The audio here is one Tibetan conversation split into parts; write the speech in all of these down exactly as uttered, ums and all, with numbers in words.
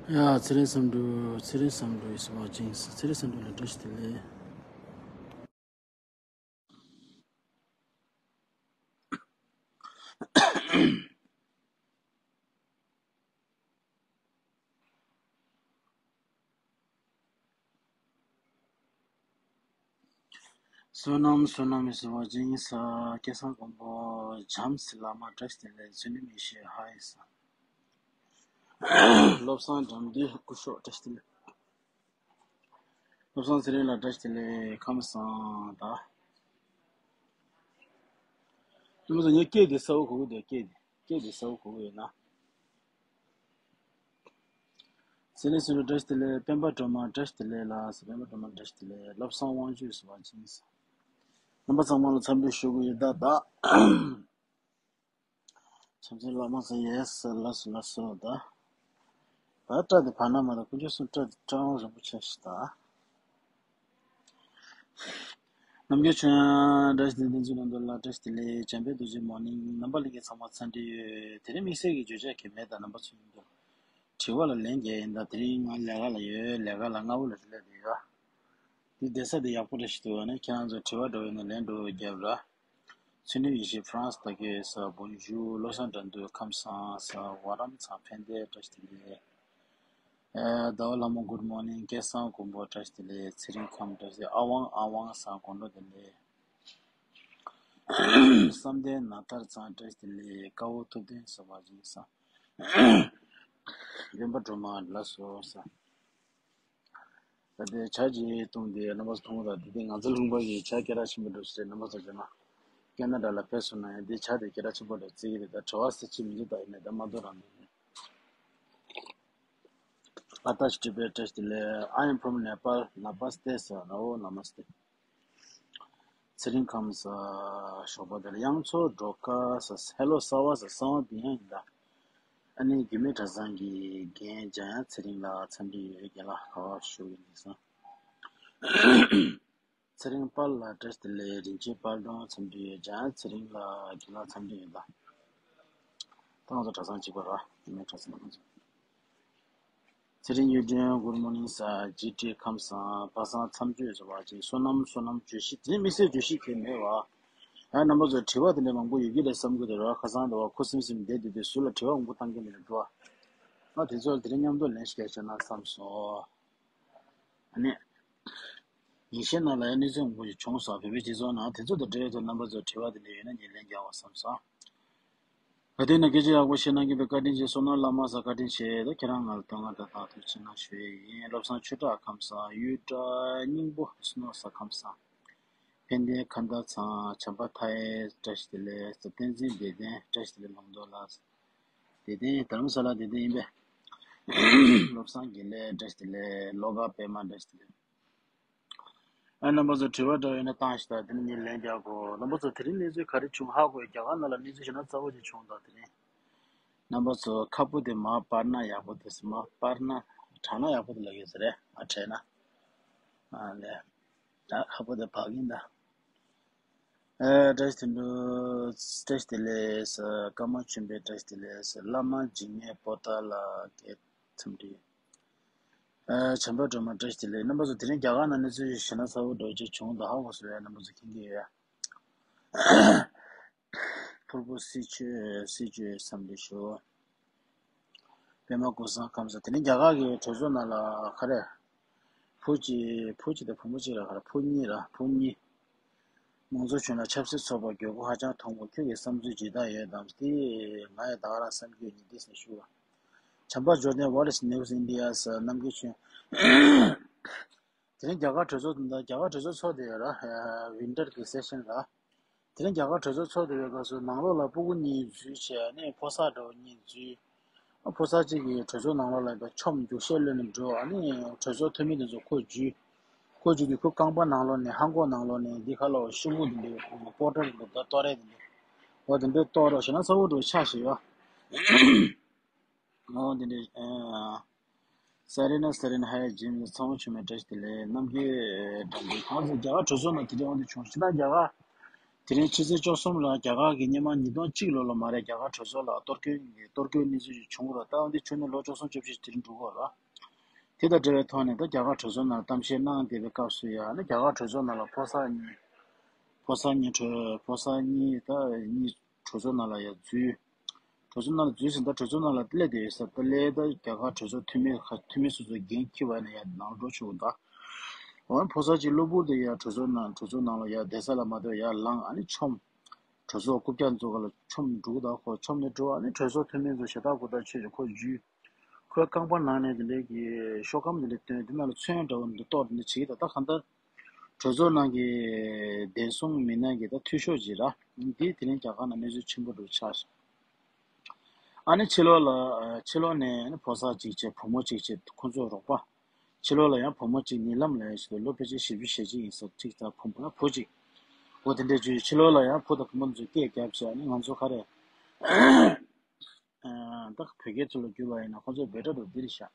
ཡ། ཚེ་རིང་བསམ་འགྲུབ། ཚེ་རིང་བསམ་འགྲུབ་ཡིན་ཟེར་བ་ཅིང་། ཚེ་རིང་བསམ་འགྲུབ་ལ་བཀྲ་ཤིས་བདེ་ལེགས། བསོད་ནམས་བསོད་ནམས་ཡིན་ཟེར་བ་ཅིང་ཡིན་ས། སྐལ་བཟང་མགོན་པོ་བྱམས་སེ་བླ་མ་བཀྲ་ཤིས་བདེ་ལེགས། ཚུལ་ཁྲིམས་ཡེ་ཤེས་ཧ་ཡིན་ས། བློ་བཟང་དགྲ་འདུལ་སྐུ་ཞབས་བཀྲ་ཤིས་བདེ་ལེགས། བློ་བཟང་ཚེ་རིང་ལགས་བཀྲ་ཤིས་བདེ་ལེགས། ཁམས་བཟང་། ད་ཁྱོད་ཚོ་ངའི་སྐད་དེ་གསལ་པོ་གོ་གི་འདུག་སྐད་དེ་སྐད་དེ་གསལ་པོ་གོ་གི་ཡོད་ན། ཚེ་རིང་བསམ་འགྲུབ་བཀྲ་ཤིས་བདེ་ལེགས། སྤེན་པ་སྒྲོལ་མ་བཀྲ་ཤིས་བདེ་ལེགས་ལགས། སྤེན་པ་སྒྲོལ་མ་བཀྲ་ཤིས་བདེ་ལེགས། བློ་བཟང་དབང་ཕྱུག་ཟེར་བ་ཅིག་ཡིན་ས། རྣམ་པ་ཚང་མ་ལ་འཚམས་འདྲི་ཞུ་གི་ཡོད། ད་ད་བྱམས་བརྩེའི་བླ་མ་ཟེར། ཡེ་སི། ལགས་སོ་ལགས་སོ། ད་ད་སྐྲ་དེ་བར་ན་མ་ད་དཀོན་མཆོག་གསུམ། སྐྲ་དེ་སྐྲ་དབང་རིན་པོ་ཆེ་ཞིག་ད། ནམ་རྒྱུན་ཆོས་དབྱངས་བཀྲ་ཤིས་བདེ་ལེགས། བསྟན་འཛིན་ལྷུན་གྲུབ་ལགས་བཀྲ་ཤིས་བདེ་ལེགས། བྱམས་པའི་རྡོ་རྗེ་མོ་ནིང་། རྣམ་པ་ལྷན་རྒྱས་ཚང་མ་འཚམས་འདྲི་ཡོད། དེ་རིང་དམིགས་བསལ་གྱི་བརྗོད་བྱ་གལ་མེད། ད་རྣམ་པ་ཚོ་ཡིན་འདུག་དྲི་བ་ལ་ལན་རྒྱག་ཡིན། ད་དེ་རིང་ང་ལས་ཀ་ལ་ཡོད། ལས་ཀ་ལ་སྔ་པོ་ལ་སླེབས་བསྡད་ཡོད། འདི་བསྡད་ས་འདི་ཡག་པོ་འདྲ་ཞིག་འདུག་ཨ་ནི་ཁྱེད་རང་ཚོ་དྲི་བ་འདྲ་པོ་ཡོད་ན་ལན་འདྲ་པོ་རྒྱབ་ར། ཚུལ་ཁྲིམས་ཡེ་ཤེས་ཧྥ་རན་སི་ད་གེ་ས་བོན་ཇུ། བློ་བཟང་དགྲ་འདུལ་ཁམས་བཟང་ས། ཝ་རམ་ཚང་ཕན་བདེ་བཀྲ་ཤིས་བདེ་ལེགས། ཨ། ཟླ་བ་ལྷ་མོ་གུད་མོར་ནིང་། སྐལ་བཟང་མགོན་པོ་བཀྲ་ཤིས་བདེ་ལེགས། ཚེ་རིང་ཁམས་བཀྲ་ཤིས། ཨ་དབང་ཨ་དབང་ས་དགོང་དྲོ་བདེ་ལེགས། བསམ་གཏན་ནཱ་ཐར་ཚང་བཀྲ་ཤིས་བདེ་ལེགས། དཀར་པོ་ཐུབ་བསྟན་ཟེར་བ་ཅིག་ཡིན་ས། སྤེན་པ་སྒྲོལ་མ་ལགས་སོ་ས། ད་ལྟའི་ཇ་ཅིག་བཏུང་སྟེ་རྣམ་པ་ཚོ་མཐོང་གི་རེད། འདི་དེ་ང་ཚོ་ལུང་པ་གི་ཇ་སྐད་གྲགས་ཆེན་པོ་འདྲ་ཞིག་རེད། རྣམ་པ་ཚོ་བྱས་ན་ཁེ་ན་ཌ་ལ་ཕེབས་སོང་ན་ཡང་འདི་ཇ་དེ་སྐད་གྲགས་ཆེན་པོ་འདྲ་བརྩི་གི་རེད། ད་བྲེལ་བ་ཟེར་ཅིག་མི་འདུག་ད་ཡིན་ནའི་ད་མ་འདོར་རང་འདུག་ཨ་ཏ་ཤི་ཊི་བེ་ཊ་བཀྲ་ཤིས་བདེ་ལེགས། I am from Nepal. Namaste sir. Oh, namaste. ཚེ་རིང་ཁམས་ས། ཞོགས་པ་བདེ་ལེགས། གཡང་མཚོ་སྒྲོལ་དཀར་ས། ཧེ་ལོ་གསར་པ་ས། གསང་བ་འདི་ཡང་ཡིན་ད། ཨ་ནི་རྒྱུད་སྨད་གྲྭ་ཚང་གི་རྒན་འཇམ་དབྱངས་ཚེ་རིང་ལགས་འཚམས་འདྲི་ཡོད། རྒན་ལགས་ཁ་པར་ཞུ་གི་ཡིན་ས། ཚེ་རིང་དཔལ་ལགས་བཀྲ་ཤིས་བདེ་ལེགས། རིན་ཆེན་དཔལ་སྒྲོན་འཚམས་འདྲི་ཡོད། འཇམ་དབྱངས་ཚེ་རིང་ལགས་རྒན་ལགས་འཚམས་འདྲི་ཡོད་ད། ད་ང་ཚོ་གྲྭ་ཚང་གཅིག་པ་ར། རྒྱུད་སྨད་གྲྭ་ཚང་ང་ཚོ། ཚེ་རིང་གཡུ་སྒྲོན་གུད་མོར་ནིང་ས། ཇི་ཊི་ཁམས་བཟང་། པ་སངས་མཚམས་གཅོད་ཟེར་བ་ཅིག་བསོད་ནམས་བསོད་ནམས་བརྗོད་གཞི་དེ་དམིགས་བསལ་བརྗོད་གཞི་གལ་མེད་པ། ཡང་རྣམ་པ་ཚོ་དྲི་བ་དེ་འདྲ་མང་པོ་ཡོད་ཀྱི་རེད་བསམ་གྱི་འདུག་ར། ཁ་སང་དུ་བ་ཁུ་སིམ་སིམ་བསྡད་དུས་དེ་ཟུར་ལ་དྲི་བ་མང་པོ་བཏང་གི་མེད་འགྲོ། ང་དེ་ཚོ་ལ་དེ་རིང་མཉམ་དུ་ལན་ཞིག་རྒྱག་བྱས་ན་བསམ་སོང་། ཨ་ནི། ཉིན་ཤས་ནང་ལ་ཡང་གནས་ཚུལ་མང་པོ་ཞིག་བྱུང་སོང་། བོད་པའི་སྤྱི་ཚོགས་ནང་དེ་ཚོ་དང་འབྲེལ་ཡོད་དུ་རྣམ་པ་ཚོ་དྲི་བ་དེ་འདྲ་ཡོད་ན་ངས་ལན་རྒྱག་པ་བསམ་སོང་། ད་དེ་ན་སྐད་ཆ་ཡག་པོ་བཤད་གནང་གི་འདུག་བཀའ་དྲིན་ཆེ། བསོད་ནམས་བླ་མ་ས་བཀའ་དྲིན་ཆེ། ད་ཁྱེད་རང་ང་ལ་དོན་ལྔ་དང་དང་ཐུགས་ཆེ་གནང་ཞུ་ཡས་ཡིན། བློ་བཟང་ཆོས་གྲགས་ཁམས་བཟང་། གཡུ་སྒྲ་སྙིང་པོ་སྣོ་ས་ཁམས་བཟང་། ཕན་བདེ་ཁ་མདའ་ཚང་། བྱམས་པ་མཐའ་ཡས་བཀྲ་ཤིས་བདེ་ལེགས། བསྟན་འཛིན་བདེ་ལྡན་བཀྲ་ཤིས་བདེ་ལེགས། ལུང་རྟོགས་ལགས། བདེ་ལྡན་དྷ་རམ་ས་ལ་བདེ་ལྡན་ཡིན་པས། བློ་བཟང་དགེ་ལེགས་བཀྲ་ཤིས་བདེ་ལེགས། བློ་དགའ་པད་མ་བཀྲ་ཤིས་བདེ་ལེགས། ཨ་རྣམ་པ་ཚོ་དྲི་བ་འདྲ་ཡོད་ན་བཏང་ཞིག་དང་། དེ་ནས་ངས་ལན་རྒྱག་གོ། རྣམ་པ་ཚོ་དེ་རིང་གནས་ཚུལ་ག་རེ་བྱུང་ཧ་གོ་ཡོད། རྒྱ་གར་ནང་ལ་གནས་ཚུལ་ཞེ་ན་གསར་པ་ཅིག་བྱུང་དང་། དེ་རིང་རྣམ་པ་ཚོ་ཁ་སྤུ་དེ་མར་སྤར་ན་ཡག་པོ་འདུག་ཟེར། མར་སྤར་ན་དྲངས་ན་ཡག་པོ་འདུག་ལབ་ཡོད་ཟེར་རེད། ཨ་དྲན་ན། ཨ་ལས། ད་ཁ་སྤུ་དེ་འབག་གིན་ད། ཨ་བཀྲ་ཤིས་བདེ་ལེགས། བཀྲ་ཤིས་བདེ་ལེགས། ཀརྨ་ཆོས་འཕེལ་བཀྲ་ཤིས་བདེ་ལེགས། བླ་མ་འཇིགས་མེད་པོ་ཏཱ་ལ་སྐད་འཚམས་འདྲི། ཨ་བྱམས་པ་སྒྲོལ་མ་བཀྲ་ཤིས་བདེ་ལེགས། རྣམ་པ་ཚོ་དེ་རིང་རྒྱ་གར་ནང་གནས་ཚུལ་ཞེ་ན་གསར་པ་འདྲ་ཅིག་བྱུང་དང་ཧ་གོ་སོང་ཡ། རྣམ་པ་ཚོ་མཁྱེན་གྱི་ཡོད་ཡ། ཕུར་བུ་སྲིད་ཆོས་སྲིད་ཆོས་འཚམས་འདྲི་ཞུ། པད་མ་ཀུན་བཟང་ཁམས་བཟང་། དེ་ནི་རྒྱ་གར་གྱི་གྲོས་ཚོགས་ནང་ལ་ག་རེ། བུ་གཅིག་བུ་གཅིག་དང་བུ་མོ་གཅིག་ལ་ག་རེ། བུ་གཉིས་ར། བུ་གཉིས། མང་གཙོ་གཞུང་ལ་ཆབ་སྲིད་ཚོགས་པ་འགྱུར་ཁུག་ཧ་ཅང་མཐོང་གི། ཁྱོད་ཀྱི་བསམ་ཚུལ་ཇི་ལྟར་ཡོད་དམ། དེ་ང་ཡང་ད་ག་རང་བསམ་གྱི་ཡོད་ནི་འདི་ཟེར་ཞུ་བ། བྱམས་པ་འབྱོར་ལྡན། What is news India ཟེར། རྣམ་རྒྱལ་ཆོས། དེ་རིང་རྒྱ་གར་གྲོས་ཚོགས་དང་། རྒྱ་གར་གྲོས་ཚོགས་ཚོགས་བསྡད་ཡོད་ར། ཝིན་ཊར་གྱི་སེ་ཤན་ར། དེ་རིང་རྒྱ་གར་གྲོས་ཚོགས་ཚོགས་བསྡད་པའི་སྐབས་སུ་ནང་ལོགས་ལ་སྤུ་གུ་གཉིས་འཛུལ་བྱས་ནས་ཕོ་གསར་འདྲ་བོ་གཉིས་འཛུལ། ཨ་ཕོ་གསར་གཅིག་གིས་གྲོས་ཚོགས་ནང་ལོགས་ལ་ཡིན་པའི་ཆོམ་རྒྱུག་ཤར་གློད་ནས་འགྲོ། ཨ་ནི་གྲོས་ཚོགས་འཐུས་མི་དེ་ཚོ་ཁོ་འཇུས། ཁོ་འཇུས་དུས་ཁོ་རྐང་པ་ནང་ལོགས་ནས། ལྷམ་གོག་ནང་ལོགས་ནས་འདི་ཁ་ལོ་ཤུ་མུ་དེ་འདྲའི་པོ་ཊར་དེ་འདྲ་གཏོར་རས་དེ་འདྲ་འོ་དེ་འདྲའི་གཏོར་རོགས་བྱས་ན་གསལ་པོ་འགྲོ་ཆགས་ཤིག་ཡོད། ཨོ་དེ་འདྲའི་ཨ། ས་རེ་ན་ས་རེ་ན་ཧ་ཡ་ཇིམ་ཚང་མ་ཆུ་མེད་བཀྲ་ཤིས་བདེ་ལེགས། རྣམ་རྒྱལ་དྲན་པའི་ཁོང་ཚོ་རྒྱ་གར་གྲོས་ཚོགས་ནང་དེ་འདྲའི་དབང་དུ་བྱུང་ཞིག་ན། རྒྱ་གར་ དེ་རིང་ཕྱི་ཚེས་བཅུ་གསུམ་ལ་རྒྱ་གར་གྱི་སྔོན་མ་ཉིས་སྟོང་གཅིག་ལོ་ལ་མ་རེད། རྒྱ་གར་གྲོས་ཚོགས་ལ་གཏོར་སྐྱོན་གྱི་གཏོར་སྐྱོན་གནས་ཚུལ་ཞིག་བྱུང་རོགས། ད་འོན་ཏེ་ཁྱོན་ནས་ལོ་བཅུ་གསུམ་བཅུ་བཞི་དེ་རིང་འགྲོ་གི་རེད། དེ་དང་འབྲེལ་བའི་ཐོག་ནས་ད་རྒྱ་གར་གྲོས་ཚོགས་ནང་གཏམ་བཤད་གནང་བསྡད་པའི་སྐབས་སུ་ཡང་ནི་རྒྱ་གར་གྲོས་ཚོགས་ནང་ལ་ཕོ་གསར་གཉིས་ཕོ་གསར་གཉིས་གྲོས་ཕོ་གསར་གཉིས་ད་གཉིས་གྲོས་ཚོགས་ནང་ལ་ཡང་འཛུལ། གྲོས་ཚོགས་ནང་ལ་འཛུལ་ཟིན། ད་གྲོས་ཚོགས་ནང་ལ་སླེབས་བསྡད་ཡོད་ས། ད་སླེབས། ད་རྒྱ་གར་གྲོས་ཚོགས་འཐུས་མི་ཁ་འཐུས་མི་སོ་སོའི་འགན་འཁྱེར་བ་ནས་ཡང་ནང་ལ་འགྲོ་ཆོག་གི་འདུག་འོ་ཕོ་གསར་གཅིག་གློ་བུར་དུ་ཡང་གྲོས་ཚོགས་ནང་གྲོས་ཚོགས་ནང་ལ་ཡང་བསྡད་ས་ལ་མ་གཏོགས་ཡང་ལངས། ཨ་ནི་མཆོངས། གྲོས་ཚོགས་རྐུབ་བཀྱག་ཚོ་ག་ལ་མཆོངས་འགྲོ་གི་འདུག་ཁོ་མཆོངས་ནས་འགྲོ། ཨ་ནི་གྲོས་ཚོགས་འཐུས་མི་ཚོ་ཞེ་དྲག་གུ་དག་ཆེ་ཆེ་ཁོ་འཇུས། ཁོའི་རྐང་པ་ནང་ནས་དེ་འདྲའི་གི་ཤོག་སྒམ་དེ་འདྲ་བཏོན། དེ་ནང་ལ་ཚོན་འདྲ་བོ་འདི་གཏོར་དེ་འདྲ་བྱེད་ཀྱི་འདུག་ད་གང་ལྟར་གྲོས་ཚོགས་ནང་གི་བདེན་སྲུང་མི་སྣ་གི་ད་འཐུས་ཤོར་ཅིག་ར། འདི་དེ་རིང་རྒྱ་གར་ནང་གནས་ཚུལ་ཆེན་པོ་འདྲ་བོ་ཆགས་ཤག་ཨ་ནི་ཕྱི་ལོགས་ལ་ཕྱི་ལོགས་ནས་ནི་ཕོ་གསར་གཅིག་བྱས་བུ་མོ་གཅིག་བྱས་ཁོ་ཚོའི་རོགས་པ། ཕྱི་ལོགས་ལ་ཡང་བུ་མོ་གཅིག་ཉེ་ལམ་ལ་ཡང་ཞིག་ལོ་ཕལ་ཆེར་བཞི་བཅུ་ཞེ་གཅིག་ཡིན་ས་གཅིག་དང་བུ་མོ་བུ་གཅིག་འོ་དེ་འདྲས་བརྗོད། ཕྱི་ལོགས་ལ་ཡང་བུ་དང་བུ་མོ་ཚོས་སྐད་རྒྱབ་བྱས། ཨ་ནི་ང་ཚོ་ག་རེ། ད་བོད་སྐད་ཐོག་ལ་བསྒྱུར་བ་ཡིན་ན་ཁོ་ཚོས་འབོད་སྒྲ་འདྲ་བོ་འདི་རེད་ཤག་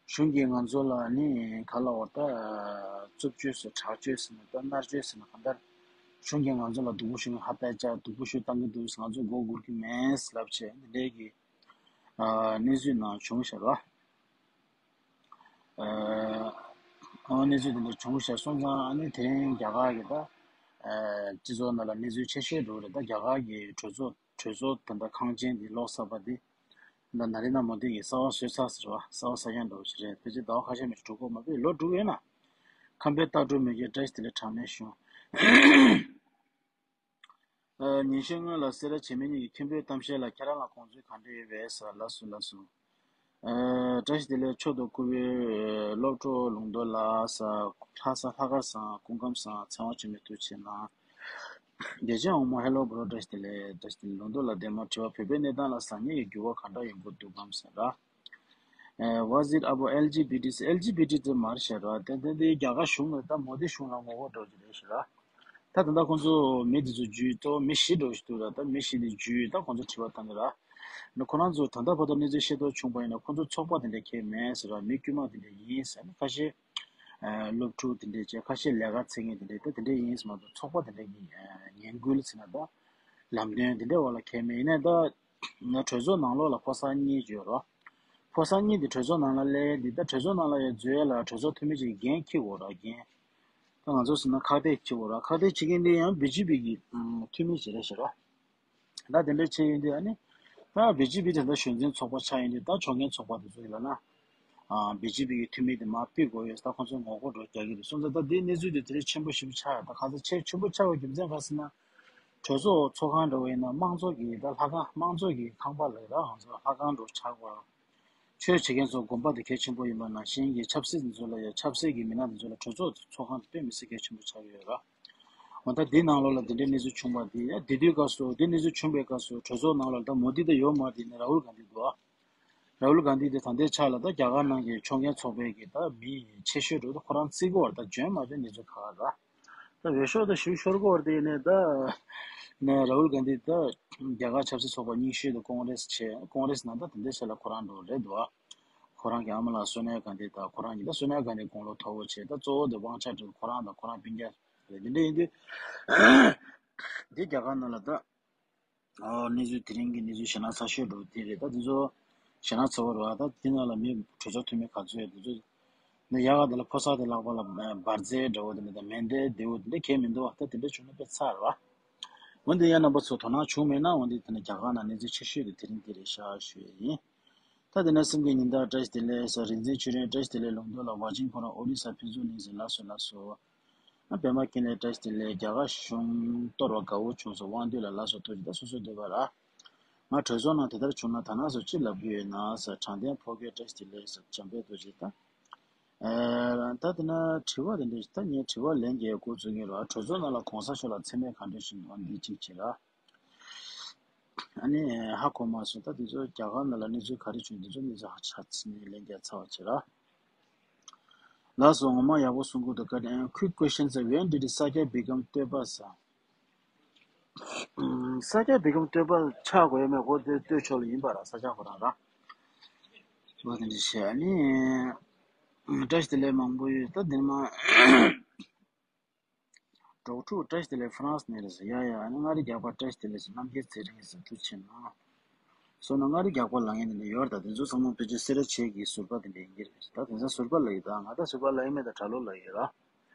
གཞུང་གིས་ང་ཚོ་ལ་ནི་ག་ལབ་དགོས་རེད། ད་རྩུབ་སྤྱོད་ཟེར་དྲག་སྤྱོད་ཟེར་ན་ད་མནར་གཅོད་ཟེར་ན་གང་ལྟར་གཞུང་གིས་ང་ཚོ་ལ་སྡུག་པོ་ཞིག་ཧ་པད་ཅག་སྡུག་པོ་ཞིག་བཏང་གི་འདུག་ང་ཚོ་མགོ་སྒུར་གྱི་མེད་ལབ་བྱས་འདི་འདྲའི་གི་གནས་ཚུལ་ནང་བྱུང་ཤག་ར། ཨ་གནས་ཚུལ་དེ་འདྲ་བྱུང་ཤག་སོང་ཙང་ཨ་ནི་དེ་རིང་རྒྱ་གར་གྱི་ད་སྤྱི་ཚོགས་ནང་ལ་གནས་ཚུལ་ཆེ་ཤོས་འགྲོ་རེད། ད་རྒྱ་གར་གྱི་གྲོས་ཚོགས་གྲོས་ཚོགས་ད་ལྟ་ཁང་ཆེན་དེ་ལོག་ས་པ་དེ། ད་ནཱ་རེན་དྲ་མོ་དི་གིས་གསར་པ་བཟོས་ཚར་ཟེར་བ། གསར་པ་གསར་རྐྱང་འདྲ་བོ་ཞིག་རེད། ཕལ་ཆེར་ཟླ་བ་ཁ་ཤས་མ་གཏོགས་འགྲོ་གི་མ་རེད། ལོ་དྲུག་ཡོད་ན། ཁམས་པའི་ལྟ་གྲུབ་མི་སྒེར་བཀྲ་ཤིས་བདེ་ལེགས་གྲངས་མེད་ཞུ། ཨ་ཉིན་ཤས་སྔོན་ལ་སེ་ར་བྱེས་མི་གཉིས་ཀྱིས་མཁན་པོའི་གཏམ་བཤད་ལ་ཁྱེད་རང་ལ་དགོངས་ཚུལ་ག་འདྲ་ཡོད་པས་ཟེར། ལགས་སོ་ལགས་སོ། ཨ་བཀྲ་ཤིས་བདེ་ལེགས། མཆོག་ཏུ་བཀུར་བའི་སློབ་གྲོགས་ལུང་རྟོགས་ལགས་ཟེར། ལྷ་ས་ལྷག་དཀར་ཚང་སྐུ་ཁམས་བཟང་། ཚེ་དབང་ཆོས་མེད་ཐུགས་རྗེ་གནང་། རྒྱལ་ཆེན་དབང་མོ་ཧེ་ལོ་བྷོ་རོ། བཀྲ་ཤིས་བདེ་ལེགས། བཀྲ་ཤིས་བདེ་ལེགས། ལུང་རྟོགས་ལགས་བདེ་མོ། དྲི་བ། བོད་པའི་གནས་སྟངས་ལ་ཟ་ཉལ་གྱི་འགྱུར་བ་ག་འདྲ་ཡོང་གི་འདུག་གམ་ཟེར་ར། ཨ་Was it about L G B T ཟེར། L G B T དེ་མ་རེད་ཤག་ར། དེ་དེ་དེ་རྒྱ་གར་གཞུང་ལ་ད་མོ་དི་གཞུང་ལ་ངོ་རྒོལ་འདྲ་བོ་ཅིག་རེད་ཤག་ར། ད་ད་ལྟ་ཁོང་ཚོ་མི་དེ་ཚོ་འཇུས་ཏོ། མི་བཞི་འདྲ་བོ་ཞིག་འདུག་ར། ད་མི་བཞི་དེ་འཇུས། ད་ཁོང་ཚོ་དྲི་བ་བཏང་གི་ར། ནི་ཁོ་རང་ཚོ་ད་ལྟ་བར་དུ་གནས་ཚུལ་ཤེས་རྟོགས་བྱུང་པ་ཡིན་ན་ཁོང་ཚོ་ཚོགས་པ་དེ་འདྲ་གང་ཡང་མེད་ཟེར་བ། མི་དཀྱུས་མ་དེ་འདྲ་ཡིན་ཟེར་ནས། ཁ་ཤས་ཨ་སློབ་ཕྲུག་དེ་འདྲ་བྱས། ཁ་ཤས་ལས་ཀ་འཚོལ་མཁན་དེ་འདྲ། ད་དེ་འདྲ་ཡིན་ཟེར་མ་གཏོགས་ཚོགས་པ་དེ་འདྲ་གི་ཨ་ངན་སྐུལ་ཟེར་ན་ད་ལམ་སྟོན་དེ་འདྲ་བ་ལ་གང་ཡང་མེད། ཡིན་ནའི་ད་ང་གྲོས་ཚོགས་ནང་ལོགས་ལ་ཕོ་གསར་གཉིས་ཡོད་རོ། ཕོ་གསར་གཉིས་དེ་གྲོས་ཚོགས་ནང་ལ་སླེབས། འདི་ད་གྲོས་ཚོགས་ནང་ལ་ཡང་འཛུལ་ཡ་ལ་གྲོས་ཚོགས་འཐུས་མི་ཅིག་གིས་འགན་འཁྱེར་དགོས་ར། འགན། ད་ང་ཚོ་ཟེར་ན་ཁག་ཐེག་འཁྱེར་དགོས་ར། ཁག་ཐེག་བྱེད་མཁན་དེ་ཡང་བི་ཇེ་པི་གི་ཨམ་འཐུས་མི་ཞིག་རེད་ཤག་ར། ད་དེ་འདྲ་བྱས་ཡིན་དུས་ཨ་ནི། ད་བི་ཇེ་པི་དེ་ད་གཞུང་འཛིན་ཚོགས་པ་ཆགས་ཡིན་དུས། ད་ཕྱོགས་འགལ་ཚོགས་པ་དེ་ཚོ་ཡིན་ལབ་ན། ཨ་བི་ཇེ་པི་གི་འཐུས་མི་དེ་མར་ཕུད་དགོས་ཡོད། ད་ཁོང་ཚོས་ངོ་རྒོལ་འདྲ་བོ་རྒྱག་གི་འདུག་སོང་ཙང་ད་དེའི་གནས་ཚུལ་དེ་དེ་རིང་ཆེན་པོ་ཞེ་པོ་ཆགས་ཡོད། ད་ག་ཚོད་ཆེ་ཆེན་པོ་ཆགས་པའི་རྒྱུ་མཚན་ག་རེ་ཟེར་ན། གྲོས་ཚོགས་ཚོགས་ཁང་འདྲ་བོ་ཡིན་ན་དམངས་གཙོ་གི་ད་ལྷ་ཁང་། དམངས་གཙོ་གི་ཁང་པ་ལ་ར། ང་ཚོ་ལྷ་ཁང་འདྲ་བོ་ཆགས་པ། ཆོས་བྱེད་མཁན་ཚོ་དགོན་པ་དེ་གལ་ཆེན་པོ་ཡིན་པ་ནང་བཞིན་གྱི་ཆབ་སྲིད་འདི་ཚོ་ལ་ཡང་ཆབ་སྲིད་ཀྱི་མི་སྣ་འདི་ཚོ་ལ་གྲོས་ཚོགས་ཚོགས་ཁང་དེ་དཔེ་མི་སྲིད་གལ་ཆེན་པོ་ཆགས་ཡོད་ར། འོ་ད་འདི་ནང་ལོགས་ལ་འདི་འདྲའི་གནས་ཚུལ་བྱུང་བ་འདི། ཡ་འདི་དུས་སྐབས་སུ་འདི་གནས་ཚུལ་བྱུང་བའི་སྐབས་སུ་གྲོས་ཚོགས་ནང་ལོགས་ལ་ད་མོ་དི་ད་ཡོད་མ་རེད། དེ་ནས་ར་ཧུལ་གྷན་དྷི་འདུག་ཨ། ར་ཧུལ་གྷན་དྷི་དེ་ད་ལྟའི་ཆ་ལ་ད་རྒྱ་གར་ནང་གི་ཕྱོགས་འགལ་ཚོགས་པའི་གི་ད་མི་ཆེ་ཤོས་འགྲོ་ད་ཁོ་རང་བརྩི་གི་ཡོད་རེད། ད་འཇོན་མ་འཇོན་གནས་ཚུལ་ཁག་ར། ད་འོས་ཤོག་ད་ཞུ་ཤོར་གི་ཡོད་རེད། དེ་ནས་ད་ནས་ར་ཧུལ་གྷན་དྷི་ད་རྒྱ་གར་ཆབ་སྲིད་ཚོགས་པ་རྙིང་ཤོས་དེ་ཀོང་རེས་བྱས། ཀོང་རེས་ནང་ད་དེ་འདྲའི་ཆ་ལ་ཁོ་རང་འགྲོ་རེད་འདུག་ཨ། ཁོ་རང་གི་ཨ་མ་ལགས་སོ་ནིའ་གྷན་དྷི་དང་། ཁོ་རང་གི་ད་སོ་ནིའ་གྷན་དྷི་དགུང་ལོ་མཐོ་བོ་བྱས། ད་གཙོ་བོ་དེ་དབང་ཆ་སྤྲད། ཁོ་རང་དང་ཁོ་རང་སྤུན་ཀྱག་རེད། དེ་འདྲ་ཡིན་དུས་དེ་རྒྱ་གར་ནང་ལ་ད་ཨོ་གནས་ཚུལ་དེ་རིང་གི་གནས་ཚུལ་ཞེད་སྣང་ཚ་ཤོས་འདྲ་བོ་དེ་རེད། ད་དེ་ཚོ་ཞེད་སྣང་ཚ་བོ་རེད་བ། ད་དེ་ནང་ལ་མི་གྲོས་ཚོགས་འཐུས་མི་ག་ཚོད་ཡོད། དེ་ཚོ་ནི་ཡག་ག་དེ་ལ་ཕོ་གསར་དེ་ལག་པ་ལ་འབར་རྫས་འདྲ་བོ་དེ་འདྲ་དང་མེ་མདའི་མདེའུ་དེ་འདྲ་གང་ཡང་མི་འདུག་བ། ད་དེ་འདྲ་བྱུང་ན་དཔེ་ཚ་རེད་བ། འོན་ཏེ་ཡང་རྣམ་པ་ཚོ་དོ་སྣང་བྱུང་མེད་ན། འོན་ཏེ་དེ་ནི་རྒྱ་གར་ནང་གནས་ཚུལ་ཆེ་ཤོས་དེ་དེ་རིང་འདི་རེད་ཤག་ཞུ་ཡས་ཡིན། ད་དེ་ནས་སེམས་ཀྱི་ཉི་ཟླ་བཀྲ་ཤིས་བདེ་ལེགས་ཟེར། རིག་འཛིན་ཆོས་སྒྲོན་བཀྲ་ཤིས་བདེ་ལེགས། ལུང་རྟོགས་ལགས་ཝ་ཅིང་ཕོ་རོམ་ཨོ་རི་ས་ཕུན་ཚོགས་གླིང་ཟེར། ལགས་སོ་ལགས་སོ། ཨ་པད་མ་ཀུན་ལེགས་བཀྲ་ཤིས་བདེ་ལེགས། རྒྱ་གར་གཞུང་གཏོར་བ་དགའ་བོ་བྱུང་སོང་། དབང་འདུས་ལགས་ལགས་སོ། ཐུགས་རྗེ་ཆེ། ད་སོ་སོའི་འདོད་པ་ར། ང་གྲོས་ཚོགས་ནང་དེ་ལྟར་བྱུང་ན་ད་ནང་སུ་ཅི་ལབ་ཀྱི་ཡོད་ན་ཟེར། དྲང་བདེན་ཕོ་རྒྱས་བཀྲ་ཤིས་བདེ་ལེགས་ཟེར། འཇམ་དཔལ་རྡོ་རྗེ། ད་ཨ་ད་དེ་ན་དྲི་བ་དེ་འདྲ་ཞིག་ད་ངས་དྲི་བ་ལན་རྒྱག་འགོ་བཙུགས་ཀྱི་རེད། གྲོས་ཚོགས་ནང་ལ་གོང་ས་མཆོག་ལ་མཚན་སྨད་ག་འདྲ་ཞིག་འདུག་འདི་གཅིག་བྱེད་ར། ཨ་ནི་ཧ་གོ་མ་སོང་། ད་དེ་ཚོ་རྒྱ་གར་ནང་ལ་གནས་ཚུལ་ག་རེ་བྱུང་། དེ་ཚོ་གནས་ཚུལ་ཧ་ཆ་ཚིག་ནས་ལན་རྒྱག་ཚར་བ་བྱེད་ར། ལགས་སོ། ངོ་མ་ཡག་པོ་གསུང་གི་འདུག་ག་ཨ། Quick question ཟེར། When did ས་སྐྱ་become སྟོད་པ་ཟེར། ཨམ། ས་སྐྱ་become སྟོད་པ་ཆགས་དགོས་ཡོད་མེད་གོ། དེ་སྟོད་ཕྱོགས་ལ་ཡིན་པ་ར། ས་སྐྱ་ཁོ་རང་ར། འོ་དེ་འདྲ་བྱས། ཨ་ནི་བཀྲ་ཤིས་བདེ་ལེགས་མང་པོ་ཡོད། ད་འདིར་མ། འབྲོག་ཕྲུག་བཀྲ་ཤིས་བདེ་ལེགས། ཧྥ་རན་སི་ནས་རེད་ཟེར། ཡ་ཡ། ཨ་ནི་མངའ་རིས་རྒྱག་པ་བཀྲ་ཤིས་བདེ་ལེགས་ཟེར། རྣམ་རྒྱལ་ཚེ་རིང་ཟེར། ཐུགས་རྗེ་གནང་། སོང་ན་མངའ་རིས་རྒྱག་པ་ལབ་མཁན་དེ་འདྲ་ཡོད་རེད། ད་དེ་ཚོ་ཚང་མ་ཕལ་ཆེར་སེ་ར་བྱེས་ཀྱི་ཟུར་པ་དེ་འདྲ་ཡིན་གྱི་རེད། ད་དེང་སང་ཟུར་པ་ལབ་ཡོད། ད་ང་ད་ཟུར་པ་ལབ་ཡོད་མེད། ད་གྲྭ་ལོག་ལབ་ཡོད་ར།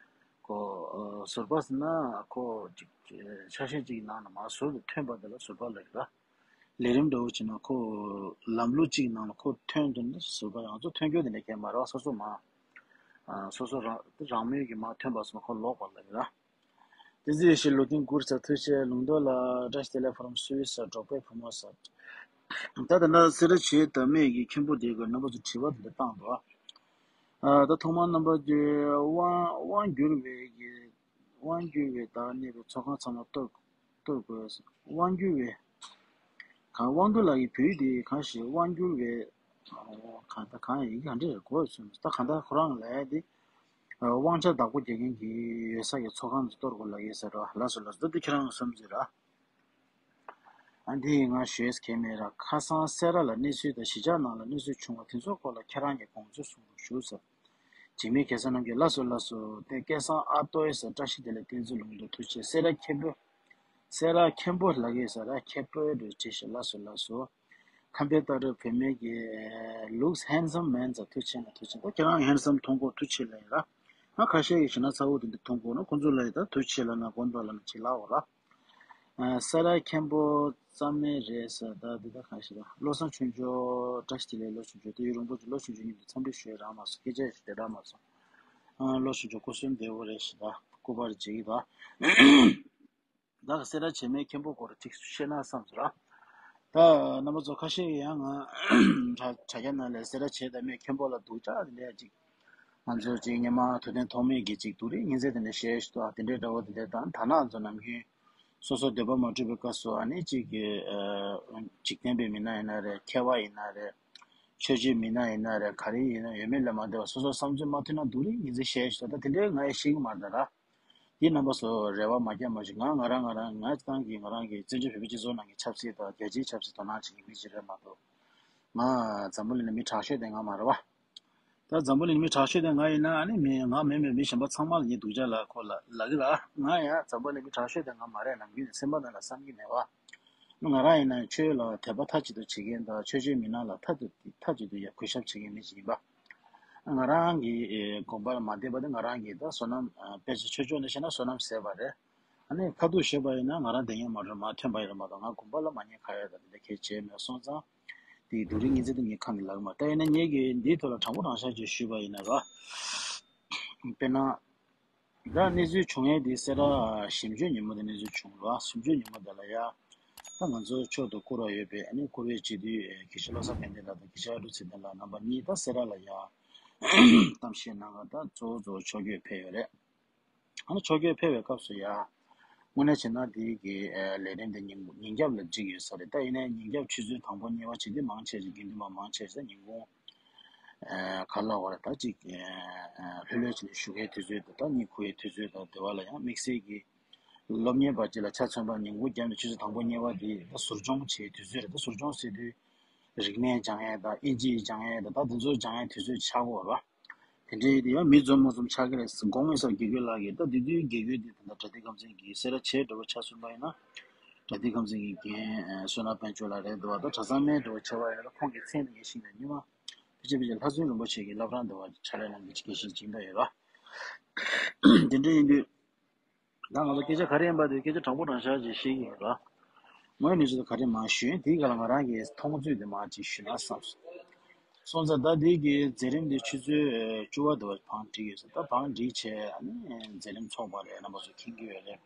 ཁོ་ཨ་ཟུར་པ་ཟེར་ན་ཁོ་ཅིག་ཆ་ཤས་ཅིག་གི་ནང་ནས་མར་ཟུར་དུ་ཐོན་པ་དེ་ལ་ཟུར་པ་ལབ་ཡོད་ར། ལས་རིམ་འདྲ་བོ་བྱས་ན་ཁོ་ལམ་ལུགས་གཅིག་ནང་ལ་ཁོ་ཐོན་དུས་ནི་ཟུར་པ། ང་ཚོ་ཐོན་རྒྱུ་དེ་འདྲ་གང་ཡང་མ་རེད་བ། སོ་སོ་མ་ཨ་སོ་སོ་རང་རང་མོས་ཀྱིས་མར་ཐོན་པ་སོང་ན་ཁོ་ལོག་པ་ལབ་ཡོད་ར། བསྟན་འཛིན་ཡེ་ཤེས། ལོ་ཏིང་གུར་ཟེར། ཐུགས་རྗེ་ཆེ། ལུང་རྟོགས་ལགས། བཀྲ་ཤིས་བདེ་ལེགས། ཕོ་རོམ་སུད་སི་ཟེར། འབྲོག་པའི་བུ་མོ་ཟེར། ད་ལྟ་ན་སེ་ར་བྱེས་དང་སྨད་ཀྱི་མཁན་པོ་དེ་གི་རྣམ་པ་ཚོ་དྲི་བ་དེ་འདྲ་བཏང་འདུག་ཨ། ཨ་ད་ཐོག་མར་རྣམ་པ་ཚོས་དབང་དབང་བསྒྱུར་བའི་གི་དབང་བསྒྱུར་བའི་བདག་གནས་པའི་ཚོགས་ཁང་ཚང་མ་གཏོར་གཏོར་དགོས། དབང་བསྒྱུར་བའི་གང་དབང་སྒྱུར་ལབ་ཀྱི་བོད་ཡིག་དེ་གང་ཞིག་དབང་སྒྱུར་བའི་ཨོ་གང་ལྟར་གང་ཡིན་གྱི་ག་འདྲ་རེད་གོ་སོང་། ད་གང་ལྟར་ཁོ་རང་ལབ་ཡ་དེ་ཨ་དབང་ཆ་བདག་པོ་རྒྱག་མཁན་གྱི་ཡོད་ས་ཡི་ཚོགས་ཁང་དེ་གཏོར་དགོས་ལབ་ཡོད་ས་རེད་བ། ལགས་སོ་ལགས་སོ། ད་དེ་ཁྱེད་རང་གསུམ་ཟེར་ར། ཨ་འདི་ང་ཞུས་གལ་མེད་ར། ཁ་སང་སེ་ར་ལ་གནས་ཚུལ་དང་གཞིས་ཆགས་ནང་ལ་གནས་ཚུལ་བྱུང་བ་དེ་ཚོའི་སྐོར་ལ་ཁྱེད་རང་གིས་དགོངས་ཚུལ་གསུང་རོགས་ཞུ་ཟེར། འཇིགས་མེད་གེ་སར་རྣམ་རྒྱལ། ལགས་སོ་ལགས་སོ། དེ་སྐལ་བཟང་ཨ་ཏོ་ཨེ་ཟེར། བཀྲ་ཤིས་བདེ་ལེགས། བསྟན་འཛིན་ལུང་རྟོགས། ཐུགས་རྗེ་ཆེ། སེ་ར་མཁན་པོ། སེ་ར་མཁན་པོ་ལབ་ཀྱི་ཡོད་ས་རེད། མཁན་པོ་རེད། བཀྲ་ཤིས། ལགས་སོ་ལགས་སོ། ཁམས་པའི་སྟག་རི་བུད་མེད་ཀྱི་looks handsome man ཟེར། ཐུགས་རྗེ་ཆེ་ན། ཐུགས་རྗེ་ཆེ། ད་ཁྱེད་རང་handsome མཐོང་གོ། ཐུགས་རྗེ་ཆེ་ལབ་ཡིན་ར། ང་ཁ་ཤས་ཀྱིས་ཞེ་ན་ཚ་བོ་དེ་འདྲ་མཐོང་གོ་ན་ཁོང་ཚོ་ལ་ཡིན་ད་ཐུགས་རྗེ་ཆེ་ལབ་ན་དགོངས་དག་ལབ་ན་ཅིག་ལབ་འོ་ར། ཨ་སེ་ར་མཁན་པོ་རྩ་མེད་རེད་ཟེར། ད་འདི་ད་གང་ཞིག་ར། བློ་བཟང་ཆོས་འབྱོར། བཀྲ་ཤིས་བདེ་ལེགས་བློ་ཆོས་འབྱོར། དེ་ཡུན་རིང་པོ་ཅིག་བློ་ཆོས་འབྱོར་མཉམ་དུ་འཚམས་འདྲི་ཞུ་ཡ་རག་མ་སོང་། སྐད་ཆ་ཞུ་ཡ་རག་མ་སོང་། ཨ་བློ་ཆོས་འབྱོར་སྐུ་གསོན་བདེ་པོ་རེད་ཞེས་ད་སྐུ་པར་བརྗེ་གི་ད། ད་སེ་ར་བྱེས་མའི་མཁན་པོ་སྐོར་ཅིག་བཤད་ན་བསམ་སོང་ར། ད་རྣམ་པ་ཚོ་ཁ་ཤས་ཡང་ང་དྲ་དྲ་རྒྱ་ནང་ལ་སེ་ར་བྱེས་དང་སྨད་མཁན་པོ་ལ་སྡུག་ཅག་དེ་འདྲ་ཅིག་ང་ཚོ་ཅིག་སྔོན་མ་དུས་སྟོན་ཐོག་མེད་ཀྱི་ཅིག་སྡུག་རུས་ངན་ཚད་དེ་འདྲ་བཤད་ཞུ་དོ། དེ་འདྲའི་འདྲ་བོ་དེ་འདྲ་དང་། ད་ནང་ཚོ་ནམ་རྒྱུན་སོ་སོ་འདོད་པ་མ་གྲུབ་པའི་སྐབས་སུ་ཨ་ནི་ཅིག་གི་ཨ་འཇིག་རྟེན་པའི་མི་སྣ་ཡིན་ན་རེད། མཁས་པ་ཡིན་ན་རེད། ཆོས་བྱེད་མི་སྣ་ཡིན་ན་རེད། ག་རེ་ཡིན་ན་ཡོད་མེད་ལ་མ་ལྟོས་པར་སོ་སོ་བསམ་ཚུལ་མ་མཐུན་ན་སྡུག་རུས་ངན་ཚད་བཤད་ཞུ་དོ། ད་དེ་འདྲའི་ང་ཡང་ཤེས་ཀྱི་མ་རེད་ད་ར། འདི་རྣམ་པ་ཚོ་རེ་བ་མ་རྒྱག་མ་ཞུ། ང་ང་རང་ང་རང་ང་ཏང་གི་ང་རང་གི་བཙན་བྱོལ་བོད་པའི་སྤྱི་ཚོགས་ནང་གི་ཆབ་སྲིད་དང་རྒྱལ་སྤྱིའི་ཆབ་སྲིད་དོ་སྣང་བྱེད་མཁན་མི་ཞིག་རེད་མ་གཏོགས། ང་འཛམ་བུ་གླིང་ལ་མི་དྲག་ཤོས་དེ་ང་མ་རེད་བ། ད་འཛམ་བུ་གླིང་ལ་མི་དྲག་ཤོས་དེ་ང་ཡིན་ན་ཨ་ནི་མི་ང་མིན་པའི་མི་གཞན་པ་ཚང་མ་ལ་ངས་སྡུག་ཅག་ལབ་ཁོ་ལ་ལབ་ཀྱི་ར། ང་ཡང་འཛམ་བུ་གླིང་ལ་མི་དྲག་ཤོས་དེ་ང་མ་རེད། ནམ་རྒྱུན་ནས་སེམས་པ་ནང་ལ་བསམ་གྱི་མེད་བ། ང་རང་ཡིན་ན་ཆོས་ལ་དད་པ་མཐའ་གཅིག་ཏུ་བྱེད་མཁན་དང་ཆོས་བྱེད་མི་སྣ་ལ་མཐའ་གཅིག་ཏུ་མཐའ་གཅིག་ཏུ་ཡ་གུས་ཞབས་བྱེད་མཁན་མི་ཞིག་ཡིན་པ། ང་རང་གི་ཨེ་དགོན་པ་ལ་མ་བསྡད་པ་དེ་ང་རང་གི་ད་བསོད་ནམས་ཨ་དཔེ་ཆ་ཆོས་ཕྱོགས་ནས་བཤད་ན་བསོད་ནམས་ཟད་པ་རེད། ཨ་ནི་ཁ་ཐུག་བཤད་པ་ཡིན་ན་ང་རང་བསྡད་མཁན་མ་རེད། མར་ཐོན་པ་ཡིན་རེད་མ་གཏོགས་ང་དགོན་པ་ལ་མ་ཉན་ཁ་ཡོད་ད་དེ་འདྲ་གལ་ཆེ་མེད་སོང་ཙང་། དེའི་སྡུག་རུས་ངན་ཚད་དེ་ངས་ཁ་ནས་ལབ་ཀྱི་མ་རེད། ད་ཡིན་ན་ངས་ཀྱི་འདིའི་ཐོག་ལ་དྲང་པོ་དྲང་བཞག་ཅིག་ཞུས་པ་ཡིན་ན་ར། དཔེར་ན། ད་གནས་ཚུལ་བྱུང་ཡས་དེ་སེ་ར་གཞིས་མཆོད་ཉིན་མོ་དེ་གནས་ཚུལ་བྱུང་ར། གཞིས་མཆོད་ཉིན་མོ་དེ་ལ་ཡ། ད་ང་ཚོ་མཆོག་ཏུ་བཀུར་བ་ཡོད་པའི་ཨ་ནི་བཀུར་འོས་སྤྱི་འཐུས་དགེ་བཤེས་བློ་བཟང་དཔལ་ལྡན་ལགས་དང་དགེ་བཤེས་ཨ་ཀྲུག་ཚེ་བརྟན་ལགས་རྣམ་པ་གཉིས་ད་སེ་ར་ལ་ཡ། གཏམ་བཤད་གནང་ག་ད་གཙོ་བོ་གཙོ་བོ་ཕྱོགས་བསྐྱོད་ཕེབས་ཡོད་རེད། ཨ་ནི་ཕྱོགས་བསྐྱོད་ཕེབས་པའི་སྐབས་སུ་ཡ། དངོས་གནས་བྱས་ན་དེའི་གི་ལས་རིམ་དེ་ཉིན་ཉིན་རྒྱབ་ལ་བསྒྲིགས་ཡོད་ས་རེད། ད་ཡིན་ནའི་ཉིན་རྒྱབ་ཆུ་ཚོད་དང་པོ་གཉིས་པ་བྱེད་དུས་མང་ཆེ་ཞིག་དགེ་འདུན་པ་མང་ཆེ་ཞིག་ད་ཉིན་གུང་། ཨ་ག་ལབ་དགོས་རེད། ད་ཅིག་ཨ་ལྷོད་ལྷོད་བྱས་ནས་བཞུགས་ཡས་དུས་ཚོད་དང་ད་གཉིད་ཁུག་ཡས་དུས་ཚོད་དང་དེ་བ་ལ་ཡང་དམིགས་བསལ་གྱི་སློབ་གཉེར་བ་ཅིག་ལ་ཆ་མཚོན་པ་ཉིན་གུང་རྒྱབ་ནས་ཆུ་ཚོད་དང་པོ་གཉིས་པ་དེ་ད་ཟུར་སྦྱོང་བྱེད་ཡས་དུས་ཚོད་རེད། ད་ཟུར་སྦྱོང་ཟེར་དུས་རིག་གནས་སྦྱང་ཡས་དང་ཨིན་ཇི་སྦྱང་ཡས་དང་ད་དེ་ཚོ་སྦྱང་ཡས་དུས་ཚོད་ཆགས་ཀྱི་ཡོད་རེད་བ། དེ་འདྲའི་དེ་ཡང་མི་འཛོམས་མ་འཛོམས་ཆགས་ཀྱི་རེད། དགོངས་མེད་སར་དགེ་སྐོས་ལགས་ཀྱིས་ད་དེ་དུས་དགེ་སྐོས་དེ་ད་ལྟ་བྲ་ཏི་ཁམས་ཚན་གྱི་སེ་ར་བྱེས་འདྲ་བོ་ཆ་མཚོན་པ་ཡིན་ན། བྲ་ཏི་ཁམས་ཚན་གྱི་རྒན་བསོད་ནམས་དཔལ་འབྱོར་ལགས་རེད་འདུག་བ། ད་གྲྭ་ཚང་མའི་འདྲ་བོ་ཆེ་བ་ཡོད་ལ་ཁོང་གི་མཚན་ནི་ངས་ཤེས་ན་ཉི་མ་ཕལ་ཆེར་ཕལ་ཆེར་ལྷ་བཙུན་རིན་པོ་ཆེ་གི་བླ་བྲང་འདྲ་བ་ཕྱག་ལས་གནང་མཁན་གྱི་དགེ་བཤེས་ཅིག་ཡིན་པ་ཡོད་ར། དེ་འདྲ་ཡིན་དུས། ད་ང་ཚོ་སྐད་ཆ་ག་རེ་ཡིན་པ་དེ་སྐད་ཆ་དྲང་པོ་དྲང་བཞག་ཅིག་བཤད་ཀྱི་ཡོད་ར། དངོས་ཡོད་གནས་ཚུལ་དེ་ག་རེ་མར་ཞུས་ཡིན་དེའི་སྒང་ལ་ང་རང་གི་མཐོང་ཚུལ་དེ་མར་ཅིག་ཞུས་ན་བསམ་སོང་། སོང་ཙང་ད་འདི་གི་མཛད་རིམ་འདི་ཆུ་ཚོད་བཅུ་པ་དུ་བ་བང་སྒྲིག་ཡོད་ཟེར། ད་བང་སྒྲིག་བྱས་ཨ་ནི་མཛད་རིམ་ཚོགས་པ་རེད། རྣམ་པ་ཚོ་མཁྱེན་གྱི་ཡོད་རེད།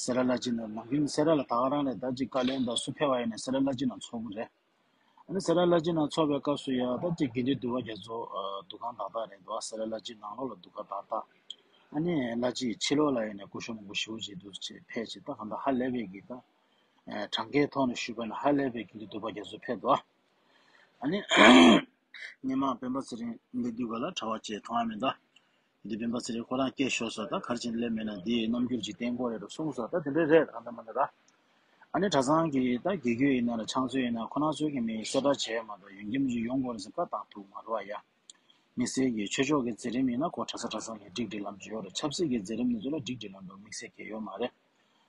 སེ་ར་བླ་སྤྱི་ནང་ནང་ཁུལ་སེ་ར་ལ་ད་ག་རང་རེད། ད་ཅིག་བཀའ་བློན་དང་སུ་ཕེབས་པ་ཡིན་ན་སེ་ར་བླ་སྤྱི་ནང་ཚོགས་ཀྱི་རེད། ཨ་ནི་སེ་ར་བླ་སྤྱི་ནང་ཚོགས་པའི་སྐབས་སུ་ཡང་ད་ཅིག་དགེ་འདུན་འདུས་པ་རྒྱ་མཚོ་འདུ་ཁང་བདག་རྟགས་རེད་འདུག་སེ་ར་བླ་སྤྱི་ནང་ལོགས་ལ་འདུ་ཁང་བདག་རྟགས། ཨ་ནི་བླ་སྤྱི་ཕྱི་ལོགས་ལ་ཡིན་ནས་སྐུ་ཞབས་མང་པོ་ཞེ་པོ་ཅིག་འདུག་ཅེས་ཕེབས་ཅིག་ད་གང་ལྟར་ཧ་ལས་པའི་གི་ད། གྲངས་ཀའི་ཐོག་ནས་ཞུས་པ་ན་ཧ་ལས་པའི་དགེ་འདུན་འདུས་པ་རྒྱ་མཚོ་ཕེབས་འདུག་ཨ་ནི། སྔོན་མ་སྤེན་པ་ཚེ་རིང་སླེབས་དུས་ག་ལ་གྲྭ་པ་བཅས་མཐོང་ཡ་མེད་ད། འདི་སྤེན་པ་ཚེ་རིང་ཁོ་རང་སྐྱེས་ཤོར་སོང་། ད་ག་རེ་བྱས་ནས་སླེབས་མེད་ན་འདིའི་རྣམ་འགྱུར་ཅིག་བསྟན་དགོས་རེད་འགྲོ་གསུངས་སོང་། ད་དེ་འདྲ་རེད། ད་གང་ལྟར་མ་ལྟར་ར། ཨ་ནི་གྲྭ་ཚང་གི་ད་དགེ་བསྐོས་ཡིན་ན་ར་ཕྱག་མཛོད་ཡིན་ན་ཁོ་རང་ཚོའི་གི་མི་གསལ་བསྒྲགས་བྱས་མ་གཏོགས་ཡོང་གི་མི་ཅིག་ཡོང་དགོས་རེད་ཟེར་བཀའ་བཏང་ཐུབ་མ་རེད་བ་ཡ། དམིགས་བསལ་གྱི་ཆོས་ཕྱོགས་ཀྱི་མཛད་རིམ་ཡིན་ན་ཁོ་གྲྭ་ས་གྲྭ་ཚང་གི་སྒྲིག་སྒྲིག་ལམ་ཅིག་ཡོད་རེད། ཆབ་སྲིད་ཀྱི་མཛད་རིམ་དེ་ཚོ་ལ་སྒྲིག་སྒྲིག་ལམ་དང་དམིགས་བསལ་གྱི་ཡོད་མ་རེད།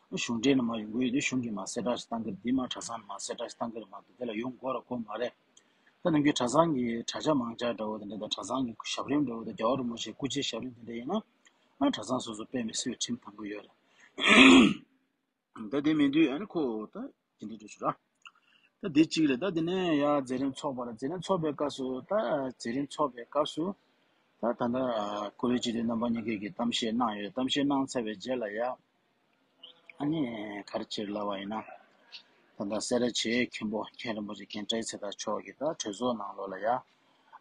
གཞུང་འབྲེལ་ནས་མར་ཡོང་གི་ཡོད་དུས་གཞུང་གིས་མར་གསལ་བསྒྲགས་ཤིག་བཏང་གི་རེད། འདི་མར་གྲྭ་ཚང་ནས་མར་གསལ་བསྒྲགས་ཤིག་བཏང་གི་རེད་མ་གཏོགས་དེ་ལ་ཡོང་དགོས་ར་དགོས་མ་རེད། ད་ནམ་རྒྱུན་གྲྭ་ཚང་གི་གྲྭ་ཆ་མང་ཆ་འདྲ་བོ་དེ་འདྲ་དང་གྲྭ་ཚང་གི་ཞབས་རིམ་འདྲ་བོ་དང་རྒྱལ་བ་རིན་པོ་ཆེའི་སྐུ་ཕྱྭའི་ཞབས་རིམ་དེ་འདྲ་ཡིན་ན། ཨ་གྲྭ་ཚང་སོ་སོ་དཔེ་མི་སྲིད་པའི་ཁྲིམས་དམ་པོ་ཡོད་རེད། ད་དེ་མིན་དུས་ཨ་ནི་ཁོ་ད་དེ་འདྲ་འགྲོ་ཆོག་ར། ད་དེ་གཅིག་རེད། ད་དེ་ནས་ཡར་མཛད་རིམ་ཚོགས་པ་རེད། མཛད་རིམ་ཚོགས་པའི་སྐབས་སུ་ད་མཛད་རིམ་ཚོགས་པའི་སྐབས་སུ་ད་ད་ལྟ་ཨ་སྐུ་རེ་སྤྱི་འཐུས་རྣམ་པ་གཉིས་ཀྱིས་གི་གཏམ་བཤད་གནང་ཡོད། གཏམ་བཤད་གནང་ཚར་བའི་རྗེས་ལ་ཡ། ཨ་ནི་ག་རེ་བྱེད་ལབ་པ་ཡིན་ན། ད་ལྟ་སེ་ར་བྱེས་མཁན་པོ་མཁན་རིན་པོ་ཆེ་རྒན་བཀྲ་ཤིས་ཚེ་བདག་མཆོག་གིས་ད་གྲོས་ཚོགས་ནང་ལོགས་ལ་ཡ།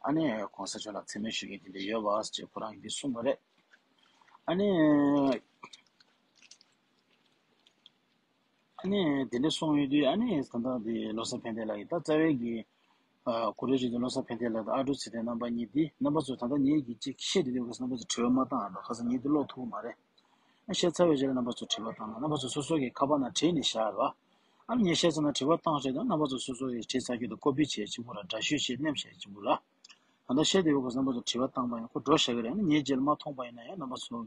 ཨ་ནི་གོང་ས་མཆོག་ལ་མཚན་སྨད་ཞུ་མཁན་དེ་འདྲ་ཡོད་པ་ཅེས་ཁོ་རང་གིས་འདི་གསུངས་པ་རེད། ཨ་ནི། ཨ་ནི་དེ་འདྲ་གསུངས་ཡོད་དུས་ཨ་ནི་ད་ལྟ་དེ་བློ་བཟང་ཕན་བདེ་ལགས་ཀྱིས་ད་རྩ་བའི་གི་ཨ་སྐུ་རེ་སྤྱི་འཐུས་བློ་བཟང་ཕན་བདེ་ལགས་དང་ཨ་ཀྲུག་ཚེ་བརྟན་རྣམ་པ་གཉིས་འདི་རྣམ་པ་ཚོ་ད་ལྟ་ངེད་ཀྱིས་ཅིག་བཤད་དེ་དུས་ཁ་སང་རྣམ་པ་ཚོ་དྲི་བ་མ་བཏང་ཨ་འགྲོ། ཁ་སང་ངེད་འདི་ཀློག་ཐུབ་མ་རེད། ཨ་བཤད་ཚར་བའི་རྗེས་ལ་རྣམ་པ་ཚོ་དྲི་བ་བཏང་ན་རྣམ་པ་ཚོ་སོ་སོ་གི་ཁ་པར་ནང་བྲིས་ནས་བཞག་རོགས། ཨ་ནི་ངས་བཤད་ཚར་ན་དྲི་བ་བཏང་བྱས་དང་རྣམ་པ་ཚོ་སོ་སོ་གི་བྲིས་ཚར་རྒྱུ་དང་ཀོ་པི་བྱས་ཆེན་པོ་ར་འདྲ་བཤུས་བྱས་མནན་བྱས་ཆེན་པོ་ར། ད་ལྟ་བཤད་དེ་ཡོད་ག་རྣམ་པ་ཚོ་དྲི་བ་བཏང་པ་ཡིན་ཁོ་འགྲོ་བཞག་གི་རེད། ཨ་ནི་ངའི་རྗེས་ལ་མ་མཐོང་པ་ཡིན་ན་ཡང་རྣམ་པ་ཚོ།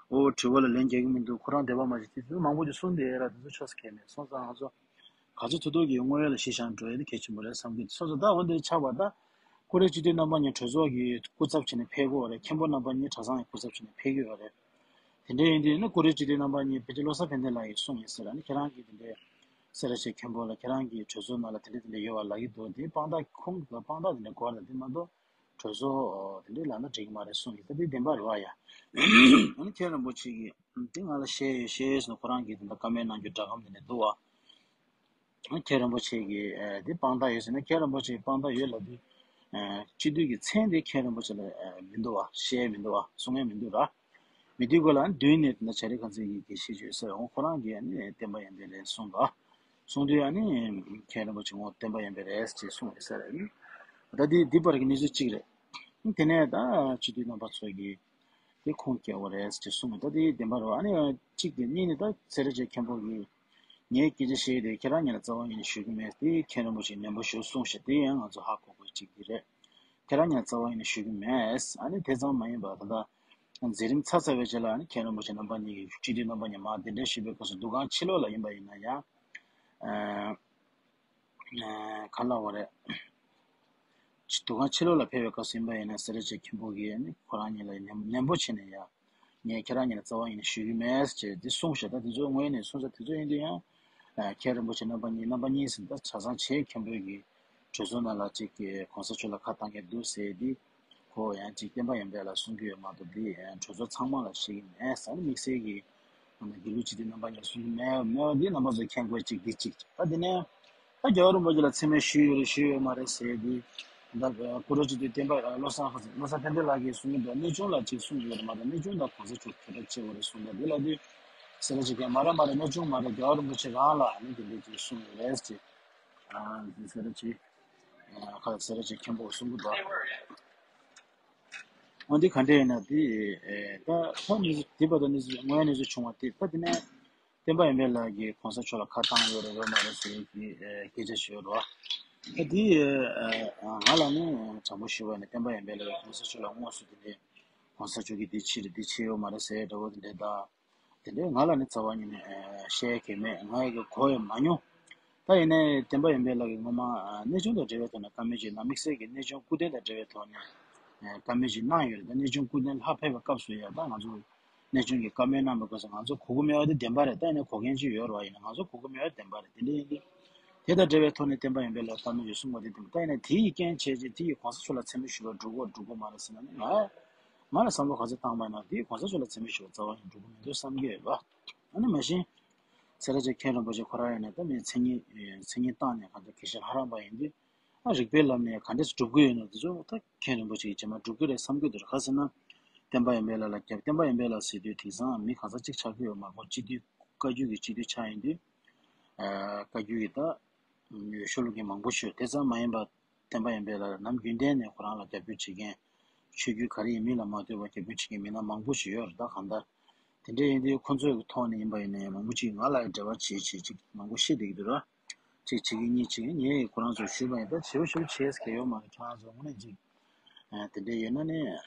ཨོ་དྲི་བ་ལ་ལན་རྒྱག་གི་མི་འདུག་ཁོ་རང་འདོད་པ་མ་བྱེད་དེ་ཚོ་མང་པོ་ཅིག་གསུངས་བསྡད་ཡོད་ར། དེ་ཚོ་ཆོས་སུ་ཁེལ་མེད་སོང་ཙང་ང་ཚོ་ག་ཚོད་ཐུབ་ཐུབ་ཀྱིས་དངོས་ཡོད་ལ་གཞི་བཞག་འགྲོ་ཡ་དེ་གལ་ཆེན་པོ་རེད་བསམ་གྱི་འདུག་སོང་ཙང་ད་འོ་འདིར་ཆགས་པ་ད་ཀུ་རེ་སྤྱི་འཐུས་རྣམ་པ་གཉིས་གྲོས་ཚོགས་ཀྱི་སྐུ་ཚབ་བྱས་ནས་ཕེབས་ཀྱི་ཡོད་རེད། མཁན་པོ་རྣམ་པ་གཉིས་གྲྭ་ཚང་གི་སྐུ་ཚབ་བྱས་ནས་ཕེབས་ཀྱི་ཡོད་རེད། དེ་འདྲ་ཡིན་དུས་ནི་ཀུ་རེ་སྤྱི་འཐུས་རྣམ་པ་གཉིས་ཕལ་ཆེར་བློ་བཟང་ཕན་བདེ་ལགས་ཀྱིས་གསུངས་ཡིན་ཟེར་ཨ་ནི་ཁྱེད་རང་གིས་དེ་འདྲའི་སེ་ར་བྱེས་མཁན་པོ་ལ་ཁྱེད་རང་གིས་གྲོས་ཚོགས་ནང་ལ་དེ་འདྲ་དེ་འདྲ་ཡོད་པ་ལབ་ཀྱི་འདུག་དེ་དཔང་རྟགས་ཁུངས་དང་དཔང་རྟགས་དེ་འདྲ་དགོས་རེད། དེ་མ་གཏོགས། གྲོས་ཚོགས་དེ་འདྲའི་ལབ་ན་འགྲིག་གི་མ་རེད་གསུངས་ཡིན། ད་དེ་བདེན་པ་རེད་བ་ཡ། ཨ་ནི་མཁན་རིན་པོ་ཆེ་གིས་དེ་ང་ལ་བཤད་ཡོད་བཤད་ཡོད་ཟེར་ན་ཁོ་རང་གིས་དེ་འདྲ་བཀའ་མོལ་གནང་རྒྱུ་འདྲ་གམ་དེ་འདྲ་འདུག་བ། ཨ་མཁན་རིན་པོ་ཆེ་གིས་ཨ་དེ་དཔང་རྟགས་ཡོད་ཟེར་ན་མཁན་རིན་པོ་ཆེ་དཔང་རྟགས་ཡོད་ལབ་དུས། ཨ་སྤྱི་འཐུས་ཀྱི་མཚན་དེ་མཁན་རིན་པོ་ཆེ་ལ་ཨ་མི་འདུག་བ། བཤད་མི་འདུག་བ། གསུང་ཡ་མི་འདུག་ར། མི་འདུག་གོ་ལ་མདུན་ནས་དེ་འདྲ་བྱ་རིགས་གང་ཚེ་ཡིས་དགེ་བཤེས་བརྗོད་ཟེར་འོང་ཁོ་རང་གིས་ཨ་ནི་བསྟན་པ་ཡར་འཕེལ་རེད་གསུངས་འདུག་གསུང་དུས་ཨ་ནི་མཁན་རིན་པོ་ཆེ་ངོ་བསྟན་པ་ཡར་འཕེལ་རེད་ཅེས་གསུངས་ཡོད་ས་རེད། ད་འདི་འདི་བར་གྱི་གནས་ཚུལ་གཅིག་རེད། དེ་ནས་ད་སྤྱི་འཐུས་རྣམ་པ་ཚོ་གིས་དེ་ཁུངས་སྐྱེལ་བ་རེད་ཅེས་གསུངས་ཡོད། ད་འདི་བདེན་པ་རེད། ཨ་ནི་གཅིག་དེ་གཉིས་ནི་ད་སེ་ར་བྱེས་མཁན་པོ་གིས་ངས་སྐད་ཆ་བཤད་དེ་ཁྱེད་རང་ཉིད་ལ་རྩ་བ་ཉིད་ནས་ཞུ་གི་མེད། དེ་མཁན་རིན་པོ་ཆེས་ནན་པོ་ཞུ་གསུངས་ཤག་དེ་ཡང་ང་ཚོ་ཧ་གོ་དགོས་གཅིག་དེ་རེད། ཁྱེད་རང་ཉིད་ལ་རྩ་བ་ཉིད་ནས་ཞུ་གི་མེད། ཨ་ནི་དེ་ཙམ་མ་ཡིན་པར་ད་ལྟ་མཛད་རིམ་ཚར་ཚར་བའི་རྗེས་ལ་ཨ་ནི་མཁན་རིན་པོ་ཆེ་རྣམ་པ་གཉིས་ཀྱིས་སྤྱི་འཐུས་རྣམ་པ་གཉིས་མར་གདན་འདྲེན་ཞུས་པའི་སྐབས་སུ་འདུ་ཁང་ཕྱི་ལོགས་ལ་ཡིན་པ་ཡིན་ན་ཡང་། ཨ་ག་ལབ་དགོས་རེད། འདུ་ཁང་ཕྱི་ལོགས་ལ་ཕེབས་པའི་སྐབས་སུ་ཡིན་པ་ཡིན་ན་སེ་ར་བྱེས་མཁན་པོ་གིས་ཨ་ནི་ཁོ་རང་གཉིས་ལ་ནན་ནན་པོ་བྱས་ནས་ཡ། ངས་ཁྱེད་རང་གཉིས་ལ་རྩ་བ་ཉིད་ནས་ཞུ་གི་མེད་ཅེས་འདི་གསུངས་ཤག་ད་དེ་ཚོ་དངོས་གནས་གསུངས་ས་དེ་ཚོ་ཡིན་དུས་ཡང་། ཨ་མཁན་རིན་པོ་ཆེ་རྣམ་པ་གཉིས་རྣམ་པ་གཉིས་ཟིན་ད་གྲྭ་ཚང་བྱེས་མཁན་པོའི་གི་གྲོས་ཚོགས་ནང་ལ་ཅིག་གི་གོང་ས་མཆོག་ལ་ཁ་བཏང་མཁན་འདུག་ཟེར་དེ། ཁོ་ཡང་ཅིག་བསྟན་པ་ཡར་འཕེལ་ལ་གསུང་གི་ཡོད་མ་གཏོགས་འདི་གྲོས་ཚོགས་ཚང་མ་ལ་བཤད་ཀྱི་མེད་ཟེར་ནས་དམིགས་བསལ་གྱི་དགེ་ལུགས་སྤྱི་འཐུས་རྣམ་པ་གཉིས་གསུང་གི་མེད་མེད་པ་འདི་རྣམ་པ་ཚོ་མཁྱེན་དགོས་ཅིག་འདི་གཅིག་ད་དེ་ནས་ད་རྒྱལ་བ་རིན་པོ་ཆེ་ལ་མཚན་སྨད་ཞུས་ཡོད་རེད་ཞུས་ཡོད་མ་རེད་ཟེར་དུས། ད་སྐུ་རེ་སྤྱི་འཐུས་བསྟན་པ་བློ་བཟང་ཧ་བློ་བཟང་ཕན་བདེ་ལགས་ཀྱིས་གསུང་གི་འདུག་གནས་ཆུང་ལ་ཅིག་གསུང་གི་ཡོད་རེད་མ་གཏོགས་གནས་ཆུང་དང་གོང་ས་མཆོག་ཁྱད་པར་ཆེ་བ་རེད་གསུངས་འདུག་འདི་ལ་དུས་སེ་ར་བྱེས་མཁན་མ་རེད་མ་རེད་གནས་ཆུང་མ་རེད་རྒྱལ་བ་རིན་པོ་ཆེ་རང་ལ་ནི་དེ་འདྲས་ཅིག་གསུངས་ཡོད་རེད་ཅེས། ཨ་སེ་ར་བྱེས་ཁ་སེ་ར་བྱེས་མཁན་པོ་གསུང་གི་འདུག་འོན་ཏེ་ག་འདྲ་ཡིན་ན་དེ་ད་ད་ནི་དེ་བར་དུ་ནི་དངོས་ཡོད་གནས་ཚུལ་བྱུང་བ་དེ་ད་དེ་ནས་བསྟན་པ་ཡར་འཕེལ་ལགས་ཀྱིས་གོང་ས་མཆོག་ལ་ཁ་བཏང་ཡོད་རེད་ཡོད་མ་རེད་ཟེར་གྱི་སྐད་ཆ་ཞིག་ཡོད་རེད་བ། ད་དེ་ང་ལ་ནི་དྲང་པོ་ཞུ་བ་ཡིན་ན་བསྟན་པ་ཡར་འཕེལ་ལགས་ཀྱིས་གོང་ས་མཆོག་ལ་དངོས་སུ་དེ་འདྲའི་གོང་ས་མཆོག་གིས་འདི་བྱས་རེད་འདི་བྱས་ཡོད་མ་རེད་ཟེར་འདྲ་བོ་དེ་འདྲའི་ད། དེ་འདྲའི་ང་ལ་ནི་རྩ་བ་ཉིད་ནས་བཤད་ཡ་གང་མེད། ང་ཡི་གོ་ཡང་མ་མྱོང་། ད་ཡིན་ནའི་བསྟན་པ་ཡར་འཕེལ་ལགས་ཀྱིས་སྔོན་མ་གནས་ཆུང་དང་འབྲེལ་བའི་ཐོག་ནས་བཀའ་མོལ་ཅིག་གནང་། དམིགས་བསལ་གྱི་གནས་ཆུང་སྐུ་རྟེན་དང་འབྲེལ་བའི་ཐོག་ནས་བཀའ་མོལ་ཅིག་གནང་ཡོད་རེད། ད་གནས་ཆུང་སྐུ་རྟེན་ལྷག་ཕེབས་པའི་སྐབས་སུ་ཡང་ད་ང་ཚོ་གནས་ཆུང་གིས་བཀའ་མོལ་གནང་བའི་སྐབས་སུ་ང་ཚོ་གོ་གི་མེད་པ་དེ་བདེན་པ་རེད། ད་ཡིན་ནའི་གོ་མཁན་ཅིག་ཡོད་རེད་བ། ཡིན་ནའི་ང་ཚོ་གོ་གི་མེད་པ་བདེན་པ་རེད། དེ་འདྲ་ཡིན་དུས་དེ་དང་འབྲེལ་བའི་ཐོག་ནས་བསྟན་པ་ཡར་འཕེལ་ལགས་བཀའ་མོལ་ཅིག་གསུངས་པ་དེ་བདེན་པ། ད་ཡིན་ནའི་དེ་ཡི་རྐྱེན་བྱས་རྗེས་དེ་ཡིས་གོང་ས་མཆོག་ལ་མཚན་སྨད་ཞུ་བར་འགྲོ་དགོས་འགྲོ་དགོས་མ་རེད་ཟེར་ན་ནི་ང་ང་ལ་བསམ་བློ་ག་ཚོད་བཏང་པ་ཡིན་ན་དེ་གོང་ས་མཆོག་ལ་མཚན་སྨད་ཞུ་བ་རྩ་བ་ཡིན་འགྲོ་གི་མི་འདུག་བསམ་གྱི་ཡོད་པ། ཨ་ནི་མ་གཞི་སེ་ར་བྱེས་མཁན་རིན་པོ་ཆེ་ཁོ་རང་ཡིན་ན་ད་མི་མཚན་ཉིད་མཚན་ཉིད་བཏང་ནས་གང་ལྟར་དགེ་བཤེས་ལྷ་རམས་པ་ཡིན་དུས་ཨ་རིག་པའི་ལམ་ནས་ག་འདྲས་སྒྲུབ་ཀྱི་ཡོད་ན་དེ་ཚོ་ད་མཁན་རིན་པོ་ཆེ་གིས་རྗེས་མ་སྒྲུབ་ཀྱི་རེད་བསམ་གྱི་འདུག་ག་ཟེར་ན་བསྟན་པ་ཡར་འཕེལ་ལགས་ལ་རྒྱབ་བསྟན་པ་ཡར་འཕེལ་ལགས་ཟེར་དུས་དེང་སང་མི་གང་ཟག་གཅིག་ཆགས་ཀྱི་ཡོད་མ་གཏོགས་སྤྱི་འཐུས་བཀའ་བརྒྱུད་ཀྱི་སྤྱི་འཐུས་ཆགས་ཡིན་དུས་བཀའ་བརྒྱུད་ཀྱི་ད། ཤོ་ལོ་ཀ་མང་པོ་ཞིག་ཡོད། དེ་ཙམ་མ་ཡིན་པར་བསྟན་པ་ཡར་འཕེལ་ལགས་ལ་ནམ་རྒྱུན་གཏན་ནས་ཁོ་རང་ལ་རྒྱབ་སྐྱོར་བྱེད་མཁན། ཆོས་བརྒྱུད་ག་རེ་ཡིན་མིན་ལ་མ་ལྟོས་པར་རྒྱབ་སྐྱོར་བྱེད་མཁན་མི་སྣ་མང་པོ་ཞིག་ཡོད་རེད། ད་གང་ལྟར་དེ་འདྲ་ཡིན་དུས་ཁོ་ཚོའི་ཐོག་ནས་ཡིན་པ་ཡིན་ན་ཡང་མང་པོ་ཅིག་ང་ལ་འབྲེལ་བ་བྱེད་བྱེད་ཅིག་མང་པོ་བཤད་བསྡད་ཀྱི་འདུག་ར། གཅིག་བྱེད་ཀྱི་གཉིས་བྱེད་ཀྱི་ངས་ཁོ་རང་ཚོར་ཞུས་པ་ཡིན། ད་བྱེད་པ་ཞུ་བྱེད་ཟེར་མཁན་ཡོད་མ་རེད། ཁྱེད་རང་ཚོ་དངོས་གནས་ཅིག་ དེ་འདྲ་ཡོད་ན་ནི་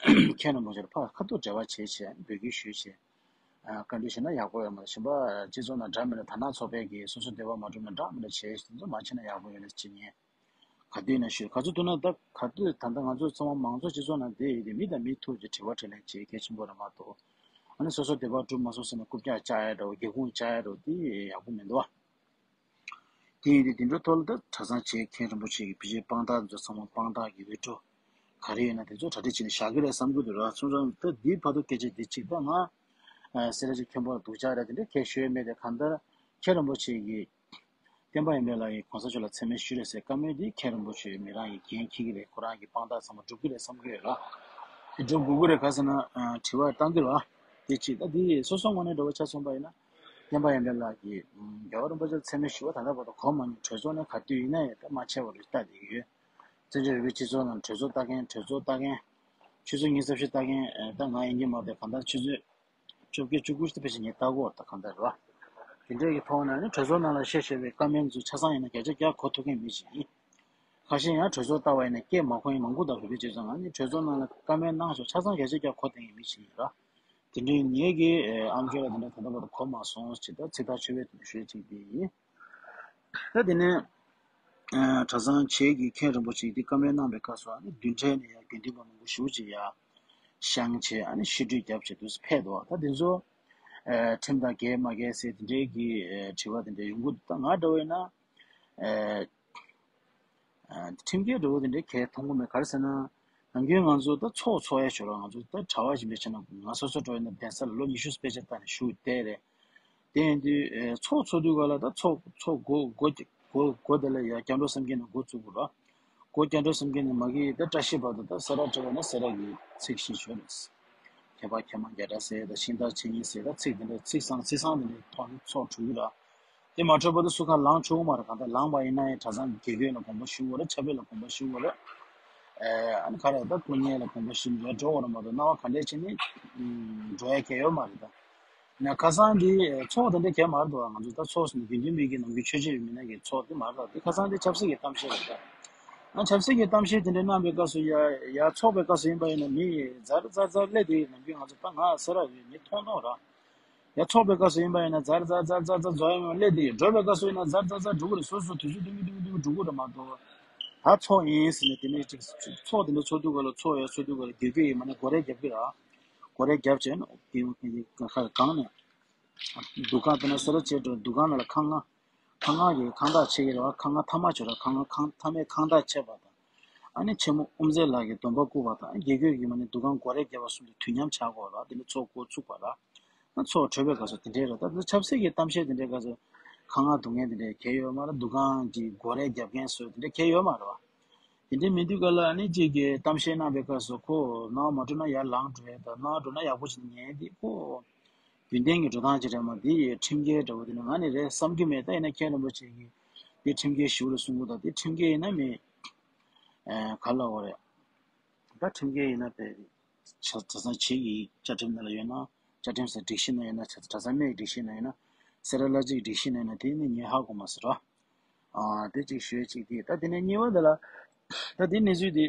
མཁན་རིན་པོ་ཆེར་ཕར་ཁ་ཐུག་འབྲེལ་བ་བྱས་བྱས་འབོད་སྐུལ་ཞུས་བྱས། བཀའ་འདྲི་ཞུས་ན་ཡག་པོ་ཡོད་མ་རེད། གཞན་པ་སྤྱི་ཚོགས་ནང་འདྲ་མི་འདྲ་དར་ནག་ཚོགས་པས་ཀྱིས་སོ་སོ་འདོད་པ་མ་འགྲུབ་ན་འདྲ་མི་འདྲ་བྱས་དེ་ཚོ་མ་བྱས་ན་ཡག་པོ་ཡོད་རེད་ཅེས་ངས་ག་དུས་ན་ཞུས། ག་ཚོད་འདུག་ན་ད་ག་དུས་ད་ལྟ་ང་ཚོ་ཚང་མ་མང་ཚོགས་སྤྱི་ཚོགས་ནང་བསྡད་ཡོད་དེ་མི་དང་མི་ཐུག་ཅིག་དྲི་བ་དྲིས་ལན་བྱེད་གལ་ཆེན་པོ་རེད་མ་གཏོགས། ཨ་ནི་སོ་སོ་འདོད་པ་འགྲུབ་མ་སོང་ཟེར་ན་རྐུབ་བཀྱག་བཅག་ཡ་འདྲ་བོ་སྒེའུ་ཁུང་བཅག་ཡ་འདྲ་བོ་དེ་ཡག་པོ་མི་འདུག་བ། དེ་ཡིན་དུས་དེ་འདྲའི་ཐོག་ལ་ད་གྲྭ་ཚང་བྱེས་མཁན་རིན་པོ་ཆེ་གི་ཕལ་ཆེར་དཔང་རྟགས་འདི་ཚོ་ཚང་མ་དཔང་རྟགས་ཀྱི་འོས་སྤྲོད་ག་རེ་ཡོད་ན་དེ་ཚོ་གྲ་སྒྲིག་བྱས་ནས་བཞག་གི་རེད་བསམ་གྱི་འདུག་ར། སོང་ཙང་ད་འདིའི་བར་དུ་སྐད་ཆ་འདི་གཅིག་ད་ང་སེ་ར་བྱེས་མཁན་པོ་ལ་སྡུག་ཅག་རེད། དེ་འདྲའི་སྐད་ཤོད་མེད་དེ་གང་ལྟར་མཁན་རིན་པོ་ཆེ་གི་བསྟན་པ་ཡོན་ཏན་ལགས་ཀྱིས་གོང་ས་མཆོག་ལ་མཚན་སྨད་ཞུས་རེད་ཟེར་བཀའ་མོལ་འདི་མཁན་རིན་པོ་ཆེ་མི་རང་གི་འགན་འཁྱེར་གྱི་རེད། ཁོ་རང་གི་དཔང་རྟགས་ཚང་མ་སྒྲུབ་ཀྱི་རེད་བསམ་གྱི་ཡོད་ར། དེ་སྒྲུབ་དགོས་ཀྱི་རེད། ག་ཟེར་ན་དྲི་བ་བཏང་གི་རེད་བ། དེ་གཅིག་ད་འདི་སོ་སོ་ངོས་ནས་འདྲ་བོ་ཆ་མཚོན་པ་ཡིན་ན། བསྟན་པ་ཡོན་ཏན་ལགས་ཀྱིས་རྒྱལ་བ་རིན་པོ་ཆེར་མཚན་སྨད་ཞུ་བ་ད་ལྟ་བར་དུ་གོ་མ་མྱོང་། གྲོས་ཚོགས་ནས་ག་དུས་ཡིན་ན་ཡང་ད་མ་ཆད་པར་ལྟ་བསྡད་ཀྱི་ཡོད། བཙན་བྱོལ་རིང་ལུགས་སྤྱི་ཚོགས་ནང་གྲོས་ཚོགས་ལྟ་མཁན་གྲོས་ཚོགས་ལྟ་མཁན། ཆུ་ཚོད་ཉི་ཤུ་རྩ་བཞི་ལྟ་མཁན་ད་ང་ཡིན་གྱི་མ་རེད། གང་ལྟར་ཆུ་ཚོད་བཅོ་བརྒྱད་བཅུ་དགུ་ཞིག་ད་ཕལ་ཆེར་ངས་ལྟ་གོ་ད་གང་ལྟར་རེད་བ། དེ་འདྲའི་གི་ཐོག་ནས་ནི་གྲོས་ཚོགས་ནང་ལ་བཤད་བཤད་པའི་བཀའ་མོལ་ཚོ་ཆ་ཚང་ཡིན་ན་བརྒྱ་ཆ་བརྒྱ་གོ་ཐུབ་མཁན་མི་ཞིག་ཡིན། ཁ་ཤས་ཡང་གྲོས་ཚོགས་ལྟ་བ་ཡིན་ན་སྐད་མ་གོ་མཁན་མང་པོ་འདུག་བོད་པའི་སྤྱི་ཚོགས་ནང་ནི་གྲོས་ཚོགས་ནང་ལ་བཀའ་མོལ་གནང་ཆོག་ཆ་ཚང་བརྒྱ་ཆ་བརྒྱ་གོ་བསྡད་མཁན་མི་ཞིག་ཡིན་ར། དེ་འདྲའི་ངེད་ཀྱི་ཨ་མཆོག་ལ་དེ་འདྲ་ད་ལྟ་བར་དུ་གོ་མ་སོང་ཞེས་ད་ཚིག་ཐག་ཆོད་པོའི་དོན་ཞུ་ཅིག་དེ་ཡིན། ད་དེ་ནས་གྲྭ་ཚང་བྱེས་ཀྱི་མཁན་རིན་པོ་ཆེ་འདི་བཀའ་མོལ་གནང་པའི་སྐབས་སུ་ཨ་ནི་མདུན་གྲལ་ནས་ཡང་དགེ་འདུན་པ་མང་པོ་ཞེ་པོ་ཅིག་ཡར་བཞེངས་བྱས་ཨ་ནི་བཤད་སྒྲོས་བརྒྱབ་བྱས་དུས་སུ་ཕེབས་འདུག་ད་དེ་ཚོ་ཁྲིམས་དང་འགལ་མ་འགལ་ཟེར་དེ་འདྲའི་གི་དྲི་བ་དེ་འདྲ་ཡོང་གི་འདུག་ད་ང་འདྲ་བོ་ཡིན་ན། ཁྲིམས་འགལ་འདྲ་བོ་དེ་འདྲའི་གལ་མཐོང་གི་མེད། ག་རེ་ཟེར་ན། ནམ་རྒྱུན་ང་ཚོ་ད་ཚོགས་འཚོགས་ཡ་ཞོར་ང་ཚོ་ད་གྲྭ་པ་ཡིན་པའི་ཆ་ནས་ང་སོ་སོ་འགྲོ་ཡིན་ན་གདན་ས་ལ་ལོ་ཉི་ཤུ་དཔེ་ཆ་ལྟ་ནས་བཞུགས་བསྡད་རེད། དེ་ཡིན་དུས་ཚོགས་འཚོགས་དུས་ག་ལ་ད་ཚོགས་ཚོགས་འགོ་འགོ་འགོ་འགོ་དེ་ལ་ཡ་སྐྱབས་འགྲོ་བསམ་གྱིན་ནས་འགོ་བཙུགས་དགོས་ར། འགོ་སྐྱབས་འགྲོ་བསམ་གྱིན་ནས་མ་གི་ད་བཀྲ་ཤིས་བར་དུ་ད་སེ་ར་འགྲོ་བ་ན་སེ་ར་གི་ཚིག་བཞི་ཤོད་རེད། མཁས་པ་མཁས་མང་རྒྱ་གྲགས་ཟེར་ད་ཤིང་རྟ་ཆེ་ཉིན་ཟེར་ད་ཚིག་དེ་འདྲ་ཚིག་བཟང་ཚིག་བཟང་དེ་འདྲའི་ཐོག་ནས་ཚོགས་གྲུབ་ཀྱི་ར། དེ་མ་འཕྲོད་པ་དུ་སུ་ཁ་ལངས་ཆོག་མ་རེད། གང་ལྟར་ལངས་པ་ཡིན་ན་ཡང་གྲྭ་ཚང་དགེ་བསྐོས་ལ་དགོངས་པ་ཞུ་དགོས་རེད། ཕྱག་དཔེ་ལ་དགོངས་པ་ཞུ་དགོས་རེད། ཨ་ནི་ག་རེ་ད་སྐུ་ཉིད་ལ་དགོངས་པ་ཞུ་འགྲོ་འགྲོ་བ་རེད་མ་གཏོགས་སྣང་བ་ག་འདྲས་བྱས་ནས་འགྲོ་ཡ་གལ་ཡོད་མ་རེད་ད། ན་ཁ་སང་འདི་ཚོགས་དེ་འདྲ་གལ་མ་རེད་འདུག་ང་ཚོ་ད་ཚོགས་སུ་ནི་དགེ་འདུན་པའི་གི་ནང་གི་ཆོས་བྱེད་པའི་མི་སྣ་གི་ཚོགས་དེ་མ་རེད་ད། དེ་ཁ་སང་དེ་ཆབ་སྲིད་ཀྱི་གཏམ་བཤད་རེད་ད། ང་ཆབ་སྲིད་ཀྱི་གཏམ་བཤད་དེ་འདྲ་གནང་པའི་སྐབས་སུ་ཡ་ཡ་ཚོགས་པའི་སྐབས་སུ་ཡིན་པ་ཡིན་ན་མི་ཛར་ཛར་ཛར་སླེབས་དེ་ནམ་རྒྱུན་ང་ཚོ་ད་ང་སེ་ར་ཡོད་མི་མཐོང་མཐོང་ར། ཡ་ཚོགས་པའི་སྐབས་སུ་ཡིན་པ་ཡིན་ན་ཛར་ཛར་ཛར་ཛར་ཛར་འཛོལ་ཡོང་སླེབས་དེ་འགྲོ་བའི་སྐབས་སུ་ཡིན་ན་ཛར་ཛར་ཛར་འགྲོ་གི་རེད། སོ་སོ་དུས་ཚོད་ཏིང་ཏིང་ཏིང་འགྲོ་གི་རེད་མ་གཏོགས། ད་ཚོགས་ཡིན་ཟེར་ནས་དེ་ནས་ཅིག་ཚོགས་དེ་འདྲ་ཚོགས་དུས་ག་ལ་ཚོགས་ཡ་ཚོགས་དུས་ག་ལ་དགེ་བསྐོས་ཡིན་མ་ནས་སྒོ་རས་རྒྱབ་ཀྱི་ར། སྒོ་རས་རྒྱབ་བྱས་ནས་གང་ནས་འདུ་ཁང་དེ་ན་སེ་ར་བྱེས་འགྲོ་འདུ་ཁང་ནང་ལ་ཁང་ང་ཁང་ང་གི་ཁང་བདག་ཆེ་གི་རེད་བ། ཁང་ང་ཐ་མ་བྱོས་ར། ཁང་ང་ཁང་ཐ་མའི་ཁང་བདག་ཆེ་བ་དང་། ཨ་ནི་ཆེན་མོ་དབུ་མཛད་ལགས་ཀྱིས་སྡོམ་པ་བསྐུར་བ་དང་དགེ་བསྐོས་ཀྱིས་མ་ནི་འདུ་ཁང་སྒོ་རས་བརྒྱབ་པ་གསུམ་དུ་དུས་མཉམ་བྱ་དགོས་ལ་དེ་ནི་ཚོགས་འགོ་ཚུགས་པ་ལ། ཨ་ཚོགས་གྲོལ་བའི་སྐབས་སུ་དེ་འདྲའི་རེད། ད་ཆབ་སྲིད་ཀྱི་གཏམ་བཤད་དེ་འདྲའི་སྐབས་སུ་ཁང་ང་སྡུག་བསྔལ་དེ་འདྲའི་གལ་ཡོད་མ་རེད། འདུ་ཁང་གི་སྒོ་རས་རྒྱབ་མཁན་ཚོ་དེ་འདྲའི་གལ་ཡོད་མ་རེད་བ། དེ་འདྲའི་མི་འདུག་ག་ལ་ཨ་ནི་གཅིག་གིས་གཏམ་བཤད་གནང་བའི་སྐབས་སུ་ཁོ་སྣང་བ་མ་འགྲོ་ན་ཡར་ལངས་འགྲོ་ཡ་དང་སྣང་བ་འགྲོ་ན་ཡག་པོ་བྱས་ནས་ཉན་དེ་ཁོ་རྒྱུན་ལྡན་གྱི་འགྲོ་སྟངས་ཅིག་རེད་མ། དེ་ཡི་ཁྲིམས་འགལ་འདྲ་བོ་དེ་ནི་ང་ནི་རེད་བསམ་གྱི་མེད། ད་ཡིན་ན་མཁན་རིན་པོ་ཆེ་གིས་དེ་ཁྲིམས་འགལ་ཞིག་ལ་གསུང་གི་འདུག་དེ་ཁྲིམས་འགལ་ཡིན་ན་མི་ག་ལ་འོ་རེད། ད་ཁྲིམས་འགལ་ཡིན་ན་དཔེ་གྲྭ་ཚང་བྱེས་ཀྱི་བཅའ་ཁྲིམས་ནང་ལ་ཡོད་ན། བཅའ་ཁྲིམས་ཟེར་སྒྲིག་གཞི་ནང་ཡོད་ན། གྲྭ་ཚང་སྨད་ཀྱི་སྒྲིག་གཞི་ནང་ཡོད་ན། སེ་ར་བླ་སྤྱི་ཀྱི་སྒྲིག་གཞི་ནང་ཡོད་ན། དེ་ནི་ངས་ཧ་གོ་མ་སོང་ར། ཨ་དེ་གཅིག་ཞུས་གཅིག་དེ། ད་དེ་ནས་གཉིས་པ་དེ་ལ། ད་དེ་གནས་ཚུལ་དེ་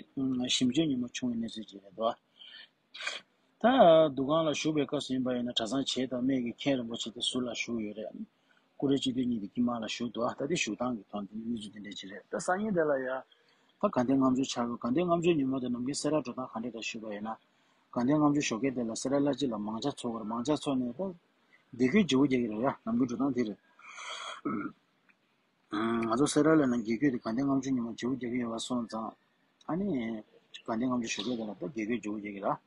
ཞིབ་འཇུག་ཉིན་མོ་བྱུང་བའི་གནས་ཚུལ་ཅིག་རེད་འདུག་ད་འདུ་ཁང་ལ་བཞུགས་པའི་སྐབས་སུ་ཡིན་པ་ཡིན་ན་གྲྭ་ཚང་བྱེས་དང་སྨད་ཀྱི་མཁན་རིན་པོ་ཆེ་དེ་ཟུར་ལ་བཞུགས་ཡོད་རེད། ཀུ་རེ་སྤྱི་འཐུས་གཉིས་དེ་དཀྱིལ་མ་ལ་བཞུགས་འདུག་ད་དེ་བཞུགས་སྟངས་ཀྱི་ཐོག་དེ་གནས་ཚུལ་དེ་འདྲ་ཅིག་རེད། ད་སང་ཉིན་དེ་ལ་ཡ། ད་དགའ་ལྡན་ལྔ་མཆོད་ཆགས་ཀྱི། དགའ་ལྡན་ལྔ་མཆོད་ཉིན་མོ་དེ་ནམ་རྒྱུན་སེ་ར་འགྲོ་སྟངས་ག་འདྲ་རེད་ཞུས་པ་ཡིན་ན། དགའ་ལྡན་ལྔ་མཆོད་ཞོགས་ཀས་དེ་ལ་སེ་ར་བླ་སྤྱི་ལ་མང་ཇ་འཚོགས་ཀྱི་རེད། མང་ཇ་འཚོགས་ནས་ད་བདེ་སྐྱིད་བརྗེ་པོ་རྒྱག་གི་རེད་ཡ། ནམ་རྒྱུན་འགྲོ་སྟངས་དེ་རེད། ང་ཚོ་སེ་ར་ལ་ན་དགེ་བསྐོས་དེ་དགའ་ལྡན་ལྔ་མཆོད་ཉིན་མོ་བརྗེ་པོ་རྒྱག་གི་ཡོད་པ་སོང་ཙང་། ཨ་ནི། དགའ་ལྡན་ལྔ་མཆོད་ཞོགས་ཀས་དེ་ལ་ད་དགེ་བསྐོས་བརྗེ་པོ་རྒྱག་གི་རེད།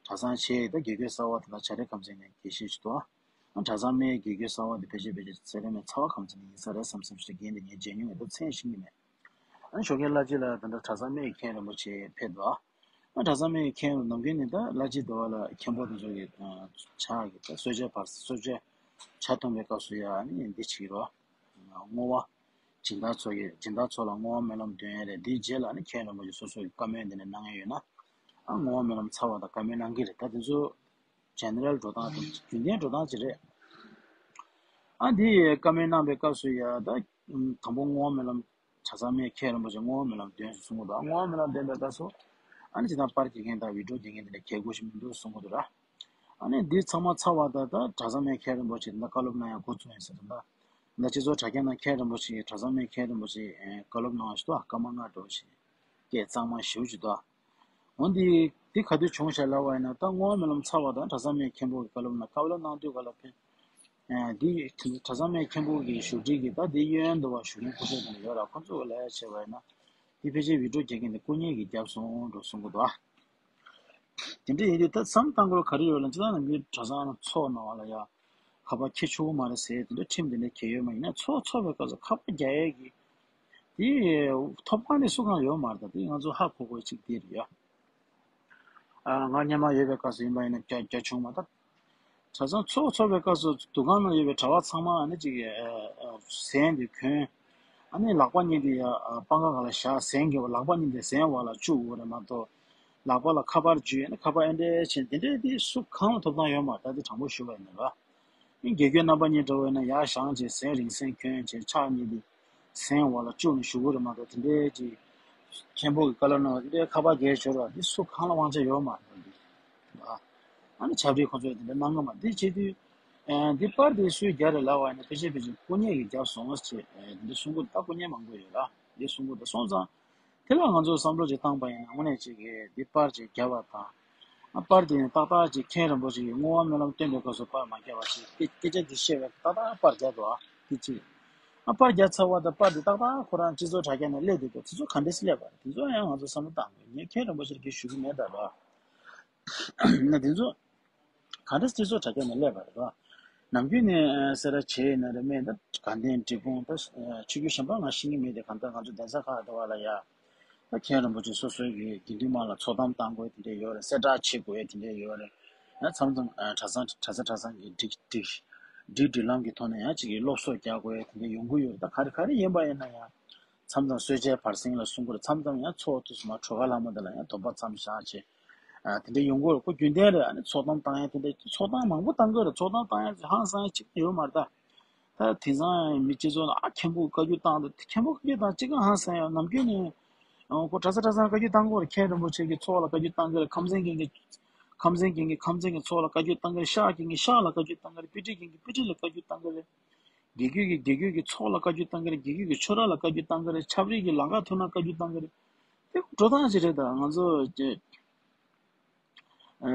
གྲྭ་ཚང་བྱེས་ད་དགེ་བསྐོས་གསར་པ་དེ་དག་བྱ་རེ་ཁམས་ཚན་ནས་དགེ་བཤེས་ཅིག་འདུག་ཨ་གྲྭ་ཚང་སྨད་དགེ་བསྐོས་གསར་པ་དེ་ཕལ་ཆེར་ཕལ་ཆེར་ཚེ་རིང་མའི་ཚ་བ་ཁམས་ཚན་ནས་ཡིན་ས་རེད་བསམ་བསམ་ཞིག་རྒན་དེ་ངས་མཇལ་མྱོང་ཡོད། ད་མཚན་ཤེས་ཀྱི་མེད། ཨ་ཞོགས་ཀས་བླ་སྤྱི་ལ་ད་ལྟ་གྲྭ་ཚང་སྨད་ཀྱི་མཁན་རིན་པོ་ཆེ་ཕེབས་འདུག་ཨ་གྲྭ་ཚང་སྨད་ཀྱི་མཁན་རིན་ནམ་རྒྱུན་ནས་ད་བླ་སྤྱི་འདི་པ་ལ་མཁན་པོ་དེ་ཚོ་གི་ཕྱག་གི་ད་གསོལ་ཇ་ཕར་གསོལ་ཇ་ཇ་འཐུང་བའི་སྐབས་སུ་ཡ་ཨ་ནི་འདི་བྱེད་ཀྱི་རེད། བསྔོ་བ། སྦྱིན་བདག་ཚོ་གི་སྦྱིན་བདག་ཚོ་ལ་བསྔོ་བ་སྨོན་ལམ་འདོན་ཡ་རེད། དེའི་རྗེས་ལ་ཨ་ནི་མཁན་རིན་པོ་ཆེ་སོ་སོ་གི་བཀའ་མོལ་འདི་ནས་གནང་ཡ་ཡོད་ན། ཨ་བསྔོ་བ་སྨོན་ལམ་ཚར་བ་དང་བཀའ་མོལ་གནང་གི་རེད། ད་དེ་ཚོ་ཇེ་ནེ་རལ་འགྲོ་སྟངས་དང་རྒྱུན་ལྡན་འགྲོ་སྟངས་ཅིག་རེད། ཨ་འདི་བཀའ་མོལ་གནང་པའི་སྐབས་སུ་ཡ་ད་དང་པོ་བསྔོ་བ་སྨོན་ལམ། གྲྭ་ཚང་མའི་མཁན་རིན་པོ་ཆེ་བསྔོ་བ་སྨོན་ལམ་འདོན་ཞེས་གསུངས་པ་དང་། བསྔོ་བ་སྨོན་ལམ་འདོན་པའི་སྐབས་སུ། ཨ་ནི་ཇི་ལྟར་པར་རྒྱག་མཁན་དང་བི་ཌིའོ་རྒྱག་མཁན་དེ་འདྲ་གལ་དགོས་ཤིག་མི་འདུག་གསུང་གི་འདུག་ར། ཨ་ནི་འདི་ཚང་མ་ཚར་བ་དང་ད་གྲྭ་ཚང་མའི་མཁན་རིན་པོ་ཆེ་ད་བཀའ་སློབ་གནང་ཡག་འགོ་བཙུགས་ཡིན་ཟེར་ད། ད་སྤྱི་ཚོགས་དྲ་རྒྱ་ནང་མཁན་རིན་པོ་ཆེ་གྲྭ་ཚང་མའི་མཁན་རིན་པོ་ཆེ་བཀའ་སློབ་གནང་བ་ཞིག་འདུག་སྐར་མ་ལྔ་འགྲོ་ཞིག་སྐད་གཙང་མ་ཞེ་པོ་ཅིག་འདུག་འོན་ཏེ་འདི་ག་དུས་བྱུང་ཤག་ལབ་པ་ཡིན་ན། ད་བསྔོ་བ་སྨོན་ལམ་ཚར་བ་དང་གྲྭ་ཚང་མའི་མཁན་པོ་གི་བཀའ་སློབ་ནང་བཀའ་སློབ་གནང་དུས་ག་ལ་ཕན། ཨ་འདི་གྲྭ་ཚང་མའི་མཁན་པོ་གི་བཞུགས་ཁྲི་གི་ད་འདི་གཡས་གཡོན་དུ་བ་བཞུགས་མཁན་སྐུ་ཞབས་དེ་འདྲ་ཡོད་ར། ཁོ་ཚོ་གི་ལབ་ཡག་བྱས་པ་ཡིན་ན། འདི་ཕལ་ཆེར་བི་ཌིའོ་རྒྱག་མཁན་དེ་སྐུ་ཉིད་ཀྱིས་བརྒྱབ་སོང་འགྲོ་གསུང་གི་འདུག་ཨ། དེ་འདྲ་ཡིན་དུས་ད་བསམ་བཏང་དགོས་ག་རེ་ཡོད་ལ། སྤྱིར་བཏང་ནམ་རྒྱུན་གྲྭ་ཚང་ཚོགས་གནང་བ་ལ་ཡ་ཁ་པར་འཁྱེར་ཆོག་གི་མ་རེད་ཟེར་དེ་འདྲ་ཁྲིམས་དེ་འདྲ་གང་ཡང་ཡོད་མ་ཡིན་ན། ཚོགས་ཚོགས་པའི་སྐབས་སུ་ཁ་པར་རྒྱག་ཡས་ཀྱི་དེ་ཐོབ་ཐང་དེ་སུ་གང་ཡོད་མ་རེད། ད་དེ་ང་ཚོ་ཧ་གོ་དགོས་གཅིག་དེ་རེད་ཡ། ཨ་ང་སྔོན་མ་ཡོད་པའི་སྐབས་སུ་ཡིན་པ་ཡིན་ན་རྒྱ་རྒྱ་བྱུང་མ་ད། གྲྭ་ཚང་ཚོགས་ཚོགས་པའི་སྐབས་སུ་འདུ་ཁང་ནང་ཡོད་པའི་གྲྭ་པ་ཚང་མ་ཨ་ནི་ཅིག་ཨ་ཨ་ཟན་དེ་གོན། ཨ་ནི་ལག་པ་གཉིས་དེ་ཡ་ཨ་པང་ཁ་སྒང་ལ་བཞག་ཟན་གྱི་ལག་པ་གཉིས་དེ་ཟན་འོག་ལ་བཅུག་དགོས་རེད་མ་གཏོགས། ལག་པ་ལ་ཁ་པར་འཇུས། ཨ་ནི་ཁ་པར་ཨེ་འདྲས་བྱས་དེ་འདྲས་དེ་སུ་གང་ལ་ཐོབ་ཐང་ཡོད་མ་རེད། ད་དེ་དྲང་པོ་ཞུ་བ་ཡིན་ན་ར། ཨ་ནི་དགེ་སྐོས་རྣམ་པ་གཉིས་འདྲ་བོ་ཡིན་ན་ཡར་བཞེངས་བྱས་ཟན་རིང་ཟན་གོན་བྱས་ཕྱག་གཉིས་དེ་ཟན་འོག་ལ་བཅུག་ནས་བཞུགས་དགོས་རེད་མ་གཏོགས། དེ་འདྲའི་ཅིག་མཁན་པོ་གི་བཀའ་སློབ་གནང་བ་དེ་འདྲའི་ཁ་པར་རྒྱག་ཞོར་བ་འདི་སུ་གང་ལ་དབང་ཆ་ཡོད་མ་རེད་འདི། ཨ་ནི་ཆབ་སྲིད་ཁོ་ཚོས་དེ་འདྲ་གནང་གི་མ་རེད། དེ་བྱེད་དུས་ཨ་འདི་པར་དེ་སུས་རྒྱག་རེད་ལབ་པ་ཡིན་ན། ཕལ་ཆེར་ཕལ་ཆེར་སྐུ་ཉིད་ཀྱིས་རྒྱབ་སོང་ཟེར་དེ་འདྲ་གསུང་གི་འདུག་ད་སྐུ་ཉིད་མང་པོ་ཡོད་ར། འདི་གསུང་གི་འདུག་སོང་ཙང་དེ་ལ་ང་ཚོས་བསམ་བློ་ཅིག་བཏང་པ་ཡིན་ན། དངོས་གནས་ཅིག་གིས་འདི་པར་ཅིག་རྒྱབ་པ་དང་། ཨ་པར་དེ་ནི་ཏག་ཏག་ཅིག་མཁན་རིན་པོ་ཆེ་གིས་བསྔོ་བ་སྨོན་ལམ་སྟོན་པའི་སྐབས་སུ་པར་མ་བརྒྱབ་པ་ཞིག་སྐད་སྐད་ཆ་འདི་བཤད་པའི་ཏག་ཏག་པར་བརྒྱབ་འདུག་ཨ། དེ་གཅིག་ཨ་པར་བརྒྱབ་ཚར་བ་དང་པར་དེ་ཏག་ཏག་ཁོ་རང་སྤྱི་ཚོགས་དྲ་རྒྱ་ནང་སླེབས་འདུག་ག་དེ་ཚོ་ག་འདྲས་སླེབས་པ་རེད། དེ་ཚོ་ཡང་ང་ཚོ་བསམ་བློ་བཏང་དགོས། ངས་མཁན་རིན་པོ་ཆེར་སྐད་ཞུ་གི་མེད་ད་ར། ན་དེ་ཚོ་ག་འདྲས་སྤྱི་ཚོགས་དྲ་རྒྱ་ནང་སླེབས་པ་རེད་ར། ནམ་རྒྱུན་ནས་སེ་ར་བྱེས་ན་རེད་མེད་ད་དགའ་ལྡན་འབྲས་སྤུངས་ད་ཆོས་བརྒྱུད་གཞན་པ་ང་ཤེས་ཀྱི་མེད་དེ། གང་ལྟར་ང་ཚོ་གདན་ས་ཁག་དེ་བ་ལ་ཡ། ད་མཁན་རིན་པོ་ཆེ་སོ་སོའི་གི་དགེ་འདུན་དམངས་ལ་ཚོགས་གཏམ་བཏང་དགོས་དེ་འདྲས་ཡོད་རེད། གསལ་བསྒྲགས་བྱེད་དགོས་དེ་འདྲས་ཡོད་རེད། ཡང་མཚམས་མཚམས་ཨ་གྲྭ་ཚང་གྲྭ་ས་གྲྭ་ཚང་གི་སྒྲིག་སྒྲིག་སྒྲིག་སྒྲིག་ལམ་གྱི་ཐོག་ནས་ཡང་ཅིག་གི་སློབ་གསོ་རྒྱག་དགོས་དེ་འདྲས་ཡོང་གི་ཡོད་རེད། ད་ག་རེ་ག་རེ་ཡིན་པ་ཡིན་ན་ཡང་མཚམས་མཚམས་གསོལ་ཇའི་བར་གསེང་ལ་གསུང་གི་རེད། མཚམས་མཚམས་ཡང་ཚོགས་དུས་སུ་མ་གྲོ་ག་ལྷ་མོ་དེ་ལ་ཡང་སྡོམ་པ་མཚམས་བཞག་བྱས་ཨ་དེ་འདྲས་ཡོང་གི་ཡོད་རེད། ཁོ་རྒྱུན་ལྡན་རེད། ཨ་ནི་ཚོགས་གཏམ་བཏང་ཡང་དེ་འདྲས་ཚོགས་གཏམ་མང་པོ་བཏང་གི་རེད། ཚོགས་གཏམ་བཏང་ཡང་ཧང་སང་ཡང་གཅིག་ཀྱང་ཡོད་མ་རེད་ད། ད་དེང་སང་མི་སྤྱི་ཚོགས་ལ་ཨ་མཁན་པོ་བཀའ་བཀྱོན་བཏང་འདུག་མཁན་པོ་བཀའ་བཀྱོན་བཏང་ཅི་གང་ཧང་སང་ཡང་ནམ་རྒྱུན་ནས་ཨ་ཁོ་གྲྭ་ས་གྲྭ་ཚང་བཀའ་བཀྱོན་བཏང་གི་ཡོད་རེད། མཁན་རིན་པོ་ཆེ་གི་ཚོགས་ལ་བཀའ་བཀྱོན་བཏང་གི་རེད། ཁམས་ཚན་རྒན་གྱི་ཁམས་ཚན་རྒན་གྱི་ཁམས་ཚན་གྱི་ཚོགས་ལ་བཀའ་བཀྱོན་བཏང་གི་རེད། ཤག་རྒན་གྱི་ཤག་ལ་བཀའ་བཀྱོན་བཏང་གི་རེད། དཔེ་ཁྲིད་རྒན་གྱི་དཔེ་ཁྲིད་ལ་བཀའ་བཀྱོན་བཏང་གི་རེད། དགེ་སྐོས་ཀྱི་དགེ་སྐོས་ཀྱི་ཚོགས་ལ་བཀའ་བཀྱོན་བཏང་གི་རེད། དགེ་སྐོས་ཀྱི་ཆོས་ར་ལ་བཀའ་བཀྱོན་བཏང་གི་རེད། ཆབ་རིག་གི་ལམ་ཁ་ཐུག་ན་བཀའ་བཀྱོན་བཏང་གི་རེད། དེ་འགྲོ་སྟངས་ཅིག་རེད། ད་ང་ཚོ་ཨ་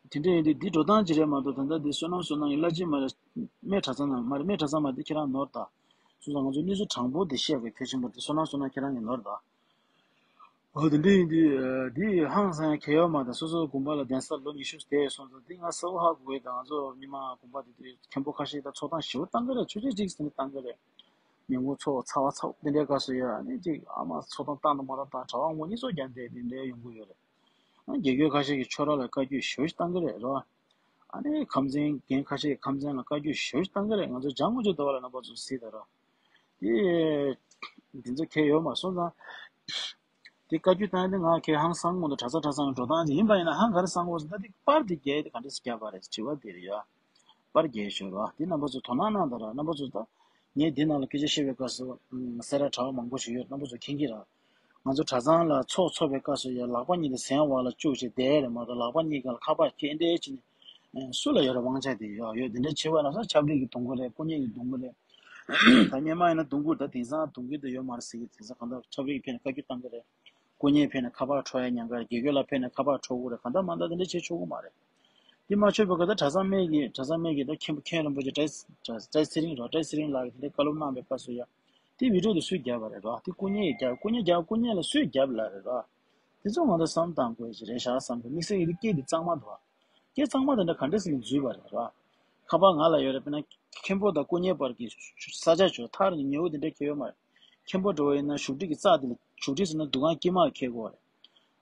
དེ་འདྲ་ཡིན་དུས་འདི་འགྲོ་སྟངས་ཅིག་རེད་མ་གཏོགས། ད་ལྟ་འདི་བསོད་ནམས་བསོད་ནམས་ཡིན་ལབ་ཀྱི་མ་རེད། སྨད་གྲྭ་ཚང་ནང་མ་རེད། སྨད་གྲྭ་ཚང་མ་འདི་ཁྱེད་རང་ནོར་ད། སོང་ཙང་ང་ཚོ་གནས་ཚུལ་དྲང་པོ་འདི་བཤད་དགོས་གལ་ཆེན་པོ་འདི་བསོད་ནམས་བསོད་ནམས་ཁྱེད་རང་གིས་ནོར་ད། འོ་དེ་འདྲ་ཡིན་དུས་ཨ་འདི་ཧང་སང་ཡང་གལ་ཡོད་མ་རེད། སོ་སོ་དགོན་པ་ལ་གདན་ས་ལོ་ཉི་ཤུ་བསྡད་སོང་ཙང་འདི་ང་གསལ་པོ་ཧ་གོ་གི་ཡོད། ད་ང་ཚོ་རྙིང་མ་དགོན་པ་འདི་འདྲའི་མཁན་པོ་ཁ་ཤས་ད་ཚོགས་གཏམ་ཞེ་པོ་བཏང་གི་རེད། ཆོས་ཆོས་ཅིག་ཟེར་ནས་བཏང་གི་རེད། མི་ངོ་ཚོ་ཚ་བ་ཚ་བ་དེ་འདྲའི་སྐབས་སུ་ཡ་ཨ་ནི་ཅིག་ཨ་མ་ཚོགས་གཏམ་བཏང་དང་མ་བཏང་དང་གྲྭ་པ་ངོ་གཉིས་ཚོ་རྒྱབ་བསྡད་དེ་འདྲའི་ཡོང་གི་ཡོད་རེད། ཨ་དགེ་སྐོས་ཁ་ཤས་ཀྱིས་ཁྱོད་རང་ལ་བཀའ་བཀྱོན་ཞེ་པོ་ཞིག་བཏང་གི་རེད་རོ། ཨ་ནི་ཁམས་ཚན་རྒན་ཁ་ཤས་ཀྱིས་ཁམས་ཚན་ལ་བཀའ་བཀྱོན་ཞེ་པོ་ཞིག་བཏང་གི་རེད། ང་ཚོ་འཇང་དངོས་ཆོས་ཟླ་བ་ལ་རྣམ་པ་ཚོ་གཟིགས་དང་རོ། དེ་དེ་ཚོ་གལ་ཡོད་མ་སོང་ཙང་། དེ་བཀའ་བཀྱོན་བཏང་ཡ་དེ་ང་གལ་ཧང་སང་གི་མི་འདུག་གྲྭ་ས་གྲྭ་ཚང་གི་འགྲོ་སྟངས་ཅིག་ཡིན་པ་ཡིན་ན་ཧང་ག་རེ་སང་དགོས་ཟེར་ན། དེ་པར་དེ་རྒྱག་ཡ་དེ་ག་འདྲས་སེ་རྒྱག་པ་རེད། དྲི་བ་དེ་རེད་ཡ། པར་རྒྱག་ཞོར་བ་དེ་རྣམ་པ་ཚོ་དོ་སྣང་གནང་དང་ར། རྣམ་པ་ཚོ་ད་ངས་འདི་ནང་ལ་སྐད་ཆ་བཤད་པའི་སྐབས་སུ་ཨ་སེ་ར་གྲྭ་པ་མང་པོ་ཞིག་ཡོད། རྣམ་པ་ཚོ་མཁྱེན་གྱི་ར། ང་ཚོ་གྲྭ་ཚང་ལ་ཚོགས་ཚོགས་པའི་སྐབས་སུ་ཡ་ལག་པ་གཉིས་དེ་ཟན་འོག་ལ་བཅུག་བྱས་བསྡད་རེད་མ་གཏོགས། ལག་པ་གཉིས་སྒང་ལ་ཁ་པར་འཁྱེར་འདྲ་བྱས་ནས་ཨ་སུ་ལ་ཡོད་རེད་དབང་ཆ་དེ། ཡོད་ཡོད་དེ་འདྲ་བྱས་པ་ན་ས་ཆབ་སྲིད་ཀྱི་གདོང་གུ་རེད། སྐུ་ཉིད་ཀྱི་གདོང་གུ་རེད། ད་སྔོན་མ་ཡིན་ན་གདོང་གུ་ད་དེང་སང་གདོང་གུ་དེ་ཡོད་མ་རེད་ཟེར་གྱི། དེང་སང་གང་ལྟར་ཆབ་སྲིད་ཀྱི་ཕན་ནས་བཀའ་བཀྱོན་བཏང་གི་རེད། སྐུ་ཉིད་ཕན་ནས་ཁ་པར་འཕྲོག་ཡ་ཉེན་ཁ་རེད། དགེ་སྐོས་ལ་ཕན་ནས་ཁ་པར་འཕྲོག་གི་རེད། གང་ལྟར་མང་ལྟར་དེ་འདྲ་བྱེད་ཆོག་གི་མ་རེད། དེ་མ་ཆོད་པའི་སྐབས་ད་གྲྭ་ཚང་མའི་གི་གྲྭ་ཚང་མའི་གི་ད་མཁན་པོ་མཁན་རིན་པོ་ཆེ་བཀྲ་བཀྲ་ཚེ་རིང་རོ། བཀྲ་ཚེ་རིང་ལགས་ཀྱིས་དེ་འདྲའི་བཀའ་སློབ་གནང་བའི་སྐབས་སུ་ཡ། དེ་བི་ཌིའོ་དེ་སུས་བརྒྱབ་པ་རེད་རོ། དེ་སྐུ་ཉིད་ཀྱིས་བརྒྱབ། སྐུ་ཉིད་བརྒྱབ། སྐུ་ཉིད་ལ་སུས་བརྒྱབ་ལབ་རེད་རོ། དེ་ཚོ་ང་ཚོ་བསམ་བཏང་དགོས་ཀྱི་རེད་ཤག་བསམ་གི། དམིགས་བསལ་གྱི་དེ་སྐད་དེ་གཙང་མ་འདུག་བ། སྐད་གཙང་མ་དེ་འདྲ་ག་འདྲ་ཟེར་ནས་འཛུལ་བ་རེད་རོ། ཁ་པར་ང་ལ་ཡོད་རེད། དཔེར་ན་མཁན་པོ་དང་སྐུ་ཉིད་བར་གྱི་ས་ཆ་ཆུ་ཐག་ཉེ་བོ་དེ་འདྲ་གང་ཡང་ཡོད་མ་རེད། མཁན་པོ་འདྲ་བོ་ཡིན་ན་བཞུགས་ཁྲི་གི་རྩ་དེ་ལ། བཞུགས་ཁྲི་ཟེར་ན་འདུ་ཁང་དཀྱིལ་མ་ལ་འཁེལ་དགོས་རེད།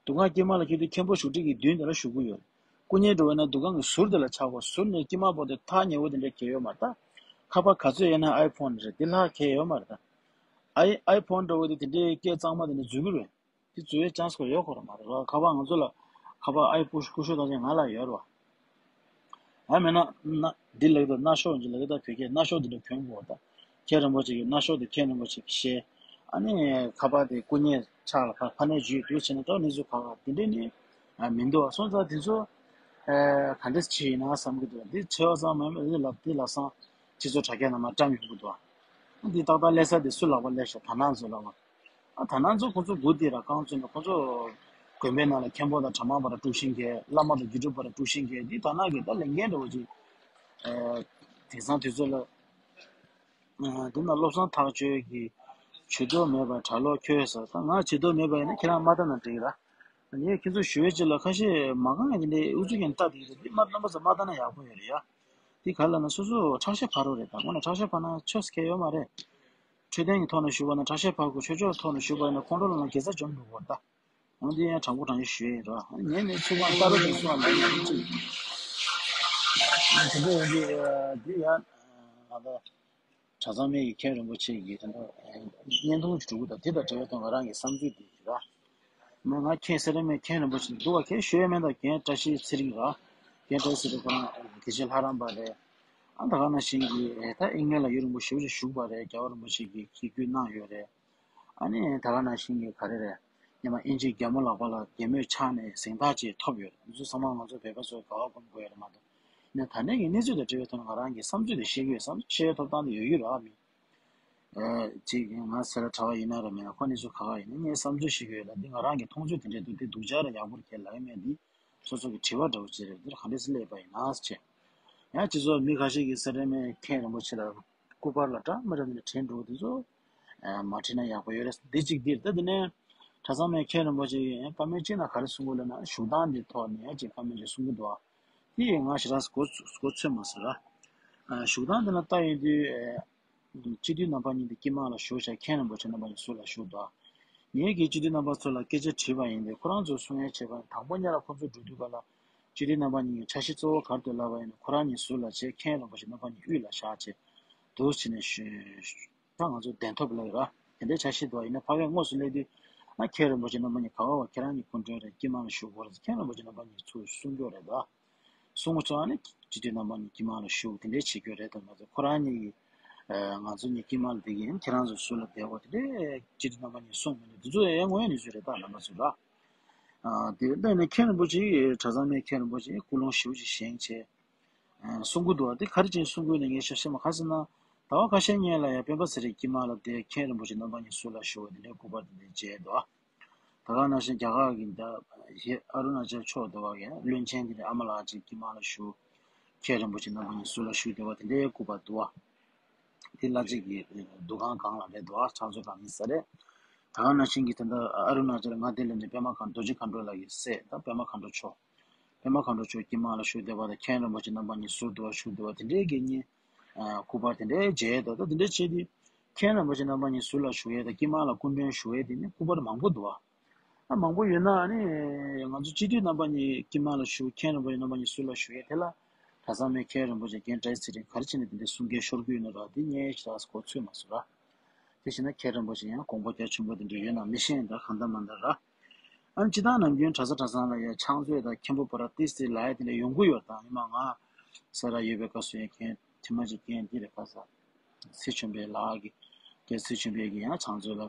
འདུ་ཁང་དཀྱིལ་མ་ལ་འཁེལ་དུས་མཁན་པོ་བཞུགས་ཁྲི་གི་མདུན་དེ་ལ་བཞུགས་ཀྱི་ཡོད་རེད། སྐུ་ཉིད་འདྲ་བོ་ཡིན་ན་འདུ་ཁང་གི་ཟུར་དེ་ལ་ཆགས་དགོས། ཟུར་ནས་དཀྱིལ་མ་བར་དུ་ཐག་ཉེ་བོ་དེ་འདྲ་གང་ཡང་ཡོད་མ་རེད་ད། ཁ་པར་ག་ཚོད་ཡོད་ན་ཨའི་ཕོན་རེད། དེ་ལྷག་གང་ཡང་ཡོད་མ་རེད་ད། ཨའི་ཨའི་ཕོན་འདྲ་བོ་དེ་དེ་འདྲའི་སྐད་གཙང་མ་དེ་འདྲ་འཛུལ་གྱི་རེད། དེ་འཛུལ་བའི་ཅན་སི་ཁོ་ཡོད་ཁོ་རང་མ་རེད་བ། ཁ་པར་ང་ཚོ་ལ་ཁ་པར་ཨའི་ཕོན་སྐུ་ཞབས་དང་ང་ལ་ཡོད་རེད་བ། ཡང་མིན་ན་ན་འདི་ལབ་ཀྱི་འདུག་སྣ་ཤོག་འདི་ལབ་ཀྱི་འདུག་བོད་སྐད་སྣ་ཤོག་འདི་འདྲ་གྱོན་དགོས་ད། མཁན་རིན་པོ་ཆེ་གི་སྣ་ཤོག་འདི་མཁན་རིན་པོ་ཆེ་གི་ཞལ། ཨ་ནི་ཁ་པར་དེ་སྐུ་ཉིད་ཕྱག་ལ་ཕར་ཕར་ནས་བརྒྱུད་དུས་བྱས་ན་ད་གནས་ཚུལ་ག་ག་དེ་འདྲས་ནི་ཨ་མི་འདུག་སོང་ཙང་དེ་ཚོ་ཨ་ག་འདྲས་བྱས་ཡིན་ན་བསམ་གྱི་འདུག་འདི་བྱས་པ་ཙམ་མ་ཡིན་པར་འདི་ལ་འདི་ལ་སང་སྤྱི་ཚོགས་དྲ་རྒྱ་ནང་མར་བཀྲམ་ཡོང་གི་འདུག་འདི་ཏག་ཏག་སླེབས་ས་དེ་སུ་ལག་པ་སླེབས་ཤག་དར་ནག་ཚོ་ལག་པ། ཨ་དར་ནག་ཚོ་ཁོང་ཚོ་སྒུག་བསྡད་ར་རྐང་བཙུགས་ནས་ཁོང་ཚོ་དགོན་པའི་ནང་ལ་མཁན་པོ་དང་གྲྭ་མང་བར་དཀྲུག་ཤིང་བཀལ། བླ་མ་དང་དགེ་ཕྲུག་བར་དཀྲུག་ཤིང་བཀལ། འདི་དར་ནག་གི་ད་ལས་འགན་འདྲ་བོ་ཅིག་ཨ་དེང་སང་དུས་ཚོད་ལ། ཨ་དེ་ན་བློ་བཟང་ཐག་ཆོད་ཀྱིས་བྱེད་དོ་མེད་པར་གྲྭ་ལོག་ཁྱོད་ཟེར། ད་ང་བྱེད་དོ་མེད་པ་ཡིན་ན་ཁྱེད་རང་མ་ལྟ་ན་འགྲིག་ར། ངས་ཁྱེད་ཚོ་ཞུ་བའི་ཆེད་ལ་ཁ་ཤས་མ་གང་ཡིན་ནའི་ཨུ་ཚུགས་ཀྱིས་ལྟ་དེ་ཡིན། འདི་མ་རྣམ་པ་ཚོ་མ་ལྟ་ན་ཡག་པོ་ཡོད་རེད་ཡ། འདི་ག་ལ་ན་སོ་སོ་ཁྲག་ཤེད་འཕར་རོགས་རེད། ད་དངོས་གནས་ཁྲག་ཤེད་འཕར་ན་ཆོས་སྐད་ཡོད་མ་རེད། འཕྲོད་བསྟེན་གྱི་ཐོག་ནས་ཞུ་བ་ན་ཁྲག་ཤེད་འཕར་དགོས། ཆོས་ཕྱོགས་ཐོག་ནས་ཞུ་བ་ཡིན་ན་ཁོང་ཁྲོ་ལངས་ན་དགེ་རྩ་འཇོམས་འགྲོ་གི་རེད་ད། འོན་ཏེ་ཡང་དྲང་པོ་དྲང་ཡིན་ཞུ་ཡས་ཡིན་རོགས། ངས་ནི་ཚུགས་ཁང་ལྟ་རོགས་ཀྱི་ཚུགས་ཁང་ལ་ཡིན་ཅིག་དེ་འདྲ་ཡིན་དུས་འདི་ཡང་ང་ད་གྲྭ་ཚང་མའི་མཁན་རིན་པོ་ཆེ་གིས་དེ་འདྲ་བརྙན་ཐུང་ཞིག་བསྒྲིགས་ད། དེ་དང་འབྲེལ་བའི་ཐོག་ང་རང་གི་བསམ་ཚུལ་འདི་ཡིན་ར། མ་ང་མཁན་སེ་ར་སྨད་མཁན་རིན་པོ་ཆེ་འདུག་བ། མཁན་ཞུ་ཡས་མེད་ད། རྒན་བཀྲ་ཤིས་ཚེ་རིང་ར། རྒན་བཀྲ་ཤིས་ཚེ་རིང་ཁོ་རང་དགེ་བཤེས་ལྷ་རམས་པ་རེད། ཨ་ད་ག་ནང་བཞིན་གྱི་ད་དབྱིན་སྐད་ལ་ཡུལ་རིན་པོ་ཆེ་ཞིག་བཞུགས་པ་རེད། རྒྱལ་བ་རིན་པོ་ཆེ་གིས་གི་བསྐུལ་གནང་ཡོད་རེད། ཨ་ནི་ད་ག་ནང་བཞིན་གྱི་ག་རེ་རེད། སྔོན་མ་དབྱིན་ཇིའི་རྒྱལ་མོ་ལག་པ་ལ་རྒྱལ་མོས་ཕྱག་ནས་གཟེངས་རྟགས་ཅིག་ཐོབ་ཡོད་རེད། འདི་ཚོ་ཚང་མ་ང་ཚོ་བོད་པ་ཚོས་དགའ་བ་སྒོམ་དགོས་ཡ་རེད་མ་གཏོགས། ཡིན་ན་ད་ལྟའི་གི་གནས་ཚུལ་དང་འབྲེལ་བའི་ཐོག་ནས་ང་རང་གི་བསམ་ཚུལ་དེ་བཤད་ཀྱི་ཡོད། བསམ་ཚུལ་བཤད་ཡའི་ཐོབ་ཐང་དེ་ཡོད་ཀྱི་རེད་མི། ཨ་ཅིག་ང་སེ་ར་གྲྭ་བ་ཡིན་ན་ར་མིན་ན་ཁོ་གནས་ཚུལ་ག་ག་ཡིན་ན་ངས་བསམ་ཚུལ་བཤད་ཀྱི་ཡོད་ལ། འདི་ང་རང་གི་མཐོང་ཚུལ་དེ་འདྲས་འདུག་དེ་སྡུག་ཅག་ར་ཡག་པོ་རེད་ལབ་ཡ་མེད། འདི་སོ་སོ་གི་དྲི་བ་འདྲ་བོ་ཅིག་རེད། འདིར་ག་འདྲས་སེ་སླེབས་པ་ཡིན་ན་ཟེར་བྱས། ཡང་སྤྱི་ཚོགས་མི་ཁ་ཤས་ཀྱིས་སེ་ར་སྨད་མཁན་རིན་པོ་ཆེ་ལ་སྐུ་པར་ལ་འདྲ་མི་འདྲ་མི་འདྲ་བྲིས་འདུག་དེ་ཚོ་ཨ་མ་བྲིས་ན་ཡག་པོ་ཡོད་རེད། འདི་གཅིག་འདིར་ད་དེ་ནས་གྲྭ་ཚང་མའི་མཁན་རིན་པོ་ཆེ་ཡིས་བཀའ་མོལ་གཅིག་ནང་ག་རེ་གསུང་གི་ཡོད་ལབ་ན། བཞུགས་སྟངས་འདི་ཐོག་ནས་ཡང་ཅིག་བཀའ་མོལ་ཅིག་གསུང་གི་འདུག་དེ་ཡིས་ང་ཞེ་དྲག་གོ་གོ་ཚོད་མ་སོང་ར། ཨ་བཞུགས་སྟངས་འདི་ལ་ལྟ་ཡོང་དུས་ཨ་སྤྱི་འཐུས་རྣམ་པ་གཉིས་འདི་དཀྱིལ་མ་ལ་བཞུགས་བྱས་མཁན་རིན་པོ་ཆེ་རྣམ་པ་གཉིས་ཟུར་ལ་བཞུགས་འདུག་ངས་ཀྱིས་སྤྱི་འཐུས་རྣམ་པ་ཚོ་ལ་སྐད་ཆ་དྲིས་པ་ཡིན་ཏེ། ཁོ་རང་ཚོས་གསུང་ཡས་བྱས་པ་ཡིན། དང་པོ་ཉིད་ལ་ཁོ་ཚོ་འགྲོ་དུས་ག་ལ་སྤྱི་འཐུས་རྣམ་པ་གཉིས་ཀྱི་འཆར་གཞི་གཙོ་བོ་ག་རེ་འདུག་ལབ་པ་ཡིན་ན། ཁོ་རང་གཉིས་ཟུར་ལ་བྱས་མཁན་རིན་པོ་ཆེ་རྣམ་པ་གཉིས་དབུས་ལ་བཞག་བྱས་འདུག་བྱས་ནས་ཞུ། ད་ང་ཚོ་གདན་ཐོབ་ལ་ཡོད་ར། དེ་འདྲའི་འཆར་གཞི་འདུག་ཡིན་ན་ཕ་གིར་དངོས་སུ་སླེབས་དུས་ཨ་མཁན་རིན་པོ་ཆེ་རྣམ་པ་གཉིས་ག་བ་བ་ཁྱེད་རང་གཉིས་སྐུ་མགྲོན་རེད། དཀྱིལ་མ་ལ་བཞུགས་དགོས་རེད། མཁན་རིན་པོ་ཆེ་རྣམ་པ་གཉིས་ཚུར་གསུང་རྒྱུ་རེད་ད། གསུང་གི་ཚོ་ཨ་ནི་སྤྱི་འཐུས་རྣམ་པ་གཉིས་དཀྱིལ་མ་ལ་བཞུགས་དེ་འདྲའི་བྱེད་རྒྱུ་རེད་དམ། ང་ཚོ་ཁོ་རང་གཉིས་ཀྱིས་ཨ་ང་ཚོ་གཉིས་དཀྱིལ་མ་ལ་བསྡད་ཀྱི་ཡིན། ཁྱེད་རང་ཚོ་ཟུར་ལ་བསྡད་དགོས། དེ་འདྲའི་སྤྱི་འཐུས་རྣམ་པ་གཉིས་གསུངས་མི་འདུག་དེ་ཚོ་ཡང་དངོས་ཡོད་གནས་ཚུལ་རེད་ད། རྣམ་པ་ཚོ་ལ་ཨ་དེ་ལྟ་ནས་མཁན་རིན་པོ་ཆེ་གྲྭ་ཚང་མའི་མཁན་རིན་པོ་ཆེ་ཀུན་སློང་ཞེ་པོ་ཅིག་བཞེངས་བྱས་ཨ་གསུང་གི་འདུག་དེ་ག་རེ་བྱས་གསུང་གི་ཡོད་ན་ངས་ཤེས་ཤེས་མ། ག་ཟེར་ན་ཟླ་བ་ཁ་ཤས་སྔོན་ལ་ཡང་སྤེན་པ་ཚེ་རིང་དཀྱིལ་མ་ལ་བསྡད། མཁན་རིན་པོ་ཆེ་རྣམ་པ་གཉིས་ཟུར་ལ་བཞུགས་པ་དེ་འདྲའི་སྐུ་པར་དེ་འདྲ་མཇལ་འདུག་ད་ག་ནང་བཞིན་རྒྱ་གར་གྱི་ད་ཨ་རུ་ན་ཅལ་ཕྱོགས་དེ་བ་གི་བློན་ཆེན་དེ་འདྲའི་ཨ་མ་ལགས་ཅིག་དཀྱིལ་མ་ལ་བཞུགས། མཁན་རིན་པོ་ཆེ་རྣམ་པ་གཉིས་ཟུར་ལ་བཞུགས་བསྡད་པ་དེ་འདྲའི་སྐུ་པར་འདུག་བ། དེ་བླ་སྤྱི་གི་འདུ་ཁང་སྒང་ལ་རེད་འདུག་བ། ཕྱག་མཛོད་ཁང་ཡིན་ས་རེད། ད་ག་ནང་བཞིན་གྱི་ད་ལྟ་ཨ་རུ་ན་ཅལ་མངའ་སྡེ་ལ་ནི་པདྨ་མཁའ་འགྲོ། རྡོ་རྗེ་མཁའ་འགྲོ་ལགས་ཀྱི་སྲས་ད་པདྨ་མཁའ་འགྲོ་མཆོག་པདྨ་མཁའ་འགྲོ་མཆོག་དཀྱིལ་མ་ལ་བཞུགས་བསྡད་པ་དང་། མཁན་རིན་པོ་ཆེ་རྣམ་པ་གཉིས་ཟུར་དུ་བ་བཞུགས་བསྡད་པ་དེ་འདྲའི་གི་གཉིས་ཨ་སྐུ་པར་དེ་འདྲའི་མཇལ་འདུག་ད་དེ་འདྲའི་བྱས་ཏེ་མཁན་རིན་པོ་ཆེ་རྣམ་པ་གཉིས་ཟུར་ལ་བཞུགས་ཡས་དང་དཀྱིལ་མ་ལ་སྐུ་མགྲོན་བཞུགས་ཡས་དེ་ནི་སྐུ་པར་མང་པོ་འདུག་བ། ཨ་མང་པོ་ཡོད་ན་ཨ་ནི་ང་ཚོ་སྤྱི་འཐུས་རྣམ་པ་གཉིས་དཀྱིལ་མ་ལ་བཞུགས། མཁན་རིན་པོ་ཆེ་རྣམ་པ་གཉིས་ཟུར་ལ་བཞུགས་ཡས་དེ་ལ་གྲྭ་ཚང་མའི་མཁན་རིན་པོ་ཆེ་རྒན་བཀྲ་ཤིས་ཚེ་རིང་ག་རེ་བྱས་ནས་དེ་འདྲའི་གསུང་སྐད་ཤོར་གྱི་ཡོད་ན་ར། དེ་ངས་ཞེ་དྲག་གོ་ཚོད་མ་སོང་ར། དེ་བྱས་ན་མཁན་རིན་པོ་ཆེ་ཡང་དགོངས་པ་རྒྱ་ཆེན་པོ་དེ་འདྲ་ཡོད་ན་མི་ཤེས་ད། གང་ལྟར་མ་ལྟར་ར། ཨ་ནི་སྤྱིར་བཏང་ནམ་རྒྱུན་གྲྭ་ས་གྲྭ་ཚང་ལ་ཡ་ཕྱག་མཛོད་དང་མཁན་པོ་པ་ར་ཏི་སི་ལ་ཡ་དེ་འདྲ་ཡོང་གི་ཡོད་ད། ཉི་མ་ང་སེ་ར་ཡོད་པའི་སྐབས་སུ་ཡ་མཁན་ཐེངས་མ་གཅིག་མཁན་འདི་རེད་པ་ས། ཚེ་ཆུང་པའི་ལགས་ཀྱི་རྒན་ཚེ་ཆུང་པའི་གི་ཡང་ཕྱག་མཛོད་ལ་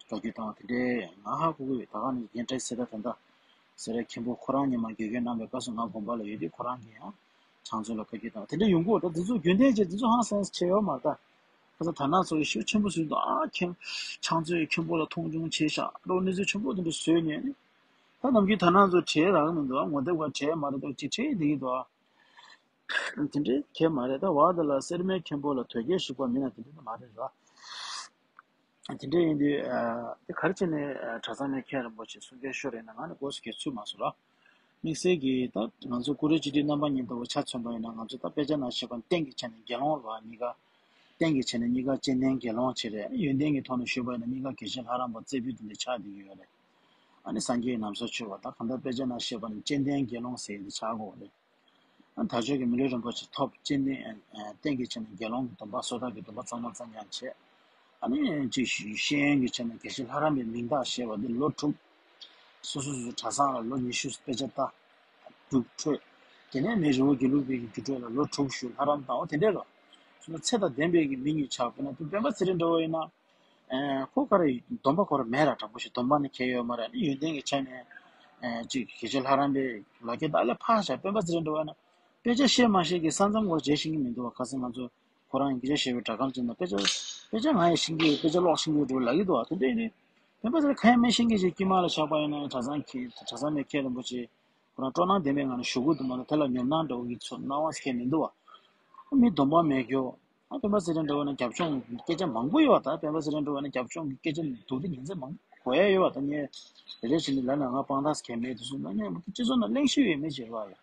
བཀའ་བཀྱོན་བཏང་བ་དེ་འདྲའི་ང་ཧ་གོ་གི་ཡོད། ད་ག་ནས་རྒན་བཀྲ་ཤིས་ཚེ་རིང་ད་ལྟ་སེ་རའི་མཁན་པོ་ཁོ་རང་ཉི་མ་དགེ་རྒན་གནང་བའི་སྐབས་སུ་ང་དགོན་པ་ལ་ཡོད་དུས་ཁོ་རང་གི་ཡང་ཕྱག་མཛོད་ལ་བཀའ་བཀྱོན་བཏང་བ་དེ་འདྲ་ཡོང་གི་ཡོད། ད་དེ་ཚོ་རྒྱུན་ལྡན་བྱས་དེ་ཚོ་ཧང་སངས་བྱས་ཡོད་མ་རེད་ད། ཁ་སང་དར་ནག་ཚོ་གི་ཤུགས་ཆེན་པོ་བཟོས་འདུག་ཨ་མཁན་ཕྱག་མཛོད་ཀྱི་མཁན་པོ་ལ་མཐོང་ཆུང་བྱས་ཤག་ལོ་གནས་ཚུལ་ཆེན་པོ་དེ་འདྲ་བཟོས་ནས་ནི། ད་ནམ་རྒྱུན་དར་ནག་ཚོ་བྲེལ་རག་གི་མི་འདུག་ཨ་ངོ་དེབ་ག་བྲེལ་མ་རེད་འདུག་ཅིག་བྲེལ་བསྡད་ཀྱི་འདུག་ཨ། དེ་འདྲའི་གལ་མ་རེད། ད་བར་དུ་ལ་སེར་མའི་མཁན་པོ་ལ་དོལ་རྒྱལ་ཞུགས་པ་མིན་ན་དེ་འདྲ་མ་རེད་ར། དེ་འདྲ་ཡིན་དུས་ཨ་དེ་ག་རེ་བྱས་ནས་ཨ་གྲྭ་ཚང་མའི་མཁན་རིན་པོ་ཆེ་གསུང་སྐད་ཤོར་ཡིན་ན་ང་ནི་སྒོས་སུ་གལ་ཚུད་མ་སོང་ར། དམིགས་བསལ་གྱིས་ད་ང་ཚོ་ཀུ་རེ་སྤྱི་འཐུས་རྣམ་པ་གཉིས་ལྟ་བུ་ཆ་མཚོན་པ་ཡིན་ན་ང་ཚོ་ད་དཔེ་ཆ་ནང་བཤད་པ་རྟེན་གྱི་ཆ་ནས་དགེ་སློང་ལ་གཉིས་ཀ་རྟེན་གྱི་ཆ་ནས་གཉིས་ཀ་སྤྱི་བསྟན་དགེ་སློང་བྱེད་རེད། ཡོན་ཏན་གྱི་ཐོག་ནས་ཞུས་པ་ཡིན་ན་གཉིས་ཀ་དགེ་བཤེས་ལྷ་རམས་པ་རྩེ་ཕུད་དེ་འདྲ་ཆགས་བསྡད་ཀྱི་ཡོད་རེད། ཨ་ནི་སངས་རྒྱས་ཀྱི་ན་བཟའ་མཆོད་པ་ད་གང་ལྟར་དཔེ་ཆ་ནང་བཤད་པ་ནི་སྤྱི་བསྟན་དགེ་སློང་ཟེར་ཡས་དེ་ཆགས་དགོས་རེད། ཨ་དར་ལྕོག་གི་མི་ལུས་རིན་པོ་ཆེ་ཐོབ་སྤྱི་བསྟན་རྟེན་གྱི་ཆ་ནས་དགེ་སློང་གི་སྡོམ་པ་སོ་ཐར་གྱི་སྡོམ་པ་གཙང་མ་གཙང་རྐྱང་བྱས། ཨ་ནི་ཅིག་ཤེས་ཡོན་གྱི་ཆ་ནས་དགེ་བཤེས་ལྷ་རམས་པའི་མིང་རྟགས་བཤད་པ་འདི་ལོ་དྲུག་སོ་སོ་སོ་སོ་གྲྭ་ཚང་ལ་ལོ་ཉི་ཤུ་དཔེ་ཆ་ལྟ། རྒྱུགས་འཕྲོད། དེ་ནས་མི་རི་བོ་དགེ་ལུགས་པའི་གི་རྒྱུགས་སྤྲོད་ལ་ལོ་དྲུག་བཞུགས་ལྷ་རམས་བཏང་བ་དེ་འདྲས་རོ། སོ་སོ་ཚེ་དང་ལྡན་པའི་གི་མི་གཉིས་ཆགས་པས་ན་དེ་སྤེན་པ་ཚེ་རིང་འདྲ་བོ་ཡིན་ན། ཨེ་ཁོ་ག་རེ་སྡོམ་པ་ཁོ་ར་མེད་ར། དྲང་པོ་ཞིག་སྡོམ་པ་ནི་ཁྱེར་ཡོད་མ་རེད། ཨ་ནི་ཡོན་ཏན་གྱི་ཆ་ནས་ཨེ་ཅིག་དགེ་བཤེས་ལྷ་རམས་པའི་ལག་ཁྱེར་ད་ལས་ཕར་བཞག་སྤེན་པ་ཚེ་རིང་འདྲ་བོ་ན་དཔེ་ཆ་ཤེས་མ་ཤེས་ཀྱི་ས་མཚམས་སྐོར་བརྗེད་ཤེས་ཀྱི་མི་འདུག་བ། ཁ་སང་ང་ཚོ་ཁོ་རང་གི་སྐད་ཆ་བཤད་པའི་སྒྲ་སྒམ་ཅིག་ན་དཔེ་ཆ་དཔེ་ཆ་ང་ཡང་ཤེས་ཀྱི་ཡོད། དཔེ་ཆ་ཀློག་ཤེས་ཀྱི་ཡོད་འགྲོ་ལབ་ཀྱི་འདུག་བ། དེ་འདྲ་ཡིན་དུས་སྤེན་པ་ཚེ་རིང་གང་ཡང་མི་ཤེས་ཀྱི་ཅིག་དཀྱུས་མ་ལ་བཞག་པ་ཡིན་ན་གྲྭ་ཚང་གི་གྲྭ་ཚང་མའི་མཁན་རིན་པོ་ཆེ་ཁོ་རང་སྤྲོ་སྣང་ལྡན་པའི་ངང་ནས་ཞུ་གི་འདུག་མ་གཏོགས་དེ་ལ་ཉོབ་སྣང་འདྲ་བོ་གི་ཚོར་སྣང་བ་ཁྱད་མི་འདུག་བ། མི་སྡོམ་པ་མེད་རྒྱུ། ཨ་སྤེན་པ་ཚེ་རིང་འདྲ་བོ་ན་རྒྱབ་ལྗོངས་སྐད་ཆ་མང་པོ་ཡོད་བ། ད་སྤེན་པ་ཚེ་རིང་འདྲ་བོ་ན་རྒྱབ་ལྗོངས་ཀྱི་སྐད་ཆ་འདུག་དེ་ཉིན་མཚན་མང་པོ་གོ་ཡ་ཡོད་བ། ད་ངས་རེ་རེ་བྱས་ནས་ལབ་ན་ང་དཔང་རྟགས་གལ་མེད་དུ་སོང་ན་ངས་སྤྱི་ཚོགས་ནང་གླེང་གཞི་ཡོད་མེད་ཅེས་རེད་བ་ཡ།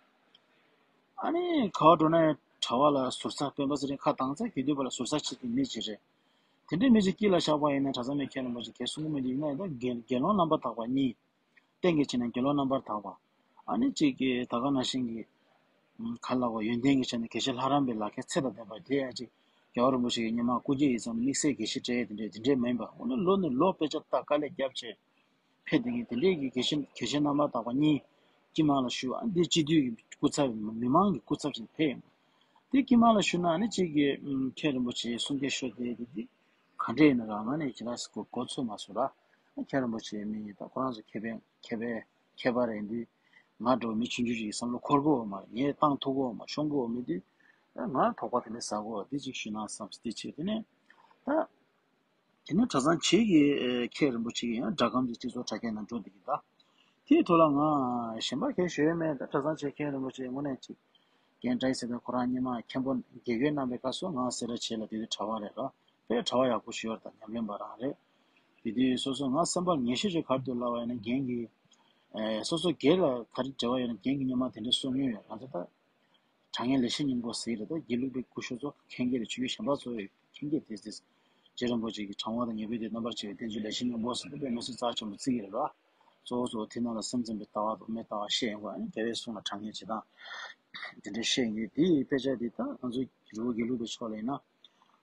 ཨ་ནི་ག་བ་འགྲོ་ན་གྲྭ་བ་ལ་ཟུར་ཟ། སྤེན་པ་ཚེ་རིང་ཁ་བཏང་ཚར་གི་དུས་པ་ལ་ཟུར་ཟ་བྱེད་དེ་མི་ཅིག་རེད། དེ་འདྲའི་མི་ཅིག་དཀྱིལ་ལ་བཞག་པ་ཡིན་ན་གྲྭ་ཚང་མའི་མཁན་རིན་པོ་ཆེ་གས་གསུང་གི་མི་འདུག་ཡིན་ན་ཡང་ད་དགེ་དགེ་སློང་རྣམ་པར་དག་པ་གཉིས། གཏན་གྱི་ཆོས་ནི་དགེ་སློང་རྣམ་པར་དག་པ། ཨ་ནི་གཅིག་གིས་ད་ག་ནང་བཞིན་གྱི་ཨམ་ག་ལ་བ་ཡོན་ཏན་གྱི་ཆ་ནས་དགེ་བཤེས་ལྷ་རམས་པའི་ལག་ཁྱེར་ཚད་དང་ལྡན་པ་དེ་ཡང་གཅིག་རྒྱལ་བ་རིན་པོ་ཆེ་གི་སྔོན་མ་སྐུ་སྐྱེ་ཡི་ཙམ་དམིགས་བསལ་དགེ་བཤེས་གྲས་དེ་འདྲས་དེ་འདྲས་མ་ཡིན་པ། འོ་ན་ལོ་ནས་ལོ་དཔེ་ཆ་ལྟ་དཀའ་ལས་བརྒྱབ་བྱས་ཕེབས་བསྡད་མཁན་དེ་འདྲས་ཀྱི་དགེ་བཤེས་དགེ་བཤེས་རྣམ་པར་དག་པ་གཉིས་དཀྱིལ་མ་ལ་བཞུགས། ཨ་འདི་སྤྱི་འཐུས་ཀྱི་སྐུ་ཚབ་མི་མང་གི་སྐུ་ཚབ་ཅིག་ཕེབས་ཡོང་། དེ་དཀྱིལ་མ་ལ་བཞུགས་ན་ཨ་ནི་གཅིག་གིས་ཨམ་མཁན་རིན་པོ་ཆེའི་གསུང་སྐད་ཤོད་བསྡད་དེ་འདི་ག་འདྲས་ཡིན་ན་རང་ང་ནས་ཇི་ལྟར་གོ་གོ་ཚོད་མ་སོང་ར། མཁན་རིན་པོ་ཆེའི་མི་ཡིན་ད་ཁོ་རང་ཚོ་མཁས་པའི་མཁས་པའི་མཁས་པ་རེད་འདི། ང་འདྲ་བོ་མི་ཆུང་ཆུང་ཞིག་གི་བསམ་བློ་འཁོར་གི་ཡོད་མ་རེད། ངས་བཏང་ཐུབ་ཀྱི་ཡོད་མ་རེད། ཤོང་གི་ཡོད་མེད་དུས་ང་དོགས་པ་དེ་འདྲ་ཟ་གི་ཡོད། འདི་གཅིག་ཞུས་ན་བསམ། དེ་བྱས་དེ་ནས་ད། དེ་ནས་གྲྭ་ཚང་ཆེ་གི་ཨེ་མཁན་རིན་པོ་ཆེ་གི་ཡང་སྒྲ་སྒམ་དེ་སྤྱི་ཚོགས་དྲ་རྒྱ་ནང་འགྲོ་བསྡད་ཀྱི་ད། དེའི་ཐོག་ལ་ང་གཞན་པ་གང་ཞུ་ཡས་མེད། ད་གྲྭ་ཚང་ཆེ་མཁན་རིན་པོ་ཆེ་དངོས་གནས་ཅིག་རྒན་བཀྲ་ཤིས་ཟེར་ད་ཁོ་རང་སྔོན་མ་མཁན་པོ་དགེ་བསྐོས་གནང་པའི་སྐབས་སུ་ང་སེ་ར་བྱེས་ལ་དེ་དུས་གྲྭ་བ་རེད་ར། དཔེ་གྲྭ་བ་ཡག་པོ་ཞིག་ཡོད་རེད། ད་ཉམས་ལེན་པ་རང་རེད། དེ་དུས་སོ་སོ་ང་སེམས་པ་ངེས་ཤེས་ཅིག་ག་རེ་འདུག་ལབ་པ་ཡིན་ན་རྒན་གྱིས་ཨེ་སོ་སོ་སྒེར་ལ་ག་རེ་འབྲེལ་བ་ཡོད་ན་རྒན་གྱིས་སྔོན་མ་དེ་འདྲ་གསུང་མྱོང་ཡོད། ང་ཚོ་ད། དྲང་ངེས་ལེགས་བཤད་སྙིང་པོ་ཟེར་རེད། ད་དགེ་ལུགས་པའི་སྐུ་ཞབས་ཚོ་མཁྱེན་གྱི་རེད། ཆོས་བརྒྱུད་གཞན་པ་ཚོ་ཡང་མཁྱེན་གྱི་རེད། དེ་རྗེ་རིན་པོ་ཆེ་གི་དྲང་བ་དང་ཉེས་པའི་དོན་རྣམ་པར་ཕྱེ་བའི་བསྟན་བཅོས་ལེགས་བཤད་སྙིང་པོ་ཟེར་དེ་དཔེ་མི་སྲིད་རྩ་ཆེན་པོ་བརྩི་གི་རེད་ར། གཙོ་བོ་གཙོ་བོ་དེ་ནང་ལ་སེམས་ཙམ་པའི་ལྟ་བ་དང་མི་ལྟ་བ་བཤད་ཡོང་བ་ནི་རྒྱལ་བའི་གསུང་ལ་དྲང་ངེས་བྱེད་སྟངས་དེ་འདྲ་བཤད་ཡོང་གི། དེའི་དཔེ་ཆ་དེ་ད་ང་ཚོའི་རི་བོ་དགེ་ལུགས་པའི་ཕྱོགས་ལ་ཡིན་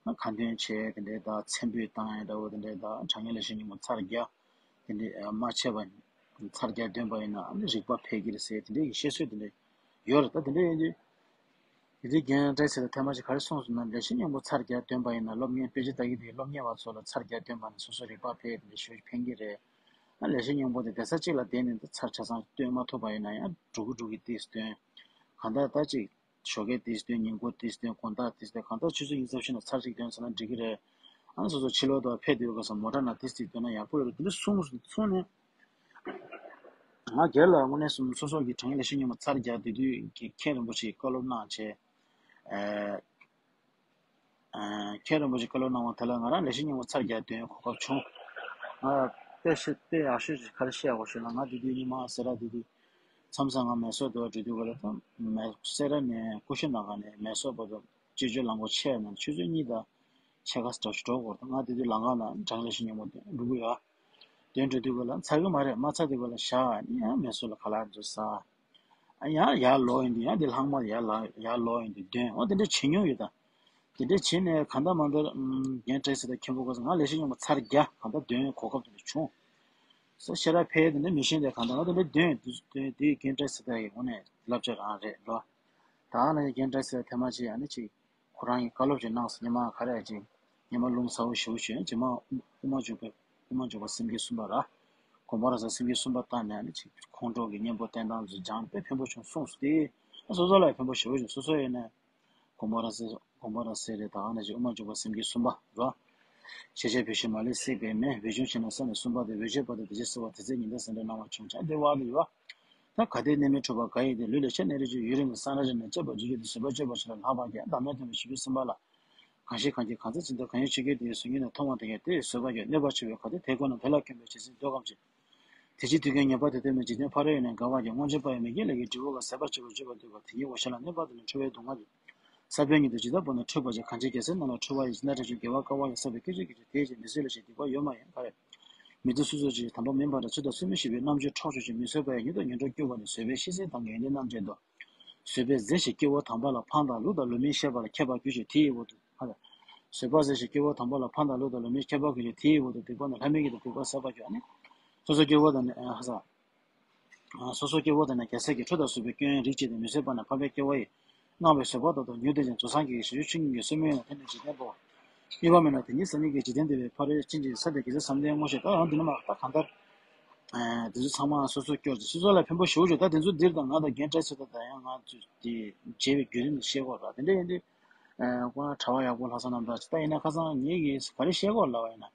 ན་ཁ་འདོན་བྱས་དེ་འདྲའི་ད་མཚན་འབོད་བཏང་ཡ་འདྲ་བོ་དེ་འདྲའི་ད་དྲང་ངེས་ལེགས་བཤད་སྙིང་པོ་ཚར་བརྒྱ། དེ་འདྲའི་མ་ཆད་པ་ཚར་བརྒྱ་འདོན་པ་ཡིན་ན་ཨ་ནི་རིག་པ་འཕེལ་གྱི་རེད་ཟེར་དེ་འདྲའི་བཤད་སྲོལ་དེ་འདྲ་ཡོད་རེད། ད་དེ་འདྲ་ཡིན་དུས་དེ་དུས་རྒན་བཀྲ་ཤིས་ལ་ཐེངས་མ་གཅིག་ག་རེ་གསུངས་སོང་ན། ལེགས་བཤད་སྙིང་པོ་ཚར་བརྒྱ་འདོན་པ་ཡིན་ན་སློབ་གཉེར་དཔེ་ཆ་ལྟ་གི་དེ་སློབ་གཉེར་བ་ཚོ་ལ་ཚར་བརྒྱ་འདོན་པ་ནི་སོ་སོ་རིག་པ་འཕེལ་དེ་འདྲ་ཞེ་པོ་ཕན་གྱི་རེད། ཨ་ལེགས་བཤད་སྙིང་པོ་དེ་བསྡད་ས་གཅིག་ལ་བསྡད་ནས་ད་ཚར་ཆ་ཚང་འདོན་མ་ཐུབ་པ་ཡིན་ན་ཡང་འགྲོ་གི་འགྲོ་གི་ཏིས་འདོན། གང་ལྟར་ད་ཅིག་ཞོགས་ཀས་ཏིས་འདོན། ཉིན་གུང་ཏིས་འདོན། དགོང་དག་ཏིས་འདོན། གང་ལྟར་ཆུ་ཚོད་ཉི་ཤུ་རྩ་བཞི་ནང་ཚར་གཅིག་འདོན་ཟེར་ན་འགྲིག་གི་རེད། ཨ་ནི་སོ་སོ་ཕྱི་ལོགས་དུ་ཕེབས་དུས་སྐབས་སུ་མོ་ཊ་ནང་ཏིས་ཏིས་འདོན་ན་ཡག་པོ་ཡོད་རེད། དེ་འདྲ་གསུངས་གསུངས་ནས་ང་སྒེར་ལ་དངོས་གནས་སོ་སོ་གི་དྲང་ངེས་ལེགས་བཤད་སྙིང་པོ་ཚར་བརྒྱ་དེ་དུས་ཀྱི་མཁན་རིན་པོ་ཆེའི་བཀའ་སློབ་གནང་བྱས། ཨ་ཨ་མཁན་རིན་པོ་ཆེའི་བཀའ་སློབ་གནང་བ་དེ་ལ་ང་རང་ལེགས་བཤད་སྙིང་པོ་ཚར་བརྒྱ་འདོན་གོ་སྐབས་བྱུང་། ང་དཔེ་ཤེས་དཔེ་ཡག་ཤོས་ཅིག་ག་རེ་བཤད་དགོས་ཞུས་ན། ང་དེ་དུས་སྔོན་མ་སེ་ར་དེ་དུས་མཚམས་མཚམས་ང་མེ་སོར་དུ་འགྲོ་དུས་སྐབས་ལ་ད་མེ་སེ་ར་ནས་ཀུ་ཤུ་ནང་ག་ནས་མེ་སོར་བར་དུ་སྤྱི་སྤྱོད་རླངས་འཁོར་ཆེ་ཡང་ན་ཆུ་ཚོད་གཉིས་དང་ཕྱེད་ཀ་ཙམ་ཞིག་འགྲོ་དགོས་རེད། ང་དེ་དུས་ལམ་ཁ་ལ་དྲང་ངེས་ལེགས་བཤད་སྙིང་པོ་འདོན་འགྲོ་གི་ཡོད། འདོན་འགྲོ་དུས་སྐབས་ལ་ཚར་གི་མ་རེད། མ་ཚར་དུས་སྐབས་ལ་བཞག་ཨ་ནི་ཡང་མེ་སོར་ལ་ཁ་ལག་འཛུལ་ཟ། ཨ་ཡང་ཡར་ལོག་ཡོང་དུས་ཡང་དེ་ལྷག་མ་ཡར་ལ་ཡར་ལོག་ཡོང་དུས་འདོན། འོ་དེ་འདྲ་བྱེད་མྱོང་ཡོད་ད། དེ་འདྲ་བྱས་ནས་གང་ལྟར་མ་ལྟར་ཨམ་རྒན་བཀྲ་ཤིས་དང་མཁན་པོ་སྐལ་བཟང་ང་ལེགས་བཤད་སྙིང་པོ་ཚར་བརྒྱ་གང་ལྟར་འདོན་གོ་སྐབས་དེ་འདྲ་བྱུང་། སོ་ཤེས་རབ་ཕལ་དེ་འདྲ་མི་ཤེས་དེ་གང་ལྟར་ང་དེ་འདྲ་འདོན་འདོན་དེ་རྒན་བཀྲ་ཤིས་དང་ཡི་ངོ་ནས་བསླབ་བྱ་རང་རེད་ལོ། ད་ང་ལ་རྒན་བཀྲ་ཤིས་དང་ཐེངས་མ་གཅིག་ཨ་ནི་གཅིག་ཁོ་རང་གིས་བཀའ་སློབ་ཅིག་གནང་སོང་། ཉི་མ་ག་རེ་ཅིག་ཉི་མ་རླུང་ཚ་བོ་ཞེ་པོ་བྱོན། རྗེས་མ་དབུ་མ་འཇུག་པའི་དབུ་མ་འཇུག་པ་སེམས་བསྐྱེད་གསུམ་པ་ར། དགོངས་པ་རབ་གསལ་སེམས་བསྐྱེད་གསུམ་པ་བཏང་ནས་ཨ་ནི་ཅིག་ཁོང་ཁྲོ་གི་གཉེན་པོ་བསྟེན་སྟངས་ཚོ་སྦྱངས་དཔེ་ཕན་པོ་བྱུང་གསུངས་སོང་སྟེ། ཨ་སོ་སོ་ལ་ཡང་ཕན་པོ་ཞེ་པོ་བྱུང་། སོ་སོ་ཡིན་ན་དགོངས་པ་རབ་གསལ་དགོངས་པ་རབ་གསལ་རེད། ད་ག་ནང་བཞིན་དབུ་མ་འཇུག་པ་སེམས་བསྐྱེད་གསུམ་པ་ར། ཤེས་བྱ་བེད་སྤྱོད་མ་ལུས་བསྲེགས་པའི་མེ། བེད་སྤྱོད་ཆེ་ན་ས་ནས་གསུམ་པ་དེ། འོད་བྱེད་བར་དུ་བདེ་གཤེགས་སྲིད་པ་དེ། ཚེ་ཉི་ཟླ་ཟེར་འདྲ་སྣང་བ་བྱུང་བྱ་བདེ་བ་ལ་ཡོད། ད་ག་དེ་གནས་མལ་འཁྲུལ་པ་ག་ཡིན་ཏེ། ལུས་ལ་ཆ་གནས་རེ་བཅུ་ཡུན་རིང་གི་སང་ར་རེ་ན་སྤྱད་པ་བརྗོད་རྒྱུ་དེ་བཟོད་པ་སྤྱོད་པ་ཞིག་ལ་ལྷག་པར་བརྒྱ། བདག་མེད་སྟོན་པའི་ཞི་རྒྱུའི་སེམས་དཔའ་ལ། གང་ཞིག་གང་གིས་གང་འཚམ་ཇི་ལྟར་གང་ཡོད་ཆོས་ཀྱི་དེ་ཡི་གཟུགས་བརྙན་ནས་མཐོང་བ་དེ་ཡང་དེ་ཡི་བཟོད་པ་ཡོད། གནོད་པ་ཆེ་བས་ག་དེ་དེ་ཁོ་ན་དེ་ལ་མཁོན་པའི་ཇི་སྲིད་འདོད་ཁམས་ཀྱི། དེ་ཕྱིར་དུས་ཀུན་ཉེས་པ་དེ་ལྟོས་མེད་འཇིག་རྟེན་ཕ་རོལ་ཡུལ་ནས་དགའ་བ་ཀྱང་། མངོན་སྤྱོད་པ་ཡང་མི་དགེ་ལས་ཀྱི་སྒྲིབ་པ་ཀུན་ཟད་པར་བྱེད་པར་བརྗོད་པར་འདོད་པ་དེ་ཉིད་འོ་ཞེ་ལ་གནོད་པ་དེ་ནི་འཁྲུལ་པའི་སྡུག་བསྔལ་ཡིན། ས་བོན་ཉིད་དུ་ཇི་ལྟར་སྤོང་ན་འཁྲུལ་པ་ཅན། གང་ཕྱིར་རྒྱལ་སྲས་རྣམས་ལ་འཁྲུལ་པ་ཡིན། ཇི་ལྟར་བྲལ་བྱུང་དགེ་བ་དཀའ་བ་ཡིན། བསགས་པའི་སྐད་ཅིག་གིས་ཀྱང་དེའི་རྗེས་མི་བཟོད་ལ་ཞེས་སྡིག་པ་ཡོད་མ་ཡིན། ག་རེ། མི་བཟོད་སུ་བཟོད་ཅིག་དམ་པ་མིན་པ་འདྲ། ཚུལ་དང་ཚུལ་མིན་ཤེས་པའི་རྣམ་དཔྱོད་འཕྲོག་བྱེད་ཅིང་། མི་བཟོད་པ་ཡང་ཉིད་དང་ཉོན་མོངས་སྐྱོབ་པ་ནི། བཟོད་པས་ཤེས་བྱའི་དང་གི་ཡོན་ཏན་རྣམ་འབྱེད་དོ། བཟོད་པས་རྫས་ཤིག་སྐྱེ་བོ་དམ་པ་ལ། ཕངས་དང་ལུས་དང་ལུས་མིན་ཤེས་པ་ལ། མཁས་པར་གྱུར་ཅིང་དེ་ཡི་འོག་ཏུ། ཧ་ལ། བཟོད་པ་རྫས་ཤིག་སྐྱེ་བོ་དམ་པ་ལ། ཕངས་དང་ལུས་དང་ལུས་མིན་མཁས་པར་གྱུར་ཅིང་དེ་ཡི་འོག་ཏུ། སྡིག་པ་ནི་ལྷ་མིན་གྱི་དང་སྡིག་པ་ཟད་པར་གྱུར། ཨ་ནི། སོ་སོ་སྐྱེ་བོ་དང་ནི་ཧ་ས། སོ་སོ་སྐྱེ་བོ་དང་ནི་རྒྱལ་སྲས་ཀྱི་ཁྲོ་དང་གཟུགས་པོའི་སྐྱོན་རིགས་གཅིག་དང་མི་བཟོད་པ་ནི་ཕམ་པའི་སྐྱེ་བོ་ཡི། སྔགས་པས་བཟོད་པ་ལྟར་དུ་མྱུར་འདོད་ཅིང་། རྫོགས་སངས་རྒྱས་ཀྱི་ཞབས་ཞུ་ཆོས་ཉིད་ཀྱི་བསོད་མིན་ཡོན་ཏན་ནི་འཇིག་རྟེན་པའོ། གཉིས་པ་མེད་ན་དེ་ཉིད་ས་ཉིད་ཀྱི་འཇིག་རྟེན་འདས་པའི་ཕ་རོལ་ཕྱིན་ཅི་ས་དེ་དགེ་ཚུལ་བསམ་གཏན་དངོས་ཤེས་ད་ཡང་འདི་ནི་མ་ད་གང་ལྟར། དེ་ཚོ་ཚང་མ་སོ་སོ་སྐྱོར་ཅིག་སོ་སོ་ལ་ཕན་པོ་ཞེ་པོ་ཅིག་ད་དེ་ཚོ་འདིར་དང་ང་དང་རྒན་བཀྲ་ཤིས་དང་ད་ཡང་ང་ཚོས་དེ་བརྗེ་བའི་བརྒྱུད་རིམ་ཤེས་དགོས་ར་དེ་འདྲ་ཡིན་དུས། ཁོ་ན་གྲྭ་བ་ཡག་པོ་ལྷག་བསམ་རྣམ་དག་ཅིག་ད་ཡིན་ན་ཁ་སང་ངེད་ཀྱིས་ག་རེ་བཤད་དགོས་ལབ་པ་ཡིན་ན།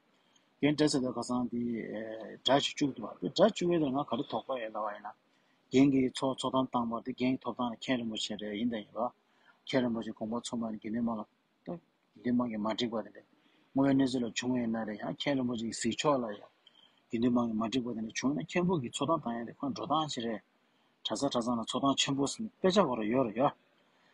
རྒན་བཀྲ་ཤིས་དང་ཁ་སང་དེ་སྒྲ་ཅིག་བཅུག་འདུག་བ་དེ་སྒྲ་བཅུག་ཡས་དེ་ང་ག་རེ་དོགས་པ་ཡོད་ལབ་པ་ཡིན་ན། རྒན་གྱིས་ཚོགས་ཚོགས་གཏམ་བཏང་བ་དེ་རྒན་གྱི་ཐོབ་ཐང་ལ་མཁན་རིན་པོ་ཆེ་རེད་ཡིན་དང་ཡིན་ར། མཁན་རིན་པོ་ཆེ་དགོངས་པ་ཚོམས་པ་ནི་དགེ་འདུན་པ་ལ། ད་དགེ་འདུན་པ་གིས་མ་འགྲིག་པ་དེ་འདྲ། དངོས་ཡོད་གནས་ཚུལ་ལ་བྱུང་བ་ཡིན་ན་རེད་ཡང་མཁན་རིན་པོ་ཆེ་གི་གཟིགས་ཕྱོགས་ལ་ཡང་། དགེ་འདུན་པ་གིས་མ་འགྲིག་པ་དེ་འདྲ་བྱུང་ན་མཁན་པོ་གིས་ཚོགས་གཏམ་བཏང་ཡ་དེ་ཁོ་འགྲོ་སྟངས་ཅིག་རེད། གྲྭ་ས་གྲྭ་ཚང་ལ་ཚོགས་གཏམ་ཆེན་པོ་ཟེར་ནས་དཔེ་ཆ་ཁོ་རང་ཡོད་རེད་ཡ།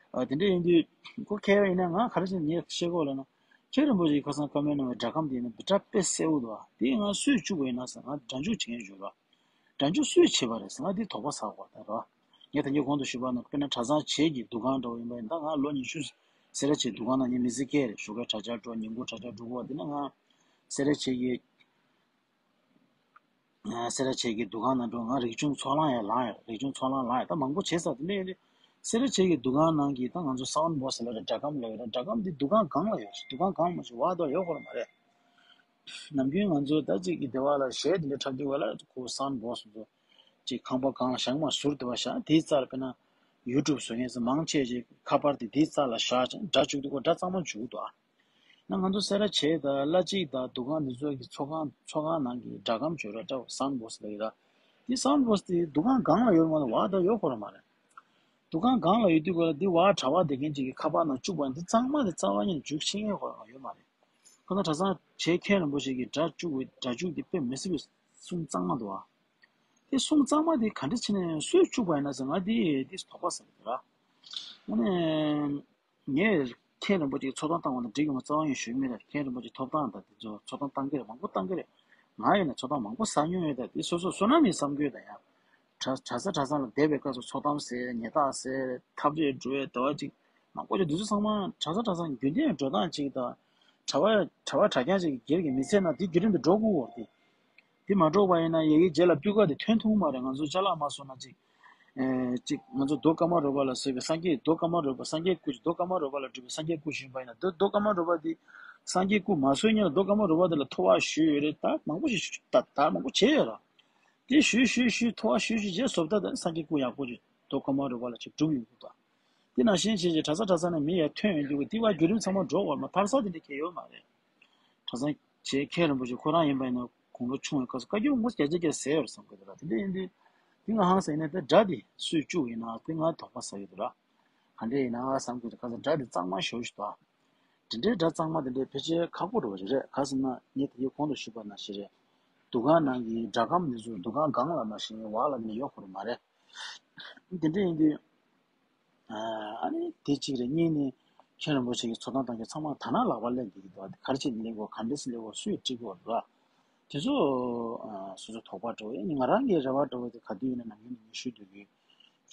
ཨ་དེ་འདྲ་ཡིན་དུས་ཁོ་མཁས་པ་ཡིན་ན་ང་ག་རེ་བྱས་ནས་ངས་བཤད་དགོས་ལབ་ན། མཁན་རིན་པོ་ཆེ་གིས་ཁ་སང་བཀའ་མོལ་གནང་བའི་སྒྲ་སྒམ་དེ་ཡིན་ན་འདི་འདྲ་དཔེ་གསལ་པོ་འདུག་ཨ་དེ་ང་སུས་བཅུག་པ་ཡིན་ན་ཟེར་ང་སྒྲ་འཇུག་བྱེད་མཁན་ཞིག་ཡོད་རེད། སྒྲ་འཇུག་སུས་བྱས་པ་རེད་ཟེར་ང་འདི་དོགས་པ་ཟ་དགོས་ད་རེད། ངས་ད་ངས་གོང་དུ་ཞུས་པ་ནང་དཔེར་ན་གྲྭ་ཚང་བྱེས་ཀྱི་འདུ་ཁང་འདྲ་བོ་ཡིན་པ་ཡིན་ད་ང་ལོ་ཉི་ཤུ་སེ་ར་བྱེས་འདུ་ཁང་ནང་ངའི་མི་ཚེ་སྐྱེལ་རེད་ཞོགས་ཀས་དྲ་རྒྱ་འགྲོ་ཉིན་གུང་དྲ་རྒྱ་འགྲོ་གོ་དེ་ནས་ང་སེ་ར་བྱེས་ཀྱི་སེ་ར་བྱེས་ཀྱི་འདུ་ཁང་ནང་འགྲོ་ང་རིག་ཆུང་ཚོགས་ལངས་ཡང་ལངས་ཡོད་རིག་ཆུང་ཚོགས་ལངས་ལངས་ཡོད་ད་མང་པོ་བྱས་ས་དེ་འདྲ་ཡིན་དུས་སེ་ར་བྱེས་ཀྱི་འདུ་ཁང་ནང་གི་ད་ང་ཚོ་སའུན་ཌི་བོག་སི་ལབ་རེད་སྒྲ་སྒམ་ལབ་ཡོད་རེད་སྒྲ་སྒམ་འདི་འདུ་ཁང་སྒང་ལ་ཡོད་འདུ་ཁང་སྒང་མ་ཞིག་བར་དུ་ཡོད་ཁོ་ར་མ་རེད། ནམ་རྒྱུན་ང་ཚོ་ད་ཅིག་གི་སྡེ་བ་ལ་གཞས་དེ་འདྲ་འཁྲབ་དུས་བ་ལ་ཁོ་སའུན་ཌི་བོག་སི་ཚོ་ཅིག་ཁང་པ་སྒང་ལ་བཞག་མ་ཟུར་དུ་བ་བཞག་དེའི་རྩ་ལ་དཔེར་ན་ཡུ་ཊུབ་བཟོ་མཁན་ཚོ་མང་ཆེ་ཅིག་ཁ་པར་དེ་དེའི་རྩ་ལ་བཞག་ཅིང་སྒྲ་བཅུག་དུས་ཁོ་སྒྲ་གཙང་མ་འཇུག་འདུག་ཨ། ན་ང་ཚོ་སེ་ར་བྱེས་དང་བླ་གཅིག་དང་འདུ་ཁང་འདི་ཚོ་གི་ཚོགས་ཁང་ཚོགས་ཁང་ནང་གི་སྒྲ་སྒམ་བརྗོད་ར་འདྲ་བ་སའུན་ཌི་བོག་སི་ལབ་ཡོད་ད། དེ་སའུན་ཌི་བོག་སི་དེ་འདུ་ཁང་སྒང་ལ་ཡོད་མ་གཏོགས་བ་དང་ཡོད་ཁོ་ར་མ་རེད། འདུ་ཁང་སྒང་ལ་ཡོད་དུས་གོ་ལ་འདི་བ་གྲྭ་བ་དེ་གན་ཅིག་གི་ཁ་པར་ནང་བཅུག་པ་འདི་གཙང་མ་དེ་རྩ་བ་ཉིད་འཇུག་ཤེས་མཁན་ཁོ་རང་ཡོད་མ་རེད། ཁོ་ན་གྲྭ་ཚང་བྱེས་མཁན་རིན་པོ་ཆེ་གི་སྒྲ་བཅུག་པའི་སྒྲ་འཇུག་དེ་དཔེ་མི་སྲིད་པའི་གསུང་གཙང་མ་འདུག་ཨ། དེ་གསུང་གཙང་མ་དེ་ག་འདྲ་བྱས་ནས་སུས་བཅུག་པ་ཡིན་ན་ཟེར་ང་དེ་དེ་དོགས་པ་ཟ་གི་འདུག་ར། ཨ་ནི། ངས་མཁན་རིན་པོ་ཆེ་གི་ཚོགས་གཏམ་བཏང་བ་དང་འགྲིག་གི་མ་རྩ་བ་ཡང་ཞུས་མེད་ར་མཁན་རིན་པོ་ཆེ་ཐོབ་ཐང་དང་དེ་ཚོ་ཚོགས་གཏམ་བཏང་གི་རེད་མང་པོ་བཏང་གི་རེད། ང་ཡིན་ན་ཚོགས་གཏམ་མང་པོ་ཟ་མྱོང་ཡོད་ད་དེ་སོ་སོ་བསོད་ནམས་ཡིན་བསམ་གྱི་ཡོད་ད་ཡང་། གྲྭ་གྲྭ་ས་གྲྭ་ཚང་ལ་བསྡད་པའི་སྐབས་སུ་ཚོགས་གཏམ་ཟེར་ཉེས་རྟགས་ཟེར་ཐབས་རེས་འགྲོ་བའི་ཟླ་བ་གཅིག་མང་པོ་ཅིག་འདི་ཚོ་ཚང་མ་གྲྭ་ས་གྲྭ་ཚང་རྒྱུན་ལྡན་འགྲོ་སྟངས་གཅིག་དང་། གྲྭ་བ་གྲྭ་བ་གྲྭ་རྐྱང་ཅིག་གི་སྒེར་གྱི་མི་ཚེ་ནང་དེ་བརྒྱུད་རིམ་དུ་འགྲོ་དགོས་འོར་དེ། དེ་མ་འགྲོ་བ་ཡིན་ན་ཡ་གི་རྗེས་ལ་སྤུས་ཀ་དེ་ཐོན་ཐུབ་མ་རེད་ང་ཚོ་ཅ་ལག་མ་བཟོ་ན་ཅིག་ཨེ་ཅིག་ང་ཚོ་རྡོ་ཀ་མ་རོ་པ་ལ་ཟེར་བའི་སངས་རྒྱས་རྡོ་ཀ་མ་རོ་པ་སངས་རྒྱས་སྐུ་རྡོ་ཀ་མ་རོ་པ་ལ་སྒྲུབ་པའི་སངས་རྒྱས་སྐུ་ཞུས་པ་ཡིན་ན་རྡོ་རྡོ་ཀ་མ་རོ་པ་དེ་སངས་རྒྱས་སྐུ་མ་བཟོས་ཉིན་ལ་རྡོ་ཀ་མ་རོ་པ་དེ་ལ་ཐོ་བ་ཞུས་ཡོད་རེད་ད་མང་པོ་ཞིག་ད་ད་མང་པོ་བྱས་ཡོད་ར། དེ་ཞུས་ཞུས་ཞུས་ཐོ་བ་ཞུས་ཞུས་རྗེས་བཟོ་ལྟ་དང་སངས་རྒྱས་སྐུ་ཡག་པོ་ཅིག་རྡོ་ཀ་མ་རོ་པ་ལ་ཅིག་སྒྲུབ་ཡོང་གི་འདུག་དེ་ནང་བཞིན་བྱས་ཀྱི་གྲྭ་ས་གྲྭ་ས་ནས་མི་ཡར་ཐོན་ཡོང་དུས་དེ་བ་བརྒྱུད་རིམ་ཚང་མ་འགྲོ་བར་མ་ཐར་ས་དེ་འདྲ་གལ་ཡོད་མ་རེད། གྲྭ་ས་བྱེས་མཁན་རིན་པོ་ཆེ་ཁོ་རང་ཡིན་པ་ཡིན་ན་དགུང་ལོ་ཆུང་བའི་སྐབས་སུ་བཀའ་བརྒྱུད་ངོ་བརྒྱ་ཆ་བརྒྱ་ཟེར་བར་བསམ་དགོས་འདུག་ར་དེ་འདྲ་ཡིན་དུས་དེ་ང་ཧང་སངས་ཡིན་ན་དེ་སྒྲ་དེ་སུས་བཅུག་ཡིན་ན་དེ་ང་དོགས་པ་ཟ་ཡོད་འདུག་ར། ག་འདྲ་ཡིན་ན་བསམ་དགོས་འདུག་ག་ས་སྒྲ་དེ་གཙང་མ་ཞེ་པོ་ཞིག་འདུག་ཨ། དེ་འདྲའི་སྒྲ་གཙང་མ་དེ་འདྲའི་ཕལ་ཆེར་ཁག་པོ་འགྲོ་བ་ཞིག་རེད་ག་ཟེར་ན་ངས་དེ་གའི་གོང་དུ་ཞུས་པ་ནང་བཞིན་རེད། འདུ་ཁང་ནང་གི་སྒྲ་སྒམ་འདི་ཚོ་འདུ་ཁང་སྒང་ལ་ནང་བཞིན་བར་ལ་ནི་ཡོད་ཁོ་ར་མ་རེད། དེ་འདྲ་ཡིན་དུས། ཨ་ནི་དེ་གཅིག་རེད་གཉིས་ནི། མཁན་རིན་པོ་ཆེ་གི་ཚོགས་གཏམ་བཏང་མཁན་ཚང་མ་ད་ནང་ལག་པ་ལེན་བསྡད་ཀྱི་འདུག་ག་རེ་བྱས་ནས་ལེན་དགོས་ག་འདྲས་སེ་ལེན་དགོས་སུས་ཁྲིད་དགོས་རེད་བ། དེ་ཚོ་ཨ་སོ་སོ་དོགས་པ་འདྲ་བོ་ཡིན་ང་རང་གི་རེ་བ་འདྲ་བོ་དེ་ག་དུས་ཡིན་ན་ནམ་རྒྱུན་ནས་ངས་ཞུ་འདོད་ཀྱི།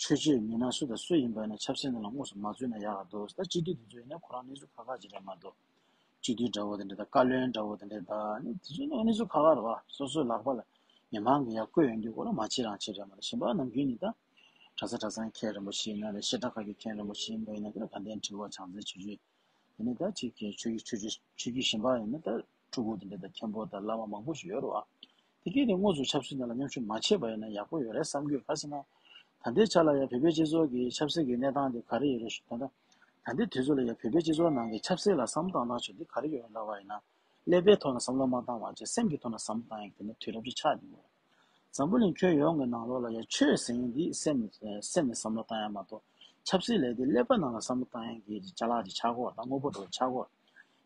ཆོས་བྱེད་མི་སྣ་སུ་དང་སུ་ཡིན་པ་ཡིན་ན་ཆབ་སྲིད་ནང་ལ་དངོས་སུ་མ་འཛུལ་ན་ཡག་ག་འདུག་ད་སྤྱི་འཐུས་དེ་ཚོ་ཡིན་ན་ཁོ་རང་གནས་ཚུལ་ཁག་ཁག་ཅིག་རེད་མ་གཏོགས། སྤྱི་འཐུས་འདྲ་བོ་དེ་འདྲ་དང་བཀའ་བློན་འདྲ་བོ་དེ་འདྲ་དང་ནི་དེ་ཚོ་ནི་གནས་ཚུལ་ཁག་ཁག་རེད་བ་སོ་སོའི་ལག་པ་ལ་མི་མང་གིས་ཡར་བསྐོས་ཡོང་དུས་ཁོ་རང་མ་བྱེད་རང་བྱེད་རེད་མ་གཏོགས་གཞན་པ་ནམ་རྒྱུན་ནི་ད། གྲྭ་ས་གྲྭ་ཚང་མཁན་རིན་པོ་ཆེ་ཡིན་ན་རེད་བཤད་གྲྭ་ཁག་གི་མཁན་རིན་པོ་ཆེ་ཡིན་པ་ཡིན་ན་དེ་ལ་དགའ་ལྡན་ཁྲི་པ་བྱང་རྩེ་ཆོས་རྗེ། དེ་ནས་ད་ཅིག་གི་ཆོས་ཀྱི་ཆོས་ཀྱི་ཆོས་ཀྱི་གཞན་པ་ཡིན་ན་ད་སྤྲུལ་སྐུ་དེ་འདྲ་དང་མཁན་པོ་དང་བླ་མ་མང་པོ་ཞིག་ཡོད་རེད་བ། དེ་གས་དེ་དངོས་སུ་ཆབ་སྲིད་ནང་ལ་མཉམ་ཞུགས་མ་བྱས་པ་ཡིན་ན་ཡག་པོ་ཡོད་རེད་བསམ་གྱི་ཡོད་ག་ཟེར་ན། ད་ལྟའི་ཆ་ལ་ཡང་བོད་པའི་སྤྱི་ཚོགས་ཀྱི་ཆབ་སྲིད་ཀྱི་གནས་སྟངས་དེ་ག་རེ་ཡོད་རེད་ཞུ་ད་ལྟ། ད་ལྟའི་དུས་ཚོད་ལ་ཡང་བོད་པའི་སྤྱི་ཚོགས་ནང་གི་ཆབ་སྲིད་ལ་བསམ་བློ་བཏང་སྟངས་ཞུ་དེ་ག་རེ་ཡོད་རེད་ལབ་པ་ཡིན་ན། ཀླད་པའི་ཐོག་ནས་བསམ་བློ་མ་བཏང་བ་བྱས་སེམས་ཀྱི་ཐོག་ནས་བསམ་བློ་བཏང་ཡག་དེ་ནི་དུས་རབས་ཅིག་ཆགས་ཀྱི་ཡོད་རེད། འཛམ་བུ་གླིང་ཁྱོན་ཡོངས་ཀྱི་ནང་ལོགས་ལ་ཡང་ཆོས་ཟེར་མཁན་འདི་སེམས་ནས་སེམས་ནས་བསམ་བློ་བཏང་ཡག་མ་གཏོགས་ཆབ་སྲིད་ལས་དེ་ཀླད་པ་ནང་ལ་བསམ་བློ་བཏང་ཡག་གི་ཅ་ལག་ཅིག་ཆགས་ཀྱི་ཡོད་རེད་ད་དངོས་པོ་འདྲ་བོ་ཆགས་ཀྱི་ཡོད་རེད།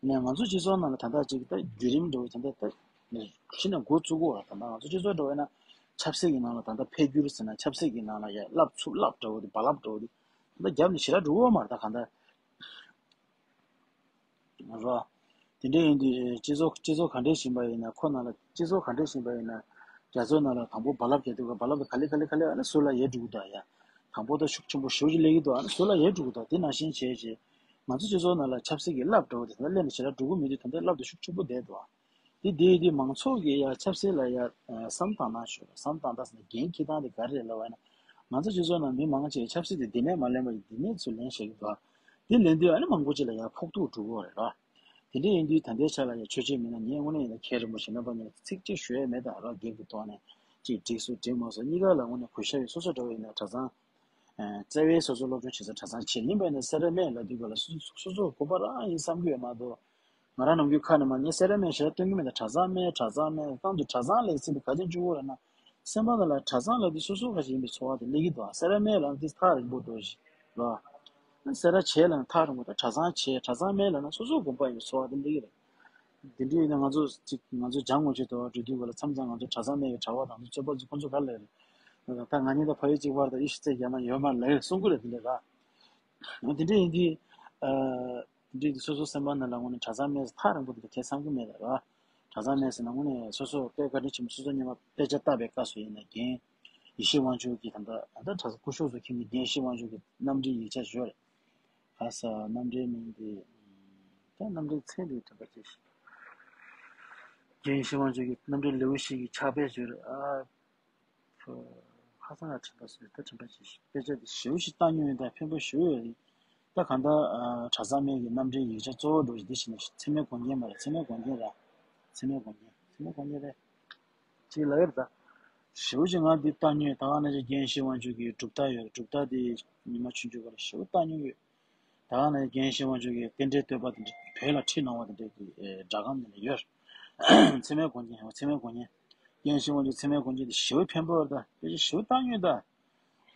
ཡིན་ནའང་ང་ཚོ་སྤྱི་ཚོགས་ནང་ལ་ད་ལྟ་ཅིག་ད་བརྒྱུད་རིམ་འདྲ་བོ་ད་ལྟ་ད་ནས་ཤི་ན་འགོ་བཙུགས་ཀྱི་ཡོད་རེད་ད་ལྟ་ང་ཚོ་སྤྱི་ཚོགས་འདྲ་བོ་ཡིན་ན་ཆབ་སྲིད་ཀྱི་ནང་ལ་ད་ལྟ་འཕེལ་འགྱུར་ཟེར་ན་ཆབ་སྲིད་ཀྱི་ནང་ལ་ཡ་རླབས་ཚུབ་རླབས་འདྲ་བོ་དེ་རྦ་རླབས་འདྲ་བོ་དེ་ད་ལྟ་རྒྱབ་ནས་ཞེ་དྲག་འགྲོ་གི་ཡོད་མ་རེད་ད་གང་ལྟར། རོ། དེ་འདྲ་ཡིན་དུས་སྤྱི་ཚོགས་སྤྱི་ཚོགས་ག་འདྲས་ཕྱིན་པ་ཡིན་ན་ཁོ་ནང་ལ་སྤྱི་ཚོགས་ག་འདྲས་ཕྱིན་པ་ཡིན་ན། རྒྱ་མཚོ་ནང་ལ་དང་པོ་རྦ་རླབས་རྒྱག་དུས་རྦ་རླབས་དེ་ག་ལེ་ག་ལེ་ག་ལེ་ཨ་ནི་ཟུར་ལ་ཡལ་འགྲོ་གི་འདུག་ཡ། དང་པོ་ད་ཤུགས་ཆེན་པོ་ཞེ་པོ་ཅིག་སླེབས་ཀྱི་འདུག་ཨ་ནི་ཟུར་ལ་ཡལ་འགྲོ་གི་འདུག་དེ་ནང་བཞིན་བྱས་བྱས། ང་ཚོ་སྤྱི་ཚོགས་ནང་ལ་ཆབ་སྲིད་ཀྱི་རླབས་འདྲ་བོ་དེ་ད་ལྟ་སླེབས་ནས་ཞེ་དྲག་འགྲོ་གི་མེད་དུས་ད་ལྟའི་རླབས་དེ་ཤུགས་ཆེན་པོ་བསྡད་འདུག་ཨ། དེ་དེ་དེ་མང་ཚོགས་ཀྱིས་ཡ་ཆབ་སྲིད་ལ་ཡ་བསམ་བཏང་ན་ཞུ་བསམ་བཏང་ད་ཟེར་ན་འགན་འཁྱེར་སྟངས་དེ་ག་རེ་རེད་ལབ་པ་ཡིན་ན། ང་ཚོ་སྤྱི་ཚོགས་ནང་མི་མང་ཆེ་ཆབ་སྲིད་དེ་འདི་ནས་མ་ལེན་པ་ཡིན་འདི་ནས་ཚུར་ལེན་བྱེད་ཀྱི་འདུག་དེ་ལེན་དུས་ཨ་ནི་མང་པོ་ཅིག་ལ་ཡ་ཕོག་ཐུག་འགྲོ་གི་རེད་ར། དེ་འདྲ་ཡིན་དུས་ད་ལྟའི་ཆ་ལ་ཡང་ཆོས་བྱེད་མི་སྣ་ངས་དངོས་གནས་ཡིན་ན་མཁན་རིན་པོ་ཆེ་རྣམ་པ་གཉིས་ལ་ཚིག་གཅིག་ཞུ་ཡས་མེད་ད། རོགས་སྒེར་གྱི་ཐོག་ནས་ཅིག་འགྲིག་སོང་འགྲིག་མ་སོང་གཉིས་ཀ་ལ་དངོས་གནས་གུས་ཞབས་ཡོད། སོ་སོ་འདྲ་བོ་ཡིན་ན་གྲྭ་ཚང་ཨ་བཙལ་བའི་སོ་སོ་སློབ་སྦྱོང་བྱེད་ས་གྲྭ་ཚང་བྱེད་ཡིན་པ་ཡིན་ན་སེ་ར་སྨད་ལབ་དུས་ག་ལ་སོ་སོ་སོ་སོ་དགོངས་པ་རང་ཡིན་བསམ་གྱི་ཡོད་མ་གཏོགས། ང་རང་ནམ་རྒྱུན་ཁ་ནས་མ་ངས་སེ་ར་སྨད་ཞེ་དྲག་སྟོན་གྱི་མེད་ད། གྲྭ་ཚང་སྨད་གྲྭ་ཚང་སྨད་གང་དུ་གྲྭ་ཚང་ལབ་ཚིག་འདི་ག་དེ་འཇུག་དགོས་རེད་ན། སེམས་པ་ནང་ལ་གྲྭ་ཚང་ལབ་དུས་སོ་སོ་ག་ཞིག་ཡིན་པའི་ཚོར་བ་དེ་སླེབས་ཀྱི་འདུག་ཨ། སེ་ར་སྨད་ལབ་ན་དེ་ཐག་རིང་པོ་འགྲོ་ཞིག་ལ། སེ་ར་བྱེས་ལབ་ན་ཐག་རིང་པོ་ད། གྲྭ་ཚང་བྱེས་གྲྭ་ཚང་སྨད་ལབ་ན་སོ་སོ་དགོངས་པ་ཡིན་པའི་ཚོར་བ་དེ་སླེབས་ཀྱི་རེད། དེ་འདྲ་ཡིན་ན་ང་ཚོ་གཅིག་ང་ཚོ་འཇང་དངོས་ཆོས་དོ་འགྲོ་དུས་ག་ལ་མཚམས་མཚམས་ང་ཚོ་གྲྭ་ཚང་སྨད་ཀྱི་གྲྭ་པ་དང་ཚོ་རྩོད་པ་ཚོ་ཁོ་ཚོ་ག་ལ་རེད། ད་ང་གཉིས་དང་ཕ་ཡུལ་གཅིག་བར་དུ་ཨི་ཤུ་རྩེད་རྒྱག་མ་ཡོད་མ་ལབ་གསུང་གི་རེད་དེ་འདྲ་ར། དེ་འདྲ་ཡིན་དུས། ཨ། དེ་འདྲ་ཡིན་དུས་སོ་སོ་སེམས་པ་ནང་ལ་དངོས་གནས་གྲྭ་ཚང་སྨད་ཐག་རིང་པོ་དེ་འདྲ་གས་བསམ་གྱི་མེད་ད་ར། གྲྭ་ཚང་སྨད་ཟེར་ན་དངོས་གནས་སོ་སོ་དཔེ་བཀའ་དྲིན་ཆེན་པོ་སོ་སོ་སྔོན་མ་དཔེ་ཆ་ལྟ་བའི་སྐབས་སུ་ཡིན་ན་རྒན་ཡེ་ཤེས་དབང་ཕྱུག་གི་ད་ལྟ་ད་ལྟ་གྲྭ་ཚང་སྐུ་ཞབས་སུ་མཁྱེན་གྱི་རྒན་ཡེ་ཤེས་དབང་ཕྱུག་གི་རྣམ་འགྲེལ་ཡིག་ཆ་ཡོད་རེད། ག་ས་རྣམ་འགྲེལ་མིང་དེ། ད་རྣམ་འགྲེལ་མཚན་དེ་དྲན་པ་བརྗེད་ཤག་རྒན་ཡེ་ཤེས་དབང་ཕྱུག་གི་རྣམ་འགྲེལ་ལེའུ་བཞི་གི་ཕྱག་དཔེ་ཡོད་རེད་ཨ། ཁ་སང་ལ་དྲན་པ་སོང་ད་དྲན་པ་བརྗེད་ཤག་དཔེ་ཆ་དེ་ཞེ་པོ་ཞིག་བལྟ་མྱོང་ཡོད་ད། ཕན་པོ་ཞེ་པོ་ཡོད་རེད། ད་གང་ལྟར་ཨ་གྲྭ་ཚང་སྨད་ཀྱི་རྣམ་འགྲེལ་ཡིག་ཆ་གཙོ་བོ་འདྲ་ཞིག་འདི་བྱས་ནས་ཚད་མའི་དགོངས་རྒྱན་མ་རེད། ཚད་མའི་དགོངས་རྒྱན་ར། ཚད་མའི་དགོངས་རྒྱན་ཚད་མའི་དགོངས་རྒྱན་རེད། ཅིག་ལབ་ཡོད་ད། ཞེ་པོ་ཅིག་ང་འདི་བལྟ་མྱོང་ཡོད། ད་ག་ནང་བཞིན་རྒན་ཡེ་ཤེས་དབང་ཕྱུག་གི་གྲུབ་མཐའ་ཡོད། གྲུབ་མཐའ་དེ་ཉི་མ་ཆུང་ཆུང་སྐབས་ལ་ཞེ་པོ་བལྟ་མྱོང་ཡོད། ད་ག་ནང་བཞིན་རྒན་ཡེ་ཤེས་དབང་ཕྱུག་གི་རྟེན་འབྲེལ་བསྟོད་པ་དེ་འདྲ་བོད་ལ་ཁྲིད་གནང་བ་དེ་འདྲ་གི་ཨེ་སྒྲ་སྒམ་དེ་འདྲ་ཡོད། ཚད་མའི་དགོངས་རྒྱན་ཡང་ཚད་མའི་དགོངས་རྒྱན། རྒན་ཡེ་ཤེས་དབང་ཕྱུག་ཚད་མའི་དགོངས་རྒྱན་དེ་ཞེ་པོ་ཕན་པོ་ཡོད་ད། དཔེ་ཆ་ཞེ་པོ་བལྟ་མྱོང་ཡོད་ད། ད་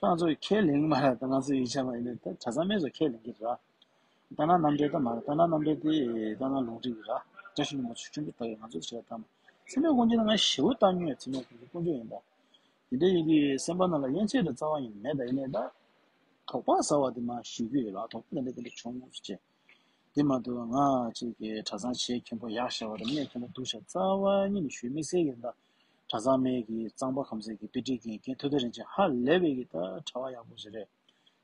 ང་ཚོ་ཡི་ཁས་ལེན་གྱི་མ་རེད་ད། ང་ཚོ་ཡིག་ཆ་མ་ཡིན་ནའི་ད་གྲྭ་ཚང་སྨད་ཚོ་ཁས་ལེན་གྱི་རེད། ལྟ་ན་རྣམ་འགྲེལ་ད་མ་རེད། ལྟ་ན་རྣམ་འགྲེལ་དེ་ལྟ་ན་ལུང་རིགས་རེད། བཀྲ་ཤིས་ལྷུན་པོ་ཚོ་ཆུང་ཆུང་ལྟ་ཡོད། ང་ཚོ་ཞེ་དྲག་ལྟ་མ། ཚད་མའི་དགོངས་རྒྱན་ང་ཞེ་པོ་ལྟ་མྱོང་ཡོད། ཚད་མའི་དགོངས་རྒྱན་དཀོན་མཆོག་ཡིན་ད། དེ་འདྲ་ཡིན་དུས་སེམས་པ་ནང་ལ་ཡན་ཆད་དུ་རྩ་བ་ཡིན་མེད་ད། ཡིན་ནའི་ད། དོགས་པ་ཟ་བ་དེ་མ་ཞུ་གི་ཡོད་ལ། དོགས་པ་དེ་འདྲ་དེ་འདྲ་བྱུང་ཟེར་བྱས། དེ་མ་གཏོགས་ང་གཅིག་གི་གྲྭ་ཚང་བྱེས་མཁན་པོ་ཡག་ཤག་པ་དང་སྨད་མཁན་པོ་སྡུག་ཤག་རྩ་བ་ཉིད་ནས་ཞུ་མི་སྲིད་ཀྱི་ད། གྲྭ་ཚང་སྨད་ཀྱི་གཙང་པ་ཁམས་ཚན་གྱི་དཔེ་ཁྲིད་མཁན་རྒན་ཐུབ་བསྟན་རིན་ཆེན་ཧ་ལས་པའི་གི་ད་གྲྭ་པ་ཡག་པོ་ཞིག་རེད།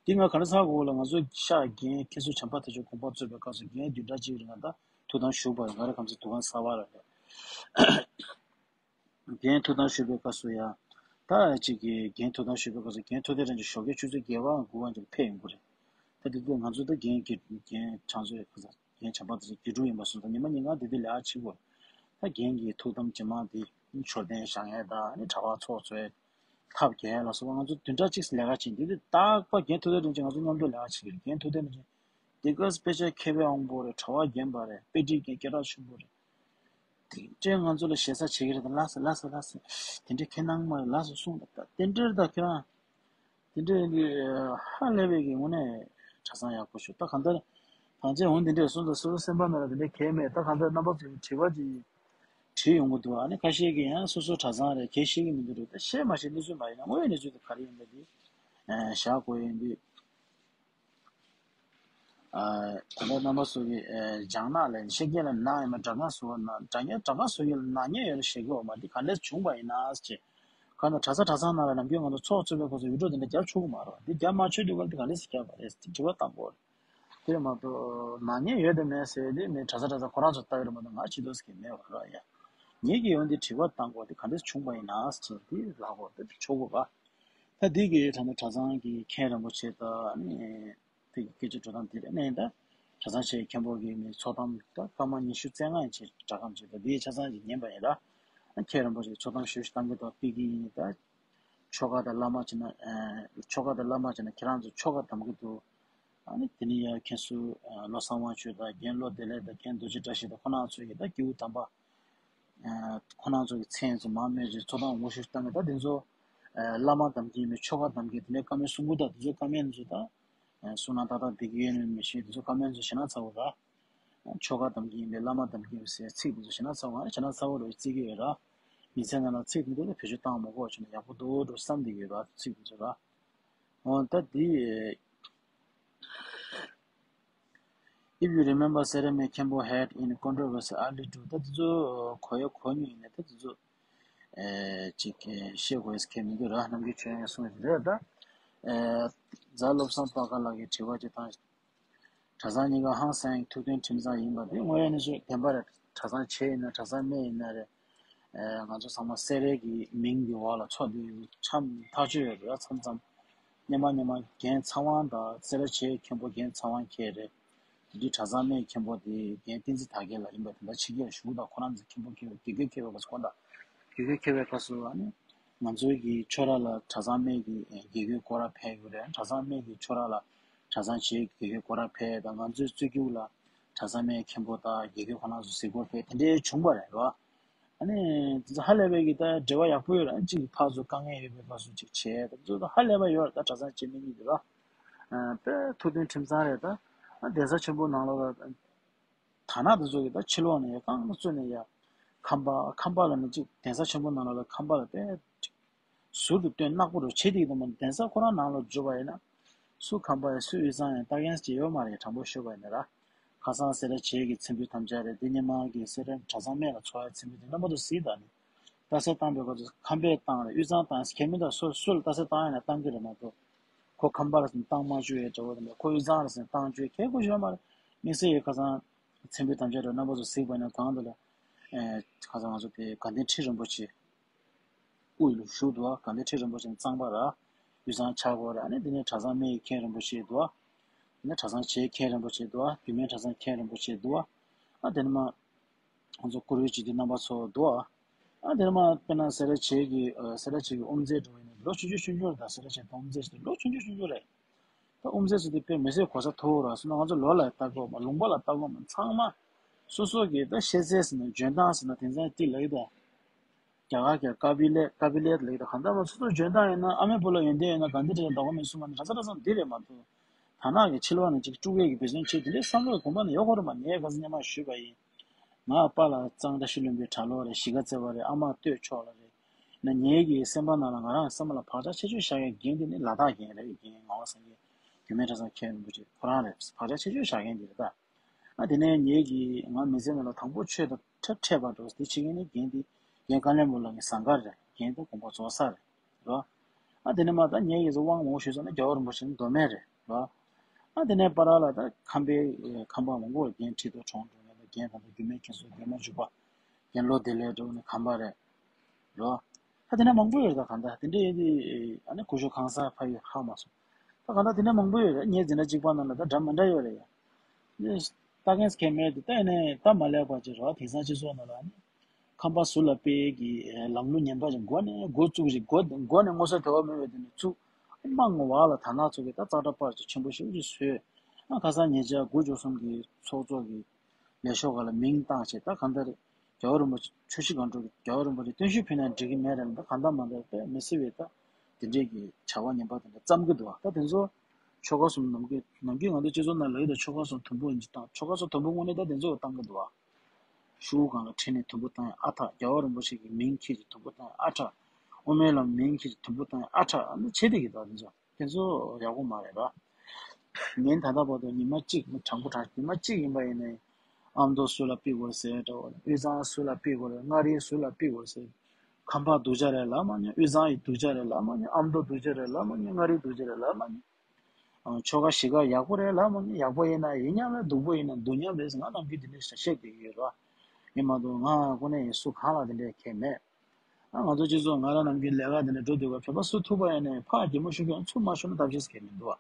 དེ་ང་ག་རེ་ཚར་གོ་ལ། ང་ཚོ་ཤག་རྒན་མཁན་ཟུར་བྱམས་པ་དེ་ཚོ་དགོངས་པ་རྩོད་པའི་སྐབས་སུ་རྒན་བདུན་ཕྲག་གཅིག་རིང་ང་ད་ཐུགས་དམ་བཞུགས་པ་རེད། ང་རང་ཁམས་ཚན་འདུ་ཁང་གསར་པ་རེད། རྒན་ཐུགས་དམ་བཞུགས་པའི་སྐབས་སུ་ཡང་། ད་ཅིག་གིས་རྒན་ཐུགས་དམ་བཞུགས་པའི་སྐབས་སུ་རྒན་ཐུབ་བསྟན་རིན་ཆེན་ཞོགས་ཀའི་ཆུ་ཚོད་བརྒྱད་པའམ་དགུ་པ་ཙམ་ཕེབས་ཡོང་གི་རེད། ད་དེ་དུས་ང་ཚོ་ད་རྒན་གྱི་རྒན་ཕྱག་མཛོད་ཁ་ཚ་རྒན་བྱམས་པ་དེ་ཚོ་དགེ་ཕྲུག་ཡིན་པ་སོང་ཙང་ཉི་མ་ཉིན་གང་དེ་དུས་ལས་ཀ་བྱེད་དགོས། ད་རྒན་གྱི་ཐུགས་དམ་ཇེ་མང་དེ་མཆོད་རྟེན་བཞེངས་ཡས་དང་ནི་གྲྭ་པ་ཚོགས་གཙོས་ཐབ་རྒྱག་ཡས་ལ་སོགས་པ་ང་ཚོ་བདུན་ཕྲག་གཅིག་ལས་ཀ་བྱེད། དེ་དུས་རྟག་པར་རྒན་ཐུབ་བསྟན་རིན་ཆེན་ང་ཚོ་མཉམ་དུ་ལས་ཀ་བྱེད་ཀྱི་རེད། རྒན་ཐུབ་བསྟན་རིན་ཆེན་དེ་སྐབས་དཔེ་ཆ་མཁས་པའི་དབང་པོ་རེད། གྲྭ་པ་རྒན་པ་རེད། དཔེ་ཁྲིད་མཁན་སྐད་གྲགས་ཆེན་པོ་རེད། དེ་འདྲས་ང་ཚོ་ལ་ཞེ་ས་བྱེད་ཀྱི་རེད་ད། ལགས་སོ་ལགས་སོ་ལགས་སོ། དེ་འདྲས་ཁྱེད་གནང་མ་རེད། ལགས་སོ་གསུངས་ད། ད་དེ་འདྲས་ད་ཁྱེད་རང་དེ་འདྲས་ཡིན་དུས་ཧ་ལས་པའི་གི་དངོས་གནས་གྲྭ་ཚང་ཡག་པོ་ཞིག་ད་གང་ལྟར་ཐང་ཆེན་འོང་དེ་འདྲས་གསུངས་ད་སོ་སོ་སེམས་པ་ནང་ལ་དེ་འདྲས་གལ་མེད། ད་གང་ལྟར་རྣམ་པ་ཚོས་དྲི་བ་ཅིག་དྲིས་ཡོང་གི་འདུག་ཨ་ནི་ཁ་ཤས་ཀྱིས་ཡང་སོ་སོ་གྲྭ་ཚང་རེད་གལ་ཤེས་ཀྱི་མི་འདུག་རེད། ད་ཤེས་མ་ཤེས་གནས་ཚུལ་མ་ཡིན་ན་དངོས་ཡོད་གནས་ཚུལ་དེ་ག་རེ་ཡིན་པ་དེ་བཞག་དགོས་ཡིན་དུས། ད་ལྟ་རྣམ་པ་ཚོ་གིས་ཨེ་སྦྱང་ནག་ལས་ཤེས་རྒྱལ་ལ་ནག་ཡིན་པ་དྲག་ནག་བཟོ་བ་ན་དྲག་ཉེ་དྲག་པ་བཟོ་ཡུལ་ལ་ནག་ཉེས་ཡོད་ལ་ཞེ་གི་འོ་མ་འདི་ག་འདྲས་བྱུང་པ་ཡིན་ན་ཟེར། གང་ལྟར་གྲྭ་ས་གྲྭ་ཚང་ནང་ལ་ནམ་རྒྱུན་ང་ཚོ་ཚོགས་གཙོས་པའི་སྐོར་ཚོ་ཡུལ་གྲོགས་དེ་འདྲ་རྒྱབ་ཆོག་གི་མ་རེད། འདི་རྒྱབ་མ་ཆོག་དུས་ག་ལ་འདི་ག་འདྲས་སེ་རྒྱབ་པ་རེད་ཟེར་དྲི་བ་བཏང་དགོས་རེད། དེ་རེད་མ་གཏོགས་ནག་ཉེས་ཡོད་དམ་མེད་ཟེར་དེ་མི་གྲྭ་ས་གྲྭ་ཚང་ཁོ་རང་ཚོ་ལྟ་གི་རེད་མ་གཏོགས་ང་བྱེད་དོ་ཟེར་གི་མེད་པ་རེད་ཡ། ངེད་ཀྱི་ཡོང་འདི་དྲི་བ་བཏང་དགོས་འདི་ག་འདྲས་བྱུང་པ་ཡིན་ན་ཟེར་འདི་ལབ་དགོས་འདི་ཆོག་གི་རེད། ད་འདི་གི་ད་ནི་གྲྭ་ཚང་གི་མཁན་རིན་པོ་ཆེ་དང་ནི་དེ་གི་སྐད་ཆ་འགྲོ་སྟངས་དེ་རེད་ནས་ད་གྲྭ་ཚང་ཆེ་མཁན་པོ་གི་ནི་ཚོགས་གཏམ་ད་སྐར་མ་ཉི་ཤུ་རྩ་ལྔ་ཡན་ཆད་སྦྲག་གམ་ཆེ་ད་འདི་ཆ་ཚང་གི་ཉན་པ་ཡིན་ད། མཁན་རིན་པོ་ཆེ་ཚོགས་གཏམ་ཞུ་ཞུ་གཏང་གི་ད་ཕི་གི་ཡིན་ད། ཆོ་ག་དང་བླ་མ་བྱས་ན་ཆོ་ག་དང་བླ་མ་བྱས་ན་ཁྱེད་རང་ཚོ་ཆོ་ག་གདམ་གི་འདུག་ཨ་ནི་དེ་ནི་ཡ་མཁན་ཟུར་བློ་བཟང་དབང་ཕྱུག་དང་རྒན་བློ་བདེ་ལེགས་དང་མཁན་རྡོ་རྗེ་བཀྲ་ཤིས་དང་ཁོ་རང་ཚོ་ཡི་ད་སྐྱེས་བུ་དམ་པ། ཁོ་རང་ཚོ་གི་མཚན་ཚོ་མང་མོས་ཀྱི་ཚོགས་གཏམ་ངོ་ཤེས་བཏང་གི་ད་དེ་ཚོ་བླ་མ་གདམ་གྱི་ཡིན་པའི་ཆོ་ག་གདམ་གྱི་དེ་ནས་བཀའ་མོལ་གསུང་གི་ད་དེ་ཚོ་བཀའ་མོལ་ཚོ་ད་གསུང་ན་ཏག་ཏག་བསྡད་ཀྱི་ཡོད་ནི་མི་ཤེས། དེ་ཚོ་བཀའ་མོལ་ཚོ་ཞེ་ན་ཚ་བོ་ར། ཆོ་ག་གདམ་གྱི་ཡིན་པའི་བླ་མ་གདམ་གྱི་ཡིན་པའི་ཟེར་ཚིག་དེ་ཚོ་ཞེ་ན་ཚ་བོ་ང་ཞེ་ན་ཚ་བོ་ར་བརྩི་གི་ཡོད་ར། མི་ཚེ་ནང་ལ་ཚིག་དེ་ཚོ་ལ་བེད་སྤྱོད་བཏང་མ་དགོས་བྱུང་ན་ཡག་པོ་འདུག་འགྲོ་བསམ་བསྡད་ཀྱི་ཡོད་ར་ཚིག་དེ་ཚོ་ར། འོ་ད་དེ། If you remember, Sereme Khenpo had in controversy early too. ད་དེ་ཚོ་གོ་ཡ་གོ་མྱོང་ཡིན་ན་ད་དེ་ཚོ་ཨེ་ཅིག་ཤེས་དགོས་ཡ་གལ་མི་འདུག་ར། ནམ་རྒྱུན་ཁྱོད་ཡང་གསུངས་ཡོད་རེད་ད། ཨེ་རྫ་བློ་བཟང་པ་ཀ་ལགས་ཀྱིས་དྲི་བ་ཅིག་བཏང་། གྲྭ་ཚང་གཉིས་ཀ་ཧང་སང་ཐུགས་མཐུན་ཁྲིམས་གཙང་ཡིན་པ་འདི་དངོས་ཡོད་གནས་ཚུལ་བདེན་པ་རེད། གྲྭ་ཚང་ཆེ་ཡིན་ན་གྲྭ་ཚང་སྨད་ཡིན་ན་རེད། ཨེ་ང་ཚོ་ཚང་མ་སེ་རའི་གི་མིང་གི་འོག་ལ་འཚོ་བསྡད་ཡོད་ཆམ་ཐག་ཆོད་ཡོད་རེད་མཚམས་མཚམས། སྙེ་མ་སྙེ་མ་རྒན་ཚ་དབང་དང་སེ་ར་བྱེས་མཁན་པོ་རྒན་ཚ་དབང་ཁྱེད་རེད། དེ་དུས་གྲྭ་ཚང་སྨད་མཁན་པོ་དེ་རྒན་བསྟན་འཛིན་དར་རྒྱས་ལགས་ཡིན་པ་དེ་འདྲ་ཕྱི་རྒྱལ་ལ་བཞུགས་དང་ཁོ་རང་ཚོ་མཁན་པོ་མཁས་པའི་དགེ་རྒན་མཁས་པའི་སྐབས་སུ་ཁོ་འདྲ་དགེ་རྒན་མཁས་པའི་སྐབས་སུ་ཨ་ནི་ང་ཚོའི་གི་ཆོས་ར་ལ་གྲྭ་ཚང་སྨད་ཀྱི་དགེ་རྒན་སྐོར་ར་ཕེབས་ཡོད་རེད། གྲྭ་ཚང་སྨད་ཀྱི་ཆོས་ར་ལ་གྲྭ་ཚང་བྱེས་ཀྱི་དགེ་རྒན་སྐོར་ར་ཕེབས་དང་ང་ཚོའི་རྩེ་རྒྱུག་ལ་གྲྭ་ཚང་སྨད་མཁན་པོ་དང་དགེ་རྒན་ཁོ་རང་ཚོ་གཟིགས་སྐོར་ཕེབས་དེ་འདྲའི་བྱུང་བ་རེད་རོ། ཨ་ནི་དེ་ཚོ་ཧ་ལས་པའི་གི་ད་འབྲེལ་བ་ཡག་པོ་ཡོད་ར། གཅིག་གི་ཕར་ཚུར་དཀའ་ངལ་ཡོད་པའི་སྐབས་སུ་གཅིག་བྱས་དེ་ཚོ་ཧ་ལས་པ་ཡོད་ར། ད་གྲྭ་ཚང་བྱེས་སྨད་གཉིས་དེ་ར་དཔེ་ཐུགས་མཐུན་ཁྲིམས་གཙང་རེད། ད་གདན་ས་ཆེན་པོ་ནང་ལོགས་ལ་དར་ནག་དེ་ཚོ་གི་ད་ཕྱི་ལོགས་ནས་ཡ་རྐང་བཙུགས་ནས་ཡ་ཁང་པ་ཁང་པ་ལ་ནི་གཅིག་གདན་ས་ཆེན་པོ་ནང་ལོགས་ལ་ཁང་པ་ལ་དཔེ་ཟུར་དུ་སྟོན་ནག་པོ་རུ་བྱེད་དེ་དུ་མ་གདན་ས་ཁོ་རང་ནང་ལ་འཇུ་བ་ཡིན་ན་སུ་ཁང་པ་ཡ་སུ་དབུས་གཙང་ཡ་ལྟ་མཁན་ཅིག་ཡོད་མ་རེད། དྲང་པོ་ཤོད་པ་ཡིན་ན་ར། ཁ་སང་སེ་ར་བྱེས་ཀྱི་མཚན་ཕུད་དམ་བཅའ་རེད། དེ་ཉི་མ་གི་སེ་ར་གྲྭ་ཚང་སྨད་ལ་འཚོགས་ཡ་མཚན་ཕུད་དེ་རྣམ་པ་ཚོ་གཟིགས་དང་ནི། རྟགས་གསལ་བཏང་པའི་སྐབས་སུ་ཁམས་པས་བཏང་རེད། དབུས་གཙང་བཏང་ཟེར་ཁྱད་མི་འདུག་སུ་སུ་ལ་རྟགས་གསལ་བཏང་ཡ་ན་བཏང་གི་རེད་མ་གཏོགས། ཁོ་ཁམས་པ་ལ་ཟེར་ནས་བཏང་མ་བཅུག་ཡ་འདྲ་བོ་དེ་འདྲ། ཁོ་དབུས་གཙང་ལ་ཟེར་ནས་བཏང་བཅུག་ཡ་ཁྱད་ཁོ་ཡོད་མ་རེད། དམིགས་བསལ་གྱི་ཁ་སང་མཚན་ཕུད་དམ་བཅའ་རེད། རྣམ་པ་ཚོ་གཟིགས་པ་ཡིན་ན་གང་འདུག་ལ། ཨེ་ཁ་སང་ང་ཚོ་དེ་དགའ་ལྡན་ཁྲི་རིན་པོ་ཆེ་དབུས་ལ་བཞུགས་འདུག་བ། དགའ་ལྡན་ཁྲི་རིན་པོ་ཆེ་གཙང་པ་ར། དབུས་གཙང་ཆག་སྒོ་ར། ཨ་ནི་དེ་ནས་གྲྭ་ཚང་སྨད་ཀྱི་མཁན་རིན་པོ་ཆེ་འདུག་བ། དེ་ནས་གྲྭ་ཚང་བྱེས་མཁན་རིན་པོ་ཆེ་འདུག་བ། རྒྱུད་སྨད་གྲྭ་ཚང་མཁན་རིན་པོ་ཆེ་འདུག་བ། ཨ་དེ་ནས་མ་ང་ཚོ་བཀུར་འོས་སྤྱི་འཐུས་རྣམ་པ་ཚོ་འདུག་ཨ། ཨ་དེ་ནས་མ་དཔེར་ན་སེ་ར་བྱེས་ཀྱི་ཨ་སེ་ར་བྱེས་ཀྱི་དབུ་མཛད་འགྲོ་བ་ཡིན་ན་ལོ་ཆུང་ཆུང་ཆུང་ཆུང་རེད། ད་སེ་ར་བྱེས་དབུ་མཛད་ཟེར་དུས་ལོ་ཆུང་ཆུང་ཆུང་ཆུང་རེད། ད་དབུ་མཛད་ཟེར་དུས་དཔེ་མི་སྲིད་གོ་ས་མཐོ་བོ་ར་སོང་ན་ང་ཚོ་ལོ་ལ་ལྟ་དགོས་མ་ལུང་པ་ལ་ལྟ་དགོས་མ་ཚང་མ་སོ་སོ་གི་ད་ཤེས་ཚད་ཟེར་ན་འཇོན་ཐང་ཟེར་ན་དེང་སང་ཏི་ལག་ད་རྒྱ་གར་གྱི་ཀ་པི་ལེ་ཀ་པི་ལེ་ལག་ད་གང་ལྟར་མ་སོ་སོ་འཇོན་ཐང་ཡིན་ན་ཨ་མའི་བུ་ལ་ཡོན་ཏན་ཡོད་ན་ག་འདི་འདྲ་ལ་ལྡོག་ག་མེད་གསུངས་པ་ནི་གྲྭ་ས་གྲྭ་ཚང་འདི་རེད་མ་གཏོགས། ད་ནག་གི་ཕྱི་ལོགས་ནས་ཅིག་དཀྲུག་ཡས་ཀྱི་འབད་བརྩོན་བྱེད་དེ་འདྲའི་བསམ་བློ་གོམ་པ་ནས་ཡོད་ཁོ་རེད་མ། ངས་ཁ་སང་སྔོན་མ་ཞུས་པ་ཡིན། ང་པཱ་ལགས་གཙང་བཀྲ་ཤིས་ལྷུན་པོའི་གྲྭ་ལོག་རེད། གཞིས་ཀ་རྩེ་བ་རེད། ཨ་མ་སྟོད་ཕྱོགས་ལ་རེད། ན་ངེད་ཀྱི་སེམས་པ་ནང་ལ་ང་རང་སེམས་པ་ལ་བག་ཆགས་ཆེ་ཤོས་བཞག་མཁན་རྒན་དེ་ནི་ལ་དྭགས་རྒན་རེད། རྒན་ངག་དབང་སངས་རྒྱས་རྒྱུད་སྨད་གྲྭ་ཚང་མཁན་རིན་པོ་ཆེ་ཁོ་རང་རེད། བག་ཆགས་ཆེ་ཤོས་བཞག་མཁན་དེ་རེད་ད། ཨ་དེ་ནས་ངེད་ཀྱི་ང་མི་ཚེ་ནང་ལ་དང་པོ་ཆོས་དང་ཐབས་འཕྲད་པ་འགྲོ་དེ་བྱེད་མཁན་ནི་རྒན་དེ་རྒན་ཀ་ལན་པོ་ལགས་ངའི་ཟངས་དཀར་རེད། རྒན་དེ་དགོན་པ་རྫོགས་ས་རེད། རོ། ཨ་དེ་ནས་མ་ད་ངེད་ཀྱི་དབང་མང་པོ་ཞུས་ཚར་ན་རྒྱལ་བ་རིན་པོ་ཆེ་ནི་མདོ་སྨད་རེད། རོ། ཨ་དེ་ནས་པ་ར་ལ་ད་ཁམས་པའི་ཁམས་པ་མང་པོ་རྒན་ཁྲི་ཐོག་གྲོང་འགྲོ་ངེད་ད་རྒན་ད་ད་རྒྱུད་སྨད་མཁན་ཟུར་རྒན་མ་འཇུག་པ་རྒན་བློ་བདེ་ལེགས་འགྲོ་ནི་ཁམས་པ་རེད། རོ། ད་དེ་ནས་མང་པོ་ཡོད་ད་གང་ད་དེ་འདྲའི་ཡོད་དེ་ཨ་ནི་སྐུ་ཞབས་གང་ཟག་ཕ་ཡུལ་ཧ་མ་སོང་། ད་གང་ད་དེ་འདྲ་མང་པོ་ཡོད་རེད། ངའི་འཛིན་གྲྭ་གཅིག་པ་ནང་ལ་ད་འདྲ་མི་འདྲ་ཡོད་རེད་ཡ། ལྟ་མཁན་སྐལ་མེད་དེ་ལྟ་ཡིན་ནའི་ད་མ་ལེགས་པ་ཅིག་རོ། དེང་སང་སྤྱི་ཚོགས་ནང་ལ་ནི་ཁམས་པ་ཟུར་ལ་སྤེལ་གྱི་ལམ་ལུགས་ངན་པ་ཅིག་མགོ་ནས་འགོ་བཙུགས་ཤིག་མགོ་མགོ་ནས་ངོ་ཚ་དེ་བ་མེད་པའི་དེ་ནས་བཙུགས། དམངས་བར་ལ་དར་ནག་ཚོགས་ཀྱི་ད་ཙག་སྒྲ་པར་ཅིག་ཆེན་པོ་ཞེ་པོ་ཅིག་བཟོས། ཨ་ཁ་སང་ཉེ་ཆར་དགུ་བཅུ་གསུམ་གྱི་ཚོགས་གཙོ་གི་ལས་ཤོག་སྒང་ལ་མིང་བཏགས་བྱས་ད་གང་ལྟར་རྒྱལ་བ་རིན་པོ་ཆེ་ཆོས་ཤིག་གང་འགྲོ་གི་རྒྱལ་བ་རིན་པོ་ཆེ་བརྟན་བཞུགས་ཕུལ་ན་འགྲིག་གི་མེད་རེད་ལ། ད་གང་ལྟར་མ་ལྟར་དཔེ་མི་སྲིད་པའི་ད་དེ་འདྲས་ཀྱི་བྱ་བ་ངན་པ་དེ་འདྲ་བརྩམས་ཀྱི་འདུག་ད་དེ་ཚོ་ཆོལ་ཁ་གསུམ་ནམ་རྒྱུན་ནམ་རྒྱུན་ང་ཚོ་སྤྱི་ཚོགས་ནང་ལ་ཡོད་དོ། ཆོལ་ཁ་གསུམ་དུམ་བུ་ཡིན་གྱི་བཏང་། ཆོལ་ཁ་གསུམ་དུམ་བུ་དངོས་གནས་ད་དེ་ཚོ་བཏང་གི་འདུག་ཤོག་གུ་སྒང་ལ་ཁྲིད་ནས་དུམ་བུ་བཏང་ཡ་ཨ་ཐག་རྒྱལ་བ་རིན་པོ་ཆེ་གི་མིང་འཁྱེར་གྱི་དུམ་བུ་བཏང་ཡ་ཨ་ཐག་དབུ་མའི་ལམ་མིང་འཁྱེར་གྱི་དུམ་བུ་བཏང་ཡ་ཨ་ཐག་ཨ་ནི་བྱེད་བསྡད་ཀྱི་འདུག་དེ་ཚོ། དེ་ཚོ་ཡག་པོ་མ་རེད་པ། ངས་ད་ལྟ་བར་དུ་ཉི་མ་གཅིག་དྲང་པོ་དྲང་ཉི་མ་གཅིག་ཡིན་པ་ཡིན་ནའི་ཨ་མདོ་སུ་ལ་ཕུལ་དགོས་ཟེར་འདྲ་བོ། དབུས་གཙང་སུ་ལ་ཕུལ་དགོས་རེད། མངའ་རིས་སུ་ལ་ཕུལ་དགོས་ཟེར། ཁམས་པ་སྡུག་ཅག་རེད་ལབ་མ་མྱོང་། དབུས་གཙང་ཡི་སྡུག་ཅག་རེད་ལབ་མ་མྱོང་། ཨ་མདོ་སྡུག་ཅག་རེད་ལབ་མ་མྱོང་། མངའ་རིས་སྡུག་ཅག་རེད་ལབ་མ་མྱོང་། ཨ་ཆོལ་ཁ་གཞིས་ཀ་ཡག་པོ་རེད་ལབ་མ་མྱོང་། ཡག་པོ་ཡིན་ན་ཡིན་མཉམ་རེད། སྡུག་པོ་ཡིན་ན་སྡུག་མཉམ་རེད་ཟེར་ང་ནམ་རྒྱུན་དེ་འདྲ་བཤད་བསྡད་ཀྱི་ཡོད་རེད་པ། ཡིན་མ་གཏོགས་ང་ཁོ་ནས་སུ་གང་ལ་དེ་འདྲ་ཁྱད་མེད། ཨ་ང་ཚོ་སྤྱི་ཚོགས་ང་རང་ནམ་རྒྱུན་ལས་ཀ་དེ་འདྲ་འགྲོ་སྡོད་པ་བོད་པ་སུ་ཐུག་པ་ཡིན་ནའི་ཕར་གད་མོ་ཤོར་གྱི་ཡང་ཚུར་མ་ཤོར་ན་ཐབས་ཤེས་གལ་མི་འདུག་བ།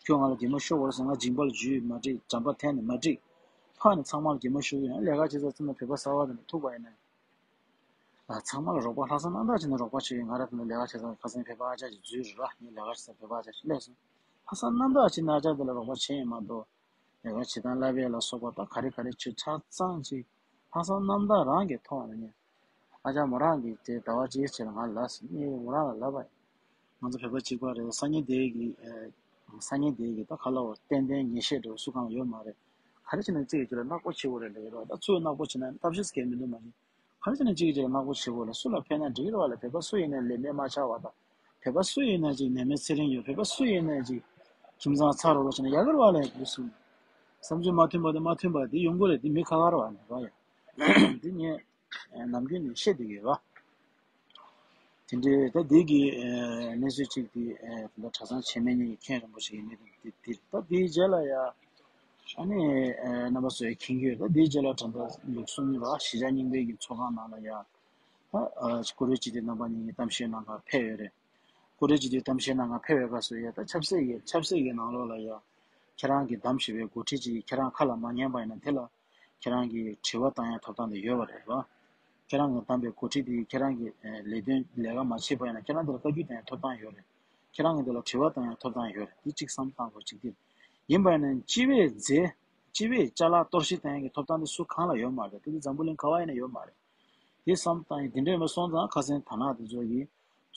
ཁྱོད་ང་ལ་གད་མོ་ཤོར་བ་རེད་ཟེར་ང་མཇིང་པ་ལ་འཇུས་མ་འགྲིག་འགྲམ་པ་འཐེན་ནས་མ་འགྲིག་ཕར་ནས་ཚང་མ་ལ་གད་མོ་ཤོར་གྱི་ཡང་ལས་ཀ་བྱེད་ས་ཚང་མ་བོད་པ་གསར་པ་དེ་འདྲ་ཐུག་པ་ཡིན་ནའི། ཨ་ཚང་མ་ལ་རོགས་པ་ལྷག་བསམ་རྣམ་དག་བྱས་ནས་རོགས་པ་བྱེད་ཀྱི་ང་རང་དེ་འདྲ་ལས་ཀ་བྱེད་ས་ཁ་སང་བོད་པ་ཨ་ཅག་ཅིག་འཛུལ་རེད་ར། ངས་ལས་ཀ་བྱེད་ས་བོད་པ་ཨ་ཅག་ཅིག་སླེབས་སོང་། ལྷག་བསམ་རྣམ་དག་བྱས་ནས་ཨ་ཅག་དེ་ལ་རོགས་པ་བྱས་ཡིན་མ་གཏོགས། ལས་ཀ་བྱེད་སྟངས་བསླབ་ཡས་ལ་སོགས་པ་དང་ག་རེ་ག་རེ་བྱེད་ཆ་ཚང་ཅིག་ལྷག་བསམ་རྣམ་དག་རང་གི་ཐོག་ནས་ཨ་ཅག་མོ་རང་གིས་དེ་ཟླ་བ་གཅིག་ཕྱིན་ལ་ང་ལ་ཟེར་ངས་མོ་རང་ལ་ལབ་པ་ཡིན། ང་ཚོ་བོད་པ་གཅིག་པ་རེད། སང་ཉིན་དེ་གི་སང་ཉིན་དེ་གི་ད་ག་ལ་བ་ཏན་ཏན་ངེས་ཤེས་འདྲ་བོ་སུ་གང་ཡོད་མ་རེད། ག་རེ་བྱས་ནས་གཅིག་གི་རྒྱུད་ལ་བརྣག་པོ་བྱེད་དགོས་རེད་ལབ་ཡོད་རེད་བ། ད་ཚུར་བརྣག་པོ་བྱེད་ན་ཐབས་ཤེས་གལ་མི་འདུག་མ་གཞི། ག་རེ་བྱས་ནས་གཅིག་གི་རྒྱུད་ལ་བརྣག་པོ་བྱེད་དགོས་ལ་སུ་ལ་ཕན་ན་འགྲིག་གི་རེད་བ་ལ། བོད་པ་སུ་ཡིན་ནའི་ལས་མེད་མ་ཆགས་བ་དང་། བོད་པ་སུ་ཡིན་ན་ཅིག་ནད་མེད་ཚེ་རིང་ཡོད། བོད་པ་སུ་ཡིན་ན་ཅིག་ཁྱིམ་ཚང་ཚ་རོགས་རོགས་བྱས་ན་ཡག་གི་རེད་བ་ལ་ཡག་གི་གསུངས། བསམ་ཚུལ་མ་མཐུན་པ་དེ་མ་མཐུན་པ་དེ་ཡོང་གི་རེད། དེ་མི་ཁ་ཁ་རེད་བ་ལ་ར་ཡ། དེ་ངས་ནམ་རྒྱུན་ནས་བཤད་བསྡད་ཀྱི་ཡོད་བ། དེ་འདྲའི་ད་འདི་གི་གནས་ཚུལ་གཅིག་དེ་ད་གྲྭ་ཚང་བྱེས་སྨད་གཉིས་ཀྱི་མཁན་རིན་པོ་ཆེ་ཡིན་མིན་དེ་དེ་ད་དེའི་རྗེས་ལ་ཡ། ཨ་ནི་རྣམ་པ་ཚོས་མཁྱེན་གྱི་ཡོད། ད་དེའི་རྗེས་ལ་ད་ལྟ་ལུགས་གསུམ་ར་གཞིས་ཆགས་རྙིང་པའི་གི་ཚོགས་ཁང་ནང་ལ་ཡ། ད་ཀུ་རེ་སྤྱི་འཐུས་རྣམ་པ་གཉིས་ཀྱི་གཏམ་བཤད་གནང་གར་ཕེབས་ཡོད་རེད། ཀུ་རེ་སྤྱི་འཐུས་གཏམ་བཤད་གནང་གར་ཕེབས་པའི་སྐབས་སུ་ཡ་ད་ཆབ་སྲིད་ཀྱི་ཆབ་སྲིད་ཀྱི་ནང་ལོགས་ལ་ཡ། ཁྱེད་རང་གིས་བདམས་བཞིན་པའི་འགོ་ཁྲིད་ཅིག་གིས་ཁྱེད་རང་ཁ་ལ་མ་ཉན་པ་ཡིན་ན། དེ་ལ་ཁྱེད་རང་གིས་དྲི་བ་བཏང་ཡ་ཐོབ་ཐང་དེ་ཡོད་པ་རེད་བ། ཁྱེད་རང་གིས་བདམས་པའི་འགོ་ཁྲིད་དེ་ཁྱེད་རང་གི་ཨ་ལས་དོན་ལས་ཀ་མ་བྱེད་པ་ཡིན་ན། ཁྱེད་རང་དེ་ལ་བཀའ་བཀྱོན་བཏང་ཡ་ཐོབ་ཐང་ཡོད་རེད། ཁྱེད་རང་གིས་དེ་ལ་དྲི་བ་བཏང་ཡ་ཐོབ་ཐང་ཡོད་རེད། དེ་གཅིག་བསམ་བློ་བཏང་དགོས་གཅིག་དེ་ཡིན་པ་ཡིན་ན། སྤྱི་པའི་རྫས། སྤྱི་པའི་ཅ་ལག་གཏོར་བཤིག་བཏང་ཡ་གི་ཐོབ་ཐང་དེ་སུ་གང་ལ་ཡོད་མ་རེད། དེ་དེ་འཛམ་བུ་གླིང་ག་བ་ཡིན་ན་ཡོད་མ་རེད། དེ་བསམ་བློ་བཏང་ཡ་དེ་འདྲ་ཡིན་པ་སོང་ཙང་། ཁ་སང་དར་ནག་དེ་ཚོ་གིས་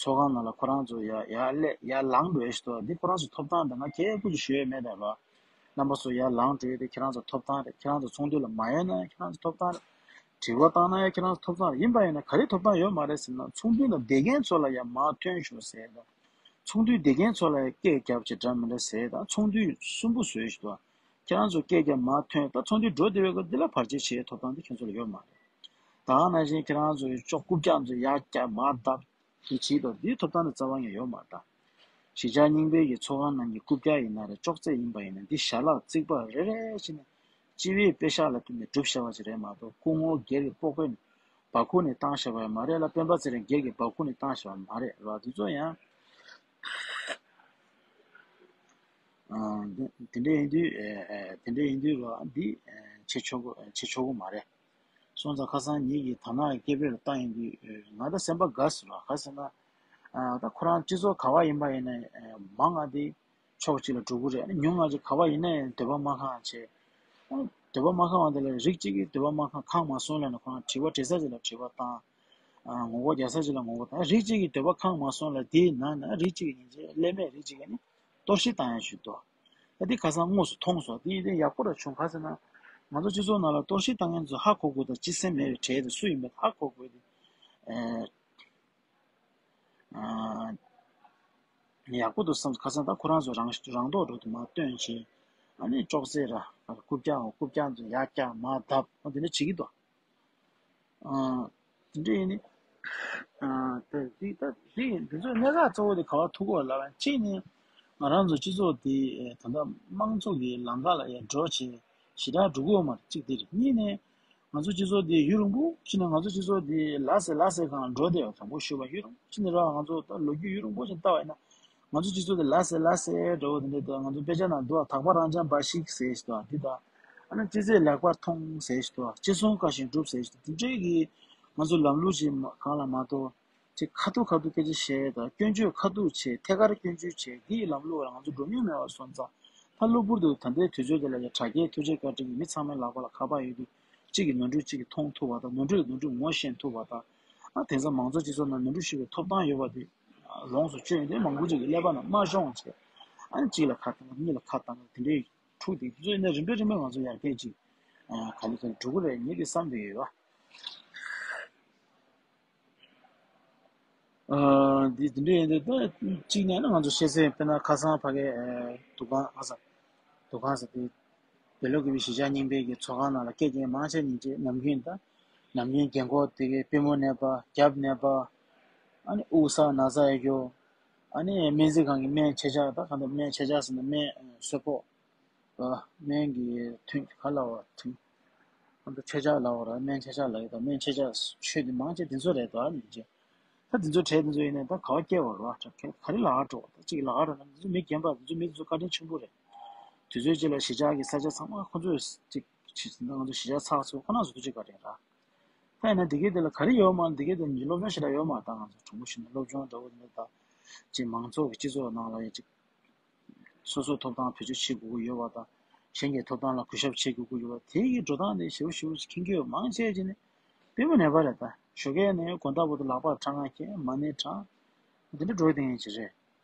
ཚོགས་ཁང་ནང་ལ་ཁོ་རང་ཚོ་ཡར་ཡར་སླེབས་ཡར་ལངས་འགྲོ་ཡ་ཞིག་འདུག་དེ་ཁོ་རང་ཚོ་ཐོབ་ཐང་དེ་ང་གལ་པོ་ཅིག་ཞུ་ཡ་མེད་ད་ར། རྣམ་པ་ཚོ་ཡར་ལངས་འགྲོ་ཡ་དེ་ཁྱེད་རང་ཚོ་ཐོབ་ཐང་རེད། ཁྱེད་རང་ཚོ་ཚོགས་འདུ་ལ་མ་ཡོང་ན་ཡང་ཁྱེད་རང་ཚོ་ཐོབ་ཐང་རེད། དྲི་བ་བཏང་ན་ཡང་ཁྱེད་རང་ཚོ་ཐོབ་ཐང་རེད། ཡིན་པ་ཡིན་ན་ག་རེ་ཐོབ་ཐང་ཡོད་མ་རེད་ཟེར་ན། ཚོགས་འདུ་ལ་བསྡད་མཁན་ཚོ་ལ་ཡང་མར་ཐོན་ཤོག་ཟེར་དང་། ཚོགས་འདུའི་བསྡད་མཁན་ཚོ་ལ་ཡང་སྐད་རྒྱབ་བྱས་འདྲ་མི་འདྲ་ཟེར་དང་། ཚོགས་འདུ་སུན་པོ་བཟོས་ཤིག་དང་། ཁྱེད་རང་ཚོ་སྐད་རྒྱབ་མར་ཐོན། ད་ཚོགས་འདུ་འགྲོ་བདེ་བའི་སྐབས་འདི་ལ་བར་ཆད་བྱེད་ཐོབ་ཐང་འདི་ཁྱེད་ཚོ་ལ་ཡོད་མ་རེད། ད་ག་ནང་བཞིན་ཁྱེད་རང་ཚོ་ཅོག་རྐུབ་བཀྱག་ཚོ་ཡར་བཀྱག་མར་བརྡབ་དེ་བྱེད་དོ། འདིའི་ཐོབ་ཐང་དེ་རྩ་བ་ནས་ཡོད་མ་རེད་ད། གཞིས་ཆགས་རྙིང་པའི་གི་ཚོགས་ཁང་ནང་གི་རྐུབ་བཀྱག་ཡིན་ན་རེད། ཅོག་ཙེ་ཡིན་པ་ཡིན་ན། འདི་ཞལ་ལག་རྩིག་པ་རེ་རེ་བྱས་ནས་སྤྱི་པའི་པེ་ཤག་ལ་བསྟུན་ནས་བསྒྲུབས་བཞག་པ་ཅིག་རེད་མ་གཏོགས། སྐུ་ངོ་སྒེར་གྱི་པགས་ཀོ་ནས་སྦ་ཁུག་ནས་བཏང་བཞག་པ་ཡང་མ་རེད་ལ། སྤེན་པ་ཚེ་རིང་སྒེར་གྱི་སྦ་ཁུག་ནས་བཏང་བཞག་པ་མ་རེད་ར། འདི་ཚོ་ཡང་ཨ་དེ་དེ་འདྲ་ཡིན་དུས། ཨ་ཨ་དེ་འདྲ་ཡིན་དུས་ར། འདི་ཨ་བྱེད་ཆོག་གི་བྱེད་ཆོག་གི་མ་རེད། སོང་ཙང་ཁ་སང་ཉིད་ཀྱིས་དར་ནག་གི་སྐད་འབོད་ལ་བཏང་ཡོང་དུས། ཨ་ང་ད་སེམས་པ་དགའ་སོང་ར། ག་ཟེར་ན། ཨ་ད་ཁོ་རང་སྤྱི་ཚོགས་ག་བ་ཡིན་པ་ཡིན་ན། ཨ་མང་ང་དེ་ཕྱོགས་གཅིག་ལ་འགྲོ་གི་རེད། ཨ་ནི་ཉུང་ང་ཅིག་ག་བ་ཡིན་ན་ཡང་འདོད་པ་མ་ཁེངས་བྱས། ཨ་འདོད་པ་མ་ཁེངས་པ་དེ་ལ་རིགས་གཅིག་གིས་འདོད་པ་མ་ཁེངས་ཁེངས་མ་སོང་ལབ་ན། ཁོ་རང་དྲི་བ་དྲི་ས་ཅིག་ལ་དྲི་བ་བཏང་། ཨ་ངོ་རྒོལ་རྒྱག་ས་ཅིག་ལ་ངོ་རྒོལ་བཏང་། རིགས་གཅིག་གིས་འདོད་པ་ཁེངས་མ་སོང་ལབ། དེའི་ནང་ན་རིགས་གཅིག་གིས་ཉིན་རྗེས་ཀླད་མེད་རིགས་གཅིག་གིས་ནི་གཏོར་བཤིག་བཏང་ཡ་ཞིག་འདུག་ད་འདི་ཁ་སང་དངོས་སུ་མཐོང་སོང་། འདི་ཡིན་དེ་ཡག་པོ་ར་བྱུང་། ག་ཟེར་ན། ང་ཚོ་སྤྱི་ཚོགས་ནང་ལ་གཏོར་བཤིག་བཏང་མཁན་ཚོ་ཧ་གོ་དགོས་དང་། སྤྱི་སེམས་མེད་པའི་གྲས་དེ་སུ་ཡིན་པ་ཧ་གོ་དགོས་དེ། ཨ་ཡག་པོ་འདུག་བསམ། ཁ་སང་ད་ཁོ་རང་ཚོ་རང་རང་ཐོག་འགྲོ་དུ་མ་སྟོན་བྱས། ཨ་ནི་ཅོག་ཙེ་ར་རྐུབ་བཀྱག་རྐུབ་བཀྱག་ཚོ་ཡར་བཀྱག་མར་བརྡབ། ཨ་འདི་འདྲ་བྱེད་ཀྱི་འདུག་ཨ་དེ་འདྲ་ཡིན་ནི། ཨ་དེ་དེ་ད་དེ་འདི་ཚོའི་གནད་འགག་གཙོ་བོ་དེ་ག་བ་ཐུག་གོ་ལབ་ན། གཅིག་ནི་ང་རང་ཚོ་སྤྱི་ཚོགས་དེ་ད་ལྟ་དམངས་གཙོ་གི་ལམ་ཁ་ལ་ཡར་འགྲོ་བྱས་ཞེ་དྲག་འགྲོ་གི་ཡོད་མ་རེད། གཅིག་དེ་རེད། གཉིས་ནི་ང་ཚོ་སྤྱི་ཚོགས་དེ་ཡུན་རིང་པོ་ཕྱིན་ནས། ང་ཚོ་སྤྱི་ཚོགས་དེ་ལ་སེ་ལ་སེ་སྒང་འགྲོ་བསྡད་ཡོད། དྲང་པོ་ཞུས་པ་ཡུན་རིང་པོ་ཕྱིན་ནས་ར། ང་ཚོ་ད་ལོ་རྒྱུས་ཡུན་རིང་པོ་ཞིག་བལྟ་བ་ཡིན་ན། ང་ཚོ་སྤྱི་ཚོགས་དེ་ལ་སེ་ལ་སེ་འདྲ་བོ་དེ་འདྲ་འདུག་ང་ཚོ་དཔེ་ཆ་ནང་འདུག་དག་པ་རང་འཇགས་འབའ་ཞིག་ཟེར་ཞིག་འདུག་འདི་དང་། ཨ་ནི་ཅི་ཟེར་ལེགས་པར་མཐོང་ཟེར་ཞིག་འདུག་ཅི་གསུང་བཀའ་བཞིན་སྒྲུབ་ཟེར་ཞིག་འདུག་དེ་འདྲའི་གི་ང་ཚོ་ལམ་ལུགས་ཅིག་གང་ལ་མ་གཏོགས། ཅིག་ཁ་ཐུག་ཁ་ཐུག་སྐད་ཆ་བཤད་དང་། སྐྱོན་བརྗོད་ཁ་ཐུག་བྱས། ཐད་ཀར་སྐྱོན་བརྗོད་བྱས། འདིའི་ལམ་ལུགས་ལ་ང་ཚོ་འགྲོ་མྱོང་མེད་པ་སོང་ཙང་། ད་གློ་བུར་དུ་ད་ལྟའི་དུས་ཚོད་འདི་ལ་ཡ་དྲ་རྒྱའི་ཐུགས་རྗེ་བཀའ་དྲིན་གྱིས་མི་ཚང་མའི་ལག་པ་ལ་ཁ་པར་ཡོད་དུས། གཅིག་གི་ནོར་འཁྲུལ་གཅིག་གིས་མཐོང་ཐུབ་པ་དང་། ནོར་འཁྲུལ་ལ་ནོར་འཁྲུལ་ངོ་ཤེས་ཐུབ་པ་དང་། ཨ་དེང་སང་མང་གཙོ་སྤྱི་ཚོགས་ནང་ནོར་འཁྲུལ་ཞིག་གི་ཐོབ་ཐང་ཡོད་པ་དེ་ལོངས་སུ་སྤྱོད་ཡོང་དུས། མང་པོ་ཅིག་གི་ཀླད་པ་ནང་མ་ཤོང་བྱས། ཨ་ནི་གཅིག་ལ་ཁ་བཏང་། གཉིས་ལ་ཁ་བཏང་། དེ་འདྲའི་འཁྲུག་དེ་ཚོ་ཡིན་ན་རིམ་པས་རིམ་པས་ང་ཚོ་ཡར་རྒྱས་ཅིག་ཨ་ག་ལེ་ག་ལེ་འགྲོ་གི་རེད། ངས་དེ་བསམ་བསྡད་ཡོད་པ། ཨ་འདི་འདི་འདྲ་ཡིན་དུས། ད་གཅིག་ནས་ནི་ང་ཚོ་ཤེས་ཚད། དཔེར་ན་ཁ་སང་ཕ་གའི་ཨ་འདུ་ཁང་། ཁ་སང་འདུ་ཁང་ཟེར་དེ། བོད་ལུགས་ཀྱི་གཞིས་ཆགས་རྙིང་པའི་གི་ཚོགས་ཁང་ནང་ལ་སྐད་རྒྱན་མང་ཆེ་ཉིན་བྱེད་ནམ་རྒྱུན་དང་། ནམ་རྒྱུན་རྒན་གོག་དེ་གའི་པུས་མོ་ན་བ། རྒྱབ་ན་བ། ཨ་ནི་དབུགས་ས་ན་ས་ཡོད་རྒྱུ། ཨ་ནི་སྨན་རྩིས་ཁང་གི་སྨན་ཕྱེད་བཅག་ད་གང་ལྟར་སྨན་ཕྱེད་བཅག་ཟེར་ན་སྨན་ཨ་གསོལ་ཕོགས། ཨ་སྨན་གྱི་ཐུན་ག་ལབ་པ། ཐུན་གང་ལྟར་ཕྱེད་བཅག་ལབ་པ་ར། སྨན་ཕྱེད་བཅག་ལབ་ཡོད་ད། སྨན་ཕྱེད་བཅག་མཆོད་དེ་མང་ཆེ་དེ་ཚོ་རེད་དོ། ཨ་ནི་ཅེ། ད་དེ་ཚོ་གྲས་དེ་ཚོ་ཡིན་ནའི་ད་ག་བ་སྐྱེལ་བ་རོ། ག་རེ་ལ་ཨ་འགྲོ་བ། ད་གཅིག་ལ་ཨ་འགྲོ་ན། དེ་ཚོ་མི་རྒན་པ་དེ་ཚོ། མི་དེ་ཚོ་བཀའ་དྲིན་ཆེན་པོ་རེད། དུས་ཚོད་གཅིག་ལ་གཞིས་ཆགས་ཀྱི་ས་ཆ་ཚང་མ་ཁོ་ཚོས་གཅིག་བྱེད་ཟིན་ན། ང་ཚོ་གཞིས་ཆགས་ཚགས་ཚུད་ཁོ་ན་བཟོ་རྒྱུ་གཅིག་ག་རེ་ར། ད་ཡིན་ན་དེ་གའི་དེ་ལ་ག་རེ་ཡོད་མ། དེ་གའི་དེ་ལ་སློབ་སྦྱོང་ཞེ་དྲག་ཡོད་མ། ད་ང་ཚོ་དྲང་པོ་ཞུས་ན་སློབ་སྦྱོང་འདྲ་བོ་དེ་འདྲ། ད་གཅིག་མང་ཚོགས་ཀྱི་སྤྱི་ཚོགས་ནང་ལ་ཡ་གཅིག་སོ་སོའི་ཐོབ་ཐང་བེད་སྤྱོད་བྱེད་དགོས་ཀྱི་ཡོད་པ་དང་། གཞན་གྱི་ཐོབ་ཐང་ལ་གུས་ཞབས་བྱེད་དགོས་ཀྱི་ཡོད་པ། དེ་གི་འགྲོ་སྟངས་དེ་ཞེ་པོ་ཞེ་པོ་ཅིག་མཁྱེན་གྱི་ཡོད། མང་ཆེ་ཅིག་ནི་དཔེ་མི་ནད་པ་རེད། ད་ཞོགས་ཀས་ནས་དགོང་དག་བར་དུ་ལག་པར་ཁྲག་ཁ་འཁྱེར། མ་ཎི་བགྲང་། དེ་འདྲ་འགྲོ་བསྡད་མཁན་ཅིག་རེད་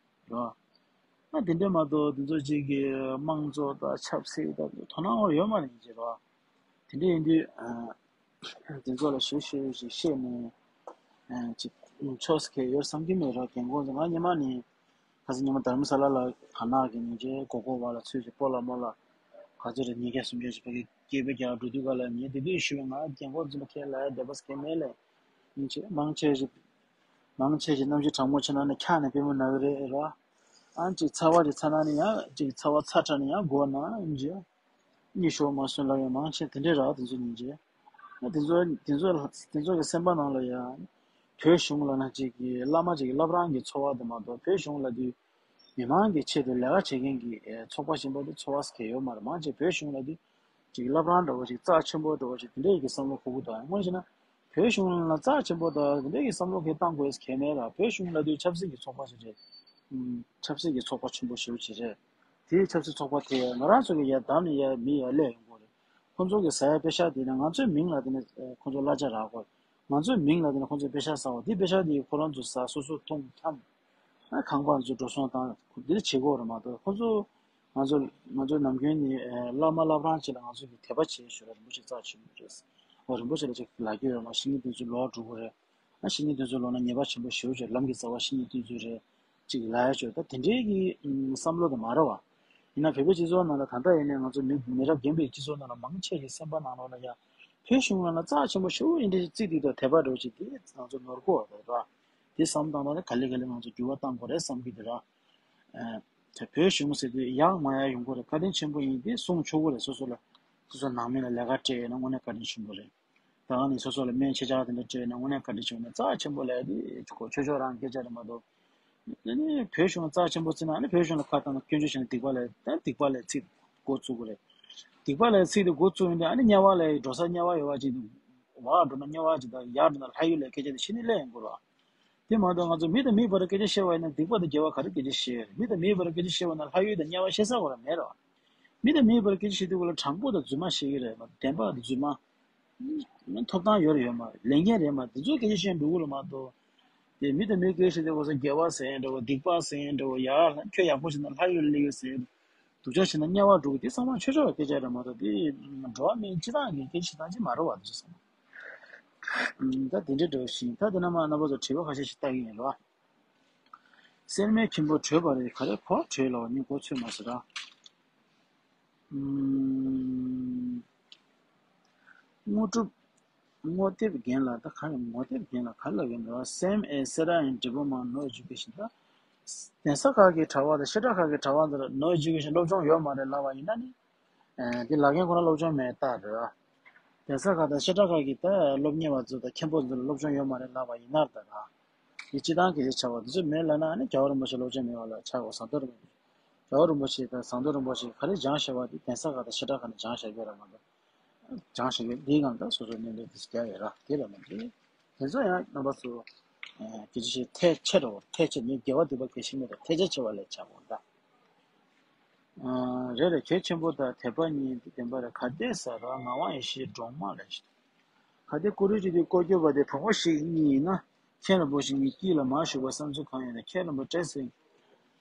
རོ། ཨ་དེ་འདྲ་མ་གཏོགས་དེ་ཚོ་གཅིག་གི་དམངས་གཙོ་དང་ཆབ་སྲིད་དང་དོ་སྣང་ཡོད་མ་རེད་ཅེས་རོ། དེ་འདྲ་ཡིན་དུས་ཨ་དེ་ཚོ་ལ་ཞུ་ཞུ་ཞིག་བཤད་ནས་ཨ་ཅིག་ཕྱོགས་སུ་ཁེལ་ཡོད་བསམ་གྱི་མེད་རོ། རྒན་གོག་ཚོ། ང་སྔོན་མ་ནས་ཁ་སང་སྔོན་མ་དྷ་རམ་ས་ལ་ལ་དར་ནག་གི་ཉིན་བྱེད་མགོ་སྐོར་བ་ལ་ཚུད་ཅིག་སྤོ་ལགས་རྨོ་ལགས་ག་ཚོད་རེད། ཉིས་བརྒྱ་སུམ་བརྒྱ་ཞིག་ཕ་གི་སྐད་འབོད་རྒྱག་འགྲོ་དུས་ག་ལ། ངས་དེ་དུས་ཞུ་བ། ང་རྒན་གོག་ཚོ་ཁས་ལ་དད་པ་སྐད་མེད་ལས། ཉིན་བྱེད་མང་ཆེ་ཞིག་མང་ཆེ་ཞིག་གནམ་གཤིས་གྲང་མོ་ཆེ་ན་ནི་འཁྱག་ནས་པུས་མོ་ན་གི་རེད་རོ། ཨ་ཅིག་ཚ་བ་ཅིག་ཚ་ན་ནི་ཡང་ཅིག་ཚ་བ་ཚ་དྲགས་ནས་ཡང་མགོ་ན་ཡིན་གྱི། གཉིད་ཤོར་མ་སོང་ལབ་ཡོད། མང་ཆེ་དེ་འདྲས་ར། དེ་ཚོ་ཉིན་བྱེད། ཨ་དེ་ཚོ་དེ་ཚོ་དེ་ཚོ་གི་སེམས་པ་ནང་ལ་ཡང་བོད་གཞུང་ལབ་ན་ཅིག་གི་བླ་མ་ཅིག་གི་བླ་བྲང་གི་ཚོར་བ་དེ་མ་གཏོགས། བོད་གཞུང་ལབ་དུས་ མི་མང་གི་ཆེད་དུ་ལས་ཀ་བྱེད་མཁན་གྱི་ཨེ་ཚོགས་པ་གཞན་པ་དེ་ཚོར་བ་གང་ཡང་ཡོད་མ་རེད། མང་ཆེ་བོད་གཞུང་ལ་དེ་ཅིག་བླ་བྲང་འདྲ་བོ་ཞིག་རྩ་ཆེན་པོ་འདྲ་བོ་ཞིག་དེ་འདྲ་ཡི་གི་བསམ་བློ་འཁོར་གྱི་འདུག་དངོས་གནས་བྱས་ན་བོད་གཞུང་ལ་རྩ་ཆེན་པོ་དང་དེ་འདྲ་ཡི་བསམ་བློ་གང་ཡང་བཏང་དགོས་གལ་མེད་ལ། བོད་གཞུང་ལ་དེ་ཆབ་སྲིད་ཀྱི་ཚོགས་པ་ཞིག་རེད། ཨུམ། ཆབ་སྲིད་ཀྱི་ཚོགས་པ་ཆེན་པོ་ཞེ་པོ་ཅིག་རེད། དེའི་ཆབ་སྲིད་ཚོགས་པ་དེ་ང་རང་ཚོ་གི་ཡ་བདམས་ནས་ཡ་མི་ཡ་སླེབས་ཡོང་གི་རེད། ཁོང་ཚོ་གི་ཟ་ཡ་པེ་ཤག་དེ་ནི་ང་ཚོའི་མིང་ལ་དེ་ནི་ཁོང་ཚོ་གླ་ཆ་རག་གོ། ང་ཚོའི་མིང་ལ་དེ་ནི་ཁོང་ཚོས་པེ་ཤག་ཟ་བ་དེ། པེ་ཤག་དེ་ཁོ་རང་ཚོ་ཟ། སོ་སོ་འཐུང་འཐམ། ཨ་ཁང་པ་ཚོ་འགྲོ་སོང་བཏང་དེ་བྱེད་དགོས་རེད་མ་གཏོགས། ཁོང་ཚོ་ང་ཚོ་ང་ཚོ་ནམ་རྒྱུན་ནི་ཨ་བླ་མ་བླ་བྲང་ཅིག་ལ་ང་ཚོ་གི་དད་པ་བྱེད་ཞོར་ར་རིན་པོ་ཆེ་རྩ་ཆེན་པོ་རེད། འོ་རིན་པོ་ཆེ་ལ་ཅིག་ལབ་རྒྱུ་ཡོད་མ། བཤེས་གཉེན་དེ་ཚོ་ལོག་འགྲོ་གི་རེད། ཨ་བཤེས་གཉེན་དེ་ཚོ་ལོག་ན་ཉེས་པ་ཆེན་པོ་ཞེ་པོ་ཅིག་ལམ་གྱི་རྩ་བ་བཤེས་གཉེན་དེ་ཚོ་རེད། ཅིག་ལབ་ཡ་ཅིག་ད་དེ་འདྲའི་གི་ཨུམ་བསམ་བློ་དེ་མ་རེད་བ། ཡིན་ན་བོད་པའི་སྤྱི་ཚོགས་ནང་ལ་ད་ལྟ་ཡིན་ནའི་ང་ཚོ་མི་མི་རབས་རྒན་པའི་སྤྱི་ཚོགས་ནང་ལ་མང་ཆེ་གི་སེམས་པ་ནང་ལོགས་ལ་ཡ་བོད་གཞུང་ལ་ན་རྩ་ཆེན་པོ་ཞེ་པོ་ཡིན་དེ་བརྩིས་དུས་ད་དད་པ་འདྲ་བོ་ཅིག་དེ་ང་ཚོ་ནོར་གོ་བ་རེད་བ། དེ་བསམ་བཏང་ན་ག་ལེ་ག་ལེ་ང་ཚོ་འགྱུར་བ་གཏང་དགོས་རེད་བསམ་གི་འདུག་ར། ཨ་དེ་བོད་གཞུང་ཟེར་དུས་ཡག་མ་ཡག་ཡོང་གི་རེད། བཀའ་དྲིན་ཆེན་པོ་ཡིན་དེ་གསུང་ཆོག་གི་རེད། སོ་སོ་ལ་སོ་སོ་ནང་མི་ལ་ལས་ཀ་སྤྲད་ཡོད་ན་དངོས་གནས་བཀའ་དྲིན་ཆེན་པོ་རེད། ད་ག་ནས་སོ་སོ་ལ་སྨན་ཆེ་ཆག་དེ་འདྲ་སྤྲད་ན་དངོས་གནས་བཀའ་དྲིན་ཆེ་བ་ནས་རྩ་ཆེན་པོ་ལས་དེ་ཁོ་ཆོས་ཕྱོགས་རང་སྐད་ཆ་རེད་མ་གཏོགས། ཨ་ནི་བོད་གཞུང་རྩ་ཆེན་པོ་བརྩིས་ན་ཨ་ནི་བོད་གཞུང་ལ་ཁ་བཏང་ན་སྐྱོན་བརྗོད་བྱས་ན་སྡིག་པ་ལས་ད་སྡིག་པ་ལས་ཚིག་འགོ་བཙུགས་ཀྱི་རེད། སྡིག་པ་ལས་ཚིག་དེ་འགོ་བཙུགས་ཡོང་དུས་ཨ་ནི་དམྱལ་བ་ལ་འགྲོ་ས་དམྱལ་བ་ཡོད་པ་ཅིག་འདུག་བར་འགྲོ་ན་དམྱལ་བ་ཅིག་དང་ཡར་འགྲོ་ན་ལྷ་ཡུལ་ལ་སྐད་ཆ་དེ་ཕྱི་ནས་སླེབས་ཡོང་གི་རེད་བ། དེ་མ་གཏོགས་ང་ཚོ་མི་དང་མིའི་བར་སྐད་ཆ་བཤད་པ་ཡིན་ན་སྡིག་པ་དང་དགེ་བ་ག་རེ་སྐད་ཆ་བཤད་ཡོད་རེད། མི་དང་མིའི་བར་སྐད་ཆ་བཤད་པ་ན་ལྷ་ཡུལ་དང་དམྱལ་བ་བཤད་ས་ག་རེ་མེད་རེད་བ། མི་དང་མིའི་བར་སྐད་ཆ་བཤད་དུས་སྐབས་ལ་དྲང་པོ་དང་རྫུན་མ་བཤད་ཀྱི་རེད་མ་གཏོགས་བདེན་པ་དང་རྫུན་མ། ཐོབ་ཐང་ཡོད་རེད་ཡོད་མ་རེད། ལས་འགན་རེད་མ་རེད། དེ་ཚོ་སྐད་ཆ་བཤད་འགྲོ་གི་རེད་མ་གཏོགས། དེ་མི་དང་མིའི་སྐད་ཆ་བཤད་དུས་སྐབས་སུ་དགེ་བ་ཟེར་འདྲ་བོ་སྡིག་པ་ཟེར་འདྲ་བོ་ཡར་ཁྱོད་ཡག་པོ་བྱས་ན་ལྷ་ཡུལ་སླེབས་ཡོད་ཟེར། སྡུག་ཅག་བྱས་ན་དམྱལ་བ་འགྲོ་གི་དེ་ཚང་མ་ཆོས་ཕྱོགས་ཀྱི་སྐད་ཆ་རེད་མ་གཏོགས་དེ་འགྲོ་བ་མིའི་སྤྱི་བཏང་གི་སྐད་ཆ་བྱེད་སྟངས་ཅིག་མ་རེད་བ། དེ་ཚོ་ཚང་མ། ད་དེ་འདྲའི་འདྲ་བོ་ཞིག་ད་དེ་ན་མ་རྣམ་པ་ཚོ་དྲི་བ་ཁ་ཤས་ཤིག་བལྟ་གི་ཡིན་རོ། སེར་མོའི་ཁྱིམ་པོ་བྲོས་པ་རེད། ག་རེ་གོ་བྲོས་ལོ་ནི་གོ་ཚོད་མ་ཟེར་ར། ཨུམ། དངོས་གྲུབ། ངོ་དེབ་རྒན་ལགས། ད་ག་རེ་ངོ་དེབ་རྒན་ལགས་ག་རེ་ལབ་ཡོད་འདུག Same as Sarah in Development, no education. ད་གདན་ས་ཁག་གི་གྲྭ་པ་དང་བཤད་གྲྭ་ཁག་གི་གྲྭ་པ་ཚོར་no education སློབ་སྦྱོང་ཡོད་མ་རེད་ལབ་པ་ཡིན་ན་ནི། ཨ་འདི་ལབ་མཁན་ཁོ་རང་སློབ་སྦྱོང་མེད་རྟགས་རེད་ར། གདན་ས་ཁག་དང་བཤད་གྲྭ་ཁག་གི་ད་སློབ་གཉེར་བ་ཚོ་དང་མཁན་པོ་ཚོར་སློབ་སྦྱོང་ཡོད་མ་རེད་ལབ་པ་ཡིན་ན་ད་ར། འདི་སྤྱི་བཏང་གལ་ཆེ་ཆགས་པ་འདི་ཚོ་མེད་ལབ་ན་ཨ་ནི་རྒྱལ་བ་རིན་པོ་ཆེ་སློབ་སྦྱོང་མེད་པ་ལ་ཆགས་གོ་ཟངས་མདོག་རིན་པོ་ཆེ། རྒྱལ་བ་རིན་པོ་ཆེ་དང་ཟངས་མདོག་རིན་པོ་ཆེ་ག་རེ་སྦྱངས་བཞག་པ་དེ་གདན་ས་ཁག་དང་བཤད་གྲྭ་ཁག་ནས་སྦྱངས་བཞག་གི་རེད་མ་གཏོགས། སྦྱངས་བཞག་གི་འདིའི་སྒང་དུ་སོ་སོའི་གནས་ལུགས་དེ་རྒྱག་ཡོད་ར་དེ་ར་མ་རེད། དེ་ཚོ་ཡང་རྣམ་པ་ཚོ་སྐད་ཆ་བཤད་ཐལ་ཆེ་རོ་ཐལ་ཆེ་ནི་དགེ་བ་སྡིག་པ་གལ་ཆེ་མེད་པ་ཐལ་ཆ་ཆེ་བ་ལས་ཆགས་པ་འདྲ། རེད་རེད། གལ་ཆེན་པོ་དང་དད་པ་གཉིས་དེ་བདེན་པ་རེད། ག་དེ་ཟ་ར་ངག་དབང་ཡེ་ཤེས་སྒྲོལ་མ་ལས་ཤིག་ག་དེ་ཀུ་རུ་ཅི་དེ་སྐོར་སྐྱོད་པ་དེ་བུ་མོ་ཞིག་གཉིས་ཡིན་ན། མཁན་རིན་པོ་ཆེ་གཉིས་དཀྱིལ་ལ་མར་བཞུགས་པ་བསམ་ཚུལ་གང་ཡོད་ན་མཁན་རིན་པོ་བཀྲ་ཤིས་དེ་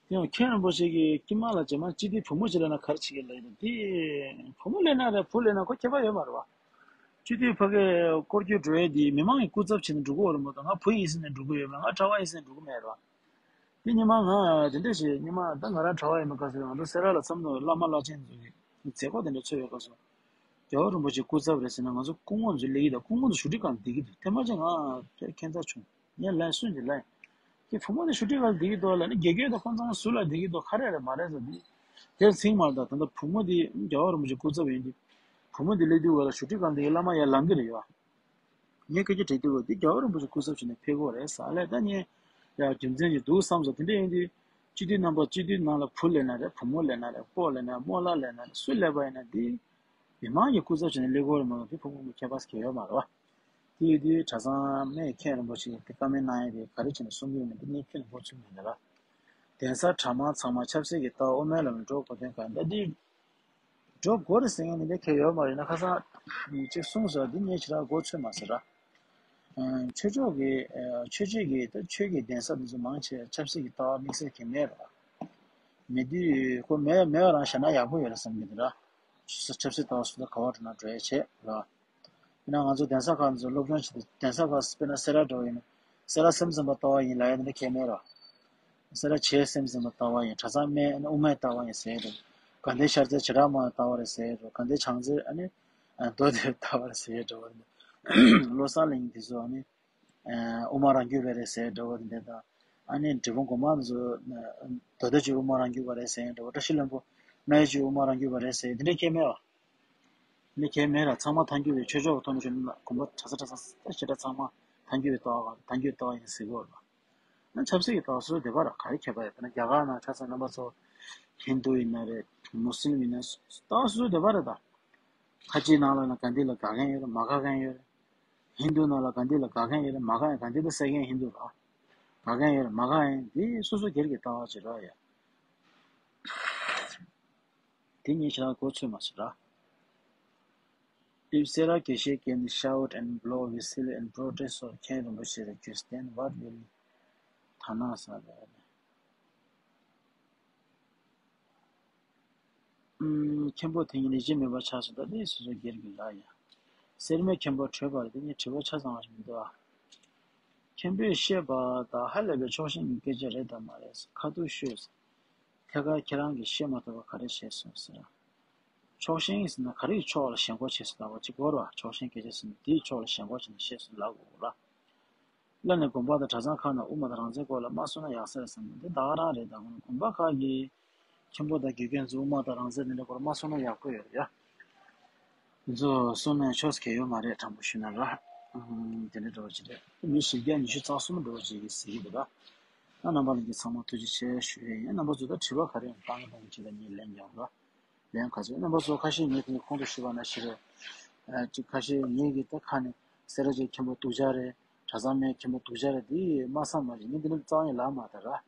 ཡང་མཁན་རིན་པོ་ཆེ་གིས་དཀྱིལ་མ་ལ་རྗེས་མ་སྤྱི་འཐུས་བུ་མོ་ཅིག་སླེབས་ན་ག་རེ་བྱེད་ཀྱི་ལབ་ཡོད་དེ། བུ་མོ་སླེབས་ན་རེད་བུ་སླེབས་ན་ཁོ་ཁྱད་པར་ཡོད་མ་རེད་བ། སྤྱི་འཐུས་ཕ་གིའི་སྐོར་སྐྱོད་འགྲོ་ཡས་དེ་མི་མང་གི་སྐུ་ཚབ་བྱས་ནས་འགྲོ་གི་ཡོད་རེད་མ་གཏོགས་ང་བུ་ཡིན་ཟེར་ནས་འགྲོ་གི་ཡོད་མེད་ང་གྲྭ་པ་ཡིན་ཟེར་ནས་འགྲོ་གི་མེད་རེད་བ། དེ་སྔོན་མ་ང་དེ་འདྲ་ཞིག་སྔོན་མ་ད་ང་རང་གྲྭ་པ་ཡིན་པའི་སྐབས་སུ་ང་ཚོ་སེ་ར་ལ་བསམ་བློ་བླ་མ་བླ་ཆེན་ཚོ་གི་མཛད་སྒོ་དེ་འདྲ་ཚོགས་ཡོད་སྐབས་སུ། རྒྱལ་བ་རིན་པོ་ཆེ་སྐུ་ཚབ་རེད་ཟེར་ན་ང་ཚོ་སྐུ་ངོ་ཚོ་སླེབས་ཀྱི་འདུག་སྐུ་ངོ་ཚོ་བཞུགས་ཁྲི་སྒང་བསྡད་ཀྱི་འདུག་དེ་མ་ཚད་ང་ཁྱད་མཚར་བྱུང་། ངས་ལན་སུན་གྱིས་ལན། ཁྱེད་བུ་མོ་དེ་བཞུགས་ཁྲི་སྒང་བསྡད་ཀྱི་འདུག་ལབ་ནས་དགེ་རྒན་དང་ཁོང་ཚང་ཟུར་ལ་བསྡད་ཀྱི་འདུག་ཁ་རས་རེད་མ་རེད་ཟེར་དུས། དེར་ཚིག་མ་ལ་ད་ད་ལྟ་བུ་མོ་དེ་རྒྱལ་བ་རིན་པོ་ཆེ་སྐུ་ཚབ་ཡིན་དུས། བུ་མོ་དེ་སླེབས་དུས་བ་ལ་བཞུགས་ཁྲི་སྒང་དེ་བླ་མ་ཡར་ལངས་ཀྱི་རེད་ཡོད། ངས་སྐད་ཆ་དྲིས་དུས་འདི་རྒྱལ་བ་རིན་པོ་ཆེ་སྐུ་ཚབ་བྱས་ནས་ཕེབས་ཀྱི་ཡོད་རེད་ཟེར་ལབ་ད་ངས། ཡ་རྒྱུ་མཚན་ཅིག་འདུག་བསམ་སོང་དེ་འདྲ་ཡིན་དུས། སྤྱི་འཐུས་རྣམ་པ་སྤྱི་འཐུས་ནང་ལ་བུ་སླེབས་ན་རེད་བུ་མོ་སླེབས་ན་རེད་སྤོ་སླེབས་ན་རེད་སྨོ་ལབ་པ་ཡིན་ན་འདི། མི་མང་གི་སྐུ་ཚབ་བྱས་ནས་སླེབས་ཀྱི་ཡོད་རེད་མ་གཏོགས་དེ་ཕུགས་ཕུགས་ཁྱད་པར་གང་ཡང་ཡོད་མ་རེད་བ། དེ་ཡིན་དུས་གྲྭ་ཚང་མས་མཁན་རིན་པོ་ཆེ་དེ་བཀའ་མོལ་གནང་ཡས་དེ་ག་རེ་བྱས་ནས་གསུང་གི་ཡོད་མེད་དེ་ངས་ཁྱོན་ནས་མགོ་ཚོད་མེད་ལ། གདན་ས་གྲྭ་མང་ཚང་མ་ཆབ་སྲིད་ཀྱི་ལྟ་བ་དབུ་མའི་ལམ་ལ་འགྲོ་དགོས་དོན་གང་ཡིན་ད་འདི། འགྲོ་དགོས་རེད་ཟེར་མཁན་དེ་འདྲ་གང་ཡང་ཡོད་མ་རེད་ན་ཁ་སང་ཅིག་གསུངས་སོང་འདི་ངས་ཞེ་དྲག་མགོ་ཚོད་མ་ཟེར་ར། ཆོས་ཕྱོགས་ཀྱི་ཆོས་བྱེད་ཀྱི་ད་ཆོས་ཀྱི་གདན་ས་འདི་ཚོ་མང་ཆེ་ཆབ་སྲིད་ཀྱི་ལྟ་བ་དམིགས་བསལ་གྱི་མེད་ར། མེད་དུས་ཁོ་མེད་མེད་པ་རང་བཞག་ན་ཡག་པོ་ཡོད་རེད་བསམ་གྱི་འདུག་ར། ཆབ་སྲིད་ལྟ་བ་སོ་སོ་ག་བ་འགྲོ་ན་འགྲོ་ཡ་བྱེད་ར། ཡིན་ན་ང་ཚོ་གདན་ས་ཁག་ཚོ་སློབ་སྦྱོང་བྱེད་དུས་གདན་ས་ཁག་དཔེར་ན་སེ་ར་འདྲ་བོ་ཡིན་ན། སེ་ར་སེམས་ཙམ་པ་ལྟ་བ་ཡིན་ལབ་ཡ་དེ་འདྲ་གང་ཡང་མེད་ར། སེ་ར་བྱེས་སེམས་ཙམ་པ་ལྟ་བ་ཡིན་གྲྭ་ཚང་མས་ཨ་ནི་དབུ་མའི་ལྟ་བ་ཡིན་ཟེར་ཡ་འདྲ་བོ། དགའ་ལྡན་ཤར་རྩེ་བྱེ་བྲག་སྨྲ་བའི་ལྟ་བ་རེད་ཟེར་ཡ་འདྲ་བོ་དགའ་ལྡན་བྱང་རྩེ་ཨ་ནི། མདོ་སྡེའི་ལྟ་བ་རེད་ཟེར་ཡ་འདྲ་བོ་རེད། བློ་བཟང་གླིང་དེ་ཚོ་ཨ་ནི། དབུ་མ་རང་རྒྱུད་པ་རེད་ཟེར་ཡ་འདྲ་བོ་དེ་འདྲ་དང་། ཨ་ནི་འབྲས་སྤུངས་སྒོ་མང་ཚོ་མདོ་སྡེ་ཆོས་དབུ་མ་རང་རྒྱུད་པ་རེད་ཟེར་ཡ་འདྲ་བོ་བཀྲ་ཤིས་ལྷུན་པོ་རྨ་ཆུ་དབུ་མ་རང་རྒྱུད་པ་རེད་ཟེར་ཡ་དེ་འདྲ་གང་ཡང་མེད་བ། ནི་གལ་མེད་ར་ཚང་མ་ཐལ་འགྱུར་བའི་ཆོས་ཕྱོགས་ཀྱི་ཐོག་ནས་ཞུ་ན་དགོན་པ་གྲྭ་ས་གྲྭ་ཚང་ཞེ་དྲག་ཚང་མ་ཐལ་འགྱུར་བའི་ལྟ་བ་ཐལ་འགྱུར་ལྟ་བ་ཡིན་ཟེར་གྱི་ཡོད་རེད། ན་ཆབ་སྲིད་ཀྱི་ལྟ་བ་སོ་སོ་འདོད་པ་ར་ག་རེ་ཁྱད་པར་ཡོད། ད་ན་རྒྱ་གར་ནང་ཆ་ཚང་རྣམ་པ་ཚོ་ཧིན་དུ་ཡིན་ན་རེད། མུ་སི་ལིམ་ཡིན་ན་ལྟ་བ་སོ་སོ་འདོད་པ་རེད་ད། ཁ་ཅིག་ནང་ལ་ན་གྷན་དྷི་ལ་དགའ་མཁན་ཡོད་རེད། མ་དགའ་མཁན་ཡོད་རེད། ཧིན་དུ་ནང་ལ་གྷན་དྷི་ལ་དགའ་མཁན་ཡོད་རེད། མ་དགའ་མཁན། གྷན་དྷི་ད་སད་མཁན་ཧིན་དུ་ར། དགའ་མཁན་ཡོད་རེད། མ་དགའ་མཁན་དེ་སོ་སོ་སྒེར་གྱི་ལྟ་བ་ཅིག་ར་ཡ། དེ་ཉིད་ཆ་གོ་ཚོད་མ་ཟེར་ར། If Sera Geshe can shout and blow whistle and protest of Khen Rinpoche request, then what will Thana say? ཨུམ། མཁན་པོ་དེ་ཉིད་ལས་བྱེད་མེད་པ་ཆགས་སོང་། ད་དེ་སོ་སོ་སྒེར་གྱི་ལ་ཡ། སེར་སྨད་མཁན་པོ་བྲོས་པར་དེ་ཉིད་དྲི་བ་ཆ་ཚང་བ་ཞིག་མི་འདུག་ཨ། མཁན་པོས་བཤད་པ་དང་ཧ་ལས་པའི་ཕྱོགས་ཞེན་གྱི་སྐད་ཆ་རེད་དམ་མ་རེད། ཁ་ཐུག་ཤོད། ཐད་ཀར་ཁྱེད་རང་གིས་བཤད་མ་ཐུབ་པ་ག་རེ་བཤད་སོང་ཟེར། ཕྱོགས་ཞེན་ཟེར་ན་ག་རེའི་ཕྱོགས་ལ་ཞེན་ཁོག་བྱས་སོང་ལབ་པ་ཅིག་གོ་ར། ཕྱོགས་ཞེན་སྐད་ཆ་ཟེར་ན་དེའི་ཕྱོགས་ལ་ཞེན་ཁོག་བྱས་ནས་བཤད་སོང་ལབ་དགོས་ར། བླ་ནས་དགོན་པ་དང་གྲྭ་ཚང་ཁག་ནང་དབུ་མ་དང་རང་བཙན་སྐོར་ལ་མ་གསུངས་ན་ཡག་ས་རེད་བསམ་གི་འདུག། ད་ག་རང་རེད། ད་དགོན་པ་ཁག་གི་མཁན་པོ་དང་དགེ་རྒན་ཚོ་དབུ་མ་དང་རང་བཙན་དེ་འདྲ་སྐོར་ལ་མ་གསུངས་ན་ཡག་པོ་ཡོད་རེད་ཡ། དེ་ཚོ་གསུངས་ནས་ཆོས་གལ་ཡོད་མ་རེད། དྲང་པོ་ཞུས་ན་ར། ཨང་། དེ་འདྲ་འདྲ་བོ་ཅིག་རེད། མི་བཞི་བརྒྱ་ཉི་ཤུ་རྩ་གསུམ་འདྲ་བོ་ཅིག་གིས་ཟེར་གི་འདུག་ད། ཨ། རྣམ་པ་ལྷན་རྒྱས་ཚང་མ་ཐུགས་རྗེ་ཆེ་ཞུ་ཡས་ཡིན། རྣམ་པ་ཚོ་ད་དྲི་བ་ག་རེ་ཡོང་བཏང་གི་འདུག་ཅེས་ད་ངས་ལན་རྒྱག་ར། ལན་ག་ཚོད། རྣམ་པ་ཚོ་ཁ་ཤས་ངས་དེ་ཁོང་དུ་ཞུས་པ་ན་ཞིག་རེད། ཨ། ཅིག་ཁ་ཤས་ངས་ཀྱི་ད་ཁ་ནས་སེ་ར་བྱེས་མཁན་པོ་སྡུག་ཅག་རེད། གྲྭ་ཚང་མའི་མཁན་པོ་སྡུག་ཅག་རེད། དེ་མ་བསམ་པ་ཞིག་ངས་འདི་འདྲ་རྩ་བ་ཉིད་ལབ་མ་ཐལ་ར།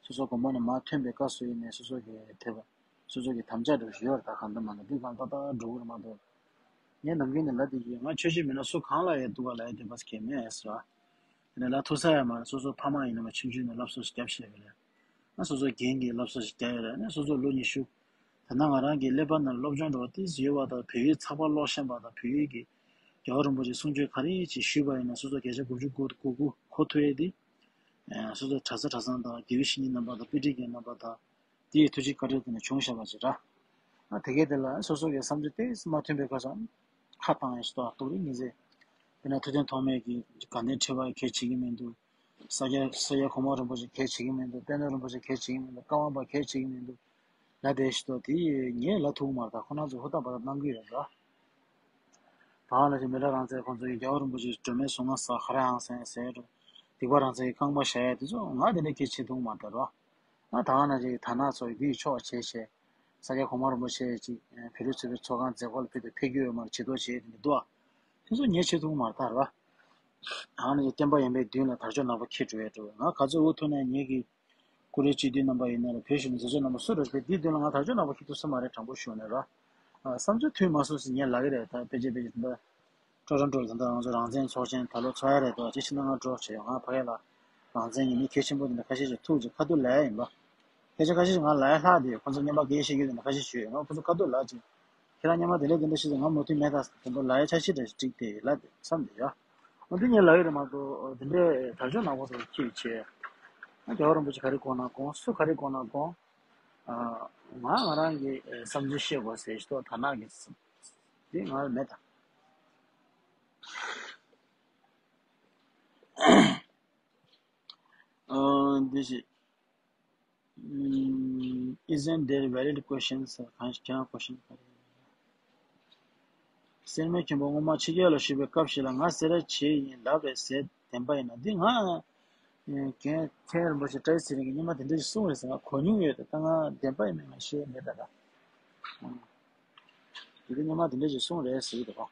སོ་སོ་དགོན་པ་ནས་མར་ཐོན་པའི་སྐབས་སུ་ཡིན་ནའི་སོ་སོ་གི་དེ་བ། སོ་སོ་གི་དམ་བཅའ་འདྲ་བོ་ཞིག་ཡོད་རེད། ད་གང་ལྟར་མ་ལ་འདི་གང་ལྟར་ལྟར་འགྲོ་གི་རེད་མ་གཏོགས། ངས་ནམ་རྒྱུན་ནས་ལབ་བསྡད་ཀྱི་ཡོད། ང་ཆོས་བྱེད་མི་སྣ་སུ་གང་ལ་ཡང་སྡུག་ག་ལབ་ཡ་དེ་བ་གལ་མེད་ཟེར་བ། དེ་ནས་ལ་ཐུག་ས་ཡ་མ་རེད། སོ་སོ་ཕ་མ་ཡིན་ན་མ་ཆུང་ཆུང་ནས་བསླབ་གསོ་ཞིག་བརྒྱབ་ཤེས་པ་རེད། ང་སོ་སོ་རྒན་གྱིས་བསླབ་གསོ་ཞིག་བརྒྱབ་ཡོད་རེད། ནས་སོ་སོ་ལོ་ཉི་ཤུ། ད་ནང་ང་རང་གི་ཀླད་པ་ནང་སློབ་སྦྱོང་འདྲ་བ་ཏོག་ཙམ་ཡོད་པ་དང་། བོད་ཡིག་ཚགས་པར་ཀློག་ཤེས་པ་དང་། བོད་ཡིག་གི་རྒྱལ་བ་རིན་པོ་ཆེའི་གསུང་ཆོས་ག་རེ་ཅིག་ཞུས་པ་ཡིན་ན་སོ་སོ་བརྒྱ་ཆ་དགུ་བཅུ་གོ་དགུ་གོ་གོ་ཐུབ་ཡས་དེ། ཨ། སོ་སོ་གྲྭ་ས་གྲྭ་ཚང་དང་དགེ་བའི་བཤེས་གཉེན་རྣམ་པ་དང་དཔེ་ཁྲིད་མཁན་རྣམ་པ་དང་། དེའི་ཐུགས་རྗེ་བཀའ་དྲིན་དེ་ནས་བྱུང་བཞག་པ་ཅིག་ར། ཨ། དེ་གས་དེ་ལ་སོ་སོ་གི་བསམ་ཚུལ་ཏོག་ཙམ་མ་མཐུན་པའི་སྐབས་སུ་ཁ་བཏང་ཡས་ཞིག་ཏོག་ཏོག་རེ་ངེས་ཟེར། དཔེར་ན་ཐུབ་བསྟན་ཐོགས་མེད་ཀྱིས་དགའ་ལྡན་ཁྲི་པ་གལ་བྱེད་ཀྱི་མི་འདུག། ས་སྐྱ་ས་སྐྱ་གོང་མ་རིན་པོ་ཆེ་གལ་བྱེད་ཀྱི་མི་འདུག། པད་ནོར་རིན་པོ་ཆེ་གལ་བྱེད་ཀྱི་མི་འདུག། ཀ་ཝང་པ་གལ་བྱེད་ཀྱི་མི་འདུག་ལབ་བསྡད་ཞིག་ཏོག། དེ་ངས་ལབ་ཐུབ་ཀྱི་མ་རེད། ད་ཁོ་རང་ཚོ་ཧུར་ཐག་འབད་ཐག་གནང་གི་ཡོད་ར། ད་ལ་ཅིག་མི་ལ་རང་བཙན་ཁོང་ཚོ་ཡི་རྒྱལ་བ་རིན་པོ་ཆེ་སྒྲོལ་མའི་གཟུངས་སྔགས་ཟེར་ག་རེ་ཨང་སེང་ཟེར་འགྲོ། སྡིག་པ་རང་བཙན་གྱི་རྐང་པ་བཞག་ཡ་དེ་ཚོ་ང་དེ་འདྲ་གལ་ཆེ་ཐུབ་མ་རེད་རོ། ང་ད་ག་ནང་བཞིན་དར་ནག་ཚོ་ཡི་འདིའི་ཕྱོགས་བྱས་བྱས། ས་སྐྱ་གོང་མ་རིན་པོ་ཆེ་ཅིག་བོད་རིགས་ཚོགས་པའི་ཚོགས་ཁང་མཛད་སྒོ་ལ་ཕེབས་དུས་ཕེབས་རྒྱུ་ཡོད་མ་རེད། བྱེད་དོ་བྱེད་དེ་འདུག་ཨ། དེ་ཚོ་ངས་བྱེད་ཐུབ་མ་རེད་ད་རོ། ད་ག་ནང་བཞིན་བསྟན་པ་ཡོད་པའི་མདུན་ལ་དར་ལྕོག་ནག་པོ་འཁྱེར་འགྲོ་ཡ་འགྲོ། ང་ག་ཚོད་འུ་ཐུག་ནས་ངེད་ཀྱི་ཀུ་རེ་སྤྱི་འཐུས་རྣམ་པ་ཡིན་ན་རེད། བོད་གཞུང་གི་མཛད་གཙོ་རྣམ་པ་སུ་རེད་པས་འདིའི་མདུན་ལ་ང་དར་ལྕོག་ནག་པོ་འཁྱེར་ཐུབ་ས་མ་རེད། དྲང་པོ་ཞུ་ནས་ར། ཨ། བསམ་ཚུལ་མཐུན་མ་སོང་ཟེར་ངས་ལབ་ཀྱི་རེད། ད་ཕལ་ཆེར་ཕལ་ཆེར་ད་ཀྲོ་རོན་ཀྲོ་ལ་ད་ལྟ་ང་ཚོ་རང་བཙན་ཚོགས་ཆེན་ད་ལོ་ཚོགས་ཡ་རེད་དོ། ཅི་ཕྱིན་ན་ང་འགྲོ་བྱས་ཡོང་། ང་ཕ་གི་ལ་རང་བཙན་ཡིན་མིན་གལ་ཆེན་པོ་དེ་འདྲ་ཁ་ཤས་ཤིག་ཐུག་ཅིག་ཁ་ཐུག་ལབ་ཡ་ཡིན་པ། སྐད་ཆ་ཁ་ཤས་ཤིག་ང་ལབ་ཡ་ལྷག་དེ་ཁོ་ཚོ་སྔོན་མ་སྐད་ཆ་བཤད་རྒྱུ་དེ་འདྲ་ཁ་ཤས་ཤིག་ཡོད། ང་ཁོ་ཚོ་ཁ་ཐུག་ལབ་ཅིག་ཁྱེད་རང་སྔོན་མ་དེ་འདྲ་དེ་འདྲ་བཤད་ཚེ་ང་མོས་མཐུན་མེད་ད་དེ་འདྲ་ལབ་ཡ་འཆར་གཞི་འདྲ་ཞིག་བསྒྲིགས་ཏེ་ལབ་དེ་བསམ་དེ་ཡ། འོ་འདི་ངས་ལབ་ཡོད་རེད་མ་གཏོགས། འདི་འདྲའི་དར་ལྕོག་ནག་པོ་ཚོ་འཁྱེར་བྱས། ཨ། རྒྱལ་བ་རིན་པོ་ཆེ་ག་རེ་དགོངས་ན་དགོངས། སུ་ག་རེ་དགོངས་ན་དགོངས། ཨ། ང་ང་རང་གི་བསམ་ཚུལ་བཤད་དགོས་ཟེར་ཞིག་ཏོག་དར་ནག་གི་བསམ་འདི་ང་ལ་མེད་ད། ཨ། འདི་ཞིག་ཨམ། Isn't there valid questions? གང་ཞིག་ཁྱེད་རང་ཀོ་ཤན་ག་རེ། སེར་སྨད་མཁན་པོ་སྔོན་མ་ཕྱི་རྒྱལ་ལ་བཞུགས་པའི་སྐབས་ཤིག་ལ་ང་སེ་ར་བྱེས་ཡིན་ལབ་རེད་ཟེར། བདེན་པ་ཡིན་ན། འདི་ང་རྒན་མཁན་རིན་པོ་ཆེ་བཀྲ་ཤིས་ཚེ་རིང་གིས་སྔོན་མ་དེ་འདྲ་ཞིག་གསུངས་རེད་ཟེར་ང་གོ་མྱོང་ཡོད་དེ། ད་ང་བདེན་པ་ཡིན་མིན་ང་ཤེས་མེད་ད་ད། ཨང་། དེ་དུས་སྔོན་མ་དེ་འདྲ་ཞིག་གསུངས་རེད་ཟེར་གྱི་འདུག་ག།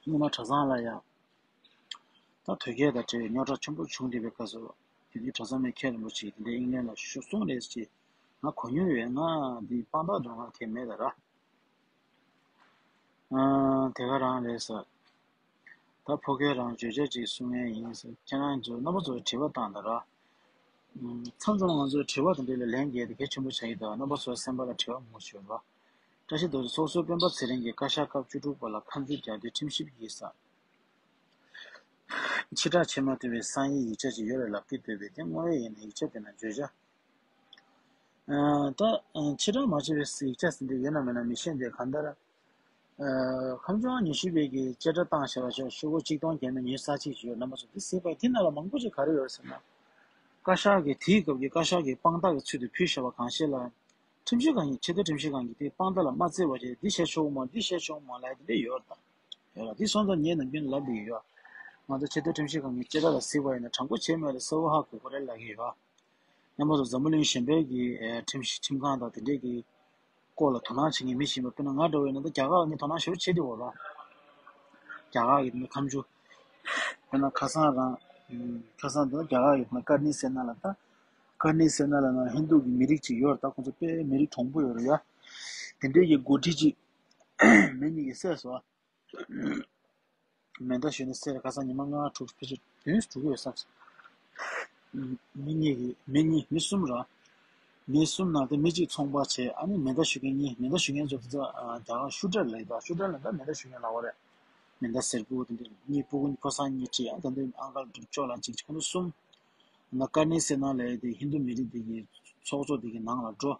སྔོན་མ་གྲྭ་ཚང་ལ་ཡ། ད་དོལ་རྒྱལ་དང་འབྲེལ་བའི་རྙོག་དྲ་ཆེན་པོ་བྱུང་བསྡད་པའི་སྐབས་སུ། དེ་དུས་གྲྭ་ཚང་མའི་མཁན་རིན་པོ་ཆེ་དེ་འདྲའི་དབྱིངས་ལན་ལ་ཤོག་གསུངས་རེད་ཅེས་ང་གོ་མྱོང་ཡོད། ང་འདི་དཔང་རྟགས་འདྲ་ང་གང་ཡང་མེད་ད་ར། ཨ། དེ་ག་རང་རེད་ཟེར། ད་ཕོ་སྐད་རང་བརྗོད་བྱ་ཅིག་གསུང་ཡས་ཡིན་ཟེར། ཁྱེད་རང་ཚོ་རྣམ་པ་ཚོར་དྲི་བ་བཏང་ད་ར། ཨ། མཚམས་མཚམས་ང་ཚོའི་དྲི་བ་དེ་འདྲ་ལ་ལན་རྒྱག་དེ་གལ་ཆེན་པོ་ཆགས་ཀྱི་འདུག། རྣམ་པ་ཚོའི་སེམས་པ་ལ་དྲི་བ་མང་པོ་ཞིག་ཡོད་ར། བཀྲ་ཤིས་རྡོ་རྗེ་ཚོགས་གཙོ་སྤེན་པ་ཚེ་རིང་གིས་བཀའ་ཤག་སྐབས་བཅུ་དྲུག་པ་ལ་ཁ་མཆུ་རྒྱག་དུས་ཁྲིམས་ཞིབ་ཀྱིས་ས་ཕྱིར་བསྒྲགས་བྱེད་མ་ཐུབ་པའི་གསང་ཡིག་ཡིག་ཆ་ཅིག་ཡོད་རེད་ལབ་ཀྱི་འདུག་པས། དེ་དངོས་ཡོད་ཡིན་ན་ཡིག་ཆ་དེ་ནང་བརྗོད་བྱ། ཨ། ད་ཕྱིར་བསྒྲགས་མ་བྱས་པའི་ཡིག་ཆ་ཟིན་དེ་ཡོད་ན་མེད་ན་མི་ཤེས་ཏེ། གང་ལྟར། ཨ། ཁ་མཆུ་ཉི་ཤུ་པའི་གི་བཅད་ཁྲ་བཏང་བཞག་པ་ཆ་ཤོག་གུ་གཅིག་སྟོང་བརྒྱ་མེད་ཉི་ཤུ་རྩ་གཅིག་ཅིག་ཡོད། རྣམ་པ་ཚོ་དེ་གཟིགས་པ་དེ་ནང་ལ་མང་པོ་ཅིག་ག་རེ་ཡོད་ཟེར་ན། བཀའ་ཤག་གིས་དེའི་སྐབས་ཀྱི་བཀའ་ཤག་གི་དཔང་རྟགས་ཀྱི་ཚུལ་དུ་ཕུལ་བཞག་པ་གང་ཤེས་ལ། ཁྲིམས་ཞིབ་ཁང་གིས། ཆེས་མཐོའི་ཁྲིམས་ཞིབ་ཁང་གིས་དེའི་དཔང་རྟགས་ལ་མ་བརྩི་བ་བྱས། འདི་བཤད་ཆོག་གི་མ་རེད། འདི་བཤད་ཆོག་གི་མ་རེད་ལབ་ཡ་དེ་འདྲ་ཡོད་རེད་ད། ཡོད་ར། འདི་སོང་ཙང་ངས་ནམ་རྒྱུན་ལབ་བསྡད་ཀྱི་ཡོད། ང་ཚོ་ཆེས་མཐོའི་ཁྲིམས་ཞིབ་ཁང་གི་བཅད་ཁྲ་ལ་གཟིགས་པ་ཡིན་ན་དྲང་པོ་བྱས་མེད་ལ་གསལ་བོ་ཧ་གོ་གི་རེད་ལབ་ཀྱི་ཡོད། རྣམ་པ་ཚོ་འཛམ་བུ་གླིང་གཞན་པའི་གི་ཨེ་ཁྲིམས་ཞིབ་ཁྲིམས་ཁང་དང་དེ་འདྲས་ཀྱི་སྐོར་ལ་དོ་སྣང་བྱེད་མཁན་མི་ཞིག་ཡིན་པ། དཔེར་ན་ང་འདྲ་བོ་ཡིན་ན་ད་རྒྱ་གར་ལ་ངས་དོ་སྣང་ཞེ་པོ་བྱེད་བསྡད་ཡོད་ར། རྒྱ་གར་གི་དེ་ནི་ཁ་མཆུ། དཔེར་ན་ཁ་སང་རང་ཁ་སང་དེ་རྒྱ་གར་གི་དེ་ན་ཀར་ནི་སེ་ན་ལ་ད་ཀར་ནི་སེ་ན་ལ་ན་ཧིན་རྡུ་གི་མི་རིགས་ཅིག་ཡོད་ར། ད་ཁོང་ཚོ་དཔེ་མི་རིགས་གྲུང་པོ་ཡོད་ར་ཡ། དེ་འདྲས་ཀྱི་འགོ་ཁྲིད་ཅིག་མི་གཉིས་ཀྱིས་བསད་སོང་། མེ་མདའ་གཞུས་ནས་བསད་རེད། ཁ་སང་ཉི་མ་ལྔ་དྲུག་ཕལ་ཆེར་བདུན་དྲུག་ཡོད་ས་རེད། མི་གཉིས་ཀྱིས་མི་གཉིས་མི་གསུམ་ར། མི་གསུམ་ནང་དེ་མི་གཅིག་ཚོང་པ་བྱས། ཨ་ནི་མེ་མདའ་གཞུ་མཁན་གཉིས། མེ་མདའ་གཞུ་མཁན་ཚོ་དེ་ཚོ་ཨ་རྒྱ་གར་ཤུ་ཊར་ལབ་ཡོད་པ། ཤུ་ཊར་ལབ་ད་མེ་མདའ་གཞུ་མཁན་ལབ་པ་རེད། མེ་མདའ་སེར་པོ་དེ་འདྲ་གཉིས། སྤུ་གུ་ཕོ་གསར་གཉིས་བྱས། ཨ་ད་འདི་ཨང་ཀལ་ཅོ་ལགས་གཅིག་བྱས། ཁོང་ཚོ་གསུམ། ན་ཀར་ནི་སེ་ན་ལབ་ཡས་དེ་ཧིན་རྡུ་མི་རིགས་དེ་གི་ཚོགས་གཙོ་དེ་གི་ནང་ལ་འགྲོ།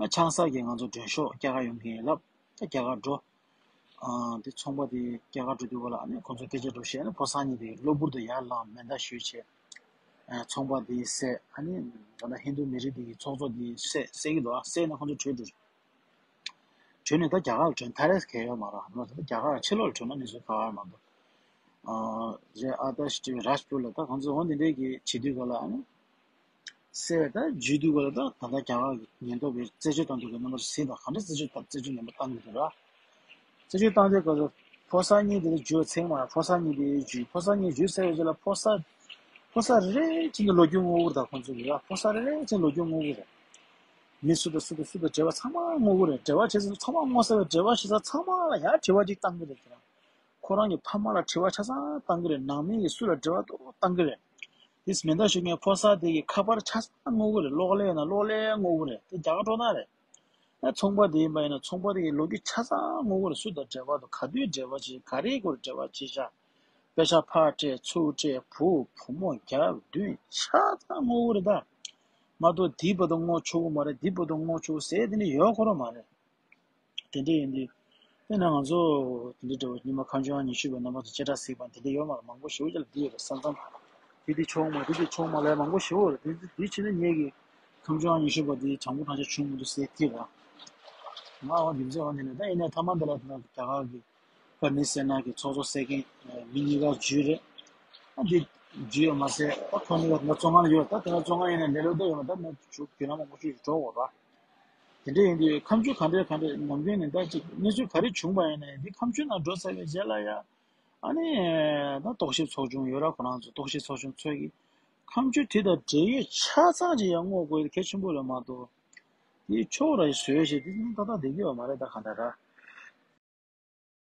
ཨ་ཆང་ས་གི་ང་ཚོ་མགྲོན་ཤོག་སྐྱེལ་ག་ཡོང་གི་ཡིན་ལབ། ད་རྒྱ་གར་འགྲོ། ཨ་དེ་ཚོང་པ་དེ་རྒྱ་གར་འགྲོ་དུས་སྒང་ལ་ཨ་ནི་ཁོང་ཚོ་སྐད་ཆ་འགྲོ་བཤད་ནས་ཕོ་གསར་གཉིས་དེ་གློ་བུར་དུ་ཡར་ལངས། མེ་མདའ་གཞུས་བྱས། ཨ་ཚོང་པ་དེ་བསད། ཨ་ནི་ད་ལྟ་ཧིན་རྡུ་མི་རིགས་དེ་གི་ཚོགས་གཙོ་དེ་བསད་བསད་ཀྱི་འདུག་ཨ་བསད་ནས་ཁོང་ཚོ་བྲོས་འགྲོ། བྲོས་ནས་ད་རྒྱ་གར་ལ་བྲོས། ཐ་རེས་གལ་ཡོད་མ་རེད། ད་རྒྱ་གར་ཕྱི་ལོགས་ལ་བྲོས་ན་ནི་བཟོ་ག་བ་མ་གཏོགས། ཨ་རེད། ཨ་ད་ཞི་རཱཇ་པུར་ལ་ད་ཁོང་ཚོ་འོ་འདི་འདྲས་ཀྱི་བྱེད་དུས་སྒང་ལ་ཨ་ནི། བསད་ད་འཇུས་དུས་སྒང་ལ་ད་ད་ལྟ་རྒྱ་གར་གྱི་ཉེན་རྟོག་པས་རྩད་གཅོད་བཏང་དུས་སྒང་ལ་རྣམ་པ་ཚོ་གཟིགས་དང་། ག་འདྲ་རྩད་གཅོད་བཏང་། རྩད་གཅོད་ནན་པོ་བཏང་གི་འདུག་ར། རྩད་གཅོད་བཏང་དུས་སྒང་ལ་ཕོ་གསར་གཉིས་དེ་ལ་འཇུས་པ་ཚད་མ་རེད། ཕོ་གསར་གཉིས་དེ་འཇུས། ཕོ་གསར་གཉིས་འཇུས་ཚར་བའི་རྗེས་ལ་ཕོ་གསར་ཕོ་གསར་རེ་རེ་བཞིན་གྱི་ལོ་རྒྱུས་སྔོག་གི་རེད། ད་ཁོང་ཚོ་གིས་ར་ཕོ་གསར་རེ་རེ་བཞིན་ལོ་རྒྱུས་སྔོག་གི་རེད། མི་སུ་དང་སུ་དང་སུ་དང་འབྲེལ་བ་ཚང་མ་སྔོག་གི་རེད། འབྲེལ་བ་བྱས་ཚར་ཚང་མ་སྔོག་ཚར་བའི་འབྲེལ་བ་བྱས་ཚར་ཚང་མ་ལ་ཡང་དྲི་བ་ཅིག་བཏང་གི་རེད་ཟེར། ཁོ་རང་གི་ཕ་མ་ལ་དྲི་བ་ཆ་ཚང་བཏང་གི་རེད། ནང་མི་གིས་སུ་ལ་འབྲེལ་བ་འདུག་བཏང་གི་རེད། དེས་མེ་མདའ་གཞུ་མཁན་ཕོ་གསར་དེ་གི་ཁ་པར་ཆ་ཚང་སྔོག་གི་རེད། གློག་ཀླད་ཡིན་ན་གློག་ཀླད་སྔོག་གི་རེད། དེ་རྒྱ་གར་སྤྲོ་སྣང་རེད། ཨ་ཚོང་པ་དེ་ཡིན་པ་ཡིན་ན་ཚོང་པ་དེ་གི་ལོ་རྒྱུས་ཆ་ཚང་སྔོག་གི་རེད། སུ་དང་འབྲེལ་བ་འདུག་ག་དུས་འབྲེལ་བ་བྱས། ག་རེའི་སྐོར་འབྲེལ་བ་བྱས་ཤག་པེ་ཤག་ཕར་སྤྲད་ཚུར་སྤྲད། བུ་བུ་མོ་རྒྱབ་མདུན་ཆ་ཚང་སྔོག་གི་རེད་ད། མ་གཏོགས་དེའི་བར་དུ་སྔོག་ཆོག་གི་མ་རེད། དེའི་བར་དུ་སྔོག་ཆོག་ཟེར་དེ་འདྲ་ཡོད་ཁོ་རང་མ་རེད། དེ་འདྲ་ཡིན་དུས། དེ་ན་ང་ཚོ་དེ་འདྲ་འདྲ་བོ་ཉི་མ་ཁ་མཆུ་ཨང་ཉི་ཤུ་པའི་རྣམ་པ་ཚོ་བཅད་ཁྲ་གཟིགས་པ་དེ་འདྲ་ཡོད་མ་རེད། མང་པོ་ཞེ་པོ་ཅིག་ལ་འདི་ཡོད་རེད། ས་མཚམས་དེ་འདི་ཆོག་མ་རེད། དེ་འདི་ཆོག་མ་རེད། མང་པོ་ཞེ་པོ་རེད། དེ་འདི་བྱས་ན་ངེད་ཀྱི་ཁ་མཆུ་ཨང་ཉི་ཤུ་པ་དེ་དྲང་པོ་དྲང་བཞག་བྱུང་མི་འདུག་ཟེར་གྱི་རེད། ང་འོ་རྒྱུ་མཚན་འོ་དེ་ནས་ད་ཡིན་ནའི་མཐའ་མ་འདི་ལ་དེ་ན་རྒྱ་གར་གྱི་ཀར་ནི་སེ་ན་གི་ཚོགས་གཙོ་བསད་མཁན་མི་གཉིས་ཀ་འཇུས་རེད། ཨ་འདི་འཇུས་ཡོད་མ་ཟད་ད་ཁོ་གཉིས་ཀ་དེ་ན་བཙོན་ཁང་ལ་ཡོད། ད་དེ་ན་བཙོན་ཁང་ཡིན་ནའི་ལས་སླ་པོ་ཡོད་མ་རེད། ད་ནས་བྱུང་རྒྱུན་ལམ་མང་པོ་ཞིག་འགྲོ་དགོས་རེད། དེ་འདྲ་ཡིན་དུས་ཁ་མཆུ་ག་འདྲ་ག་འདྲ་ནམ་རྒྱུན་ནས་ད་ཅིག་གནས་ཚུལ་ག་རེ་བྱུང་བ་ཡིན་ནའི་འདི་ཁ་མཆུ་ནང་འགྲོ་ཚར་བའི་རྗེས་ལ་ཡ། ཨ་ནི་ད་རྟོག་ཞིབ་ཚོགས་ཆུང་ཡོད་ར། ཁོ་རང་ཚོ་རྟོག་ཞིབ་ཚོགས་ཆུང་ཚོས་ཀྱིས་ཁ་མཆུ་དེ་དང་འབྲེལ་ཡོད་ཆ་ཚང་ཅིག་ཡར་སྔོག་དགོས་གལ་ཆེན་པོ་རེད་མ་གཏོགས། དེ་ཕྱོགས་ར་བཟོས་བྱས་དེ་ནི་ཏག་ཏག་བསྡད་ཀྱི་ཡོད་མ་རེད། ད་ག་འདྲ་ར།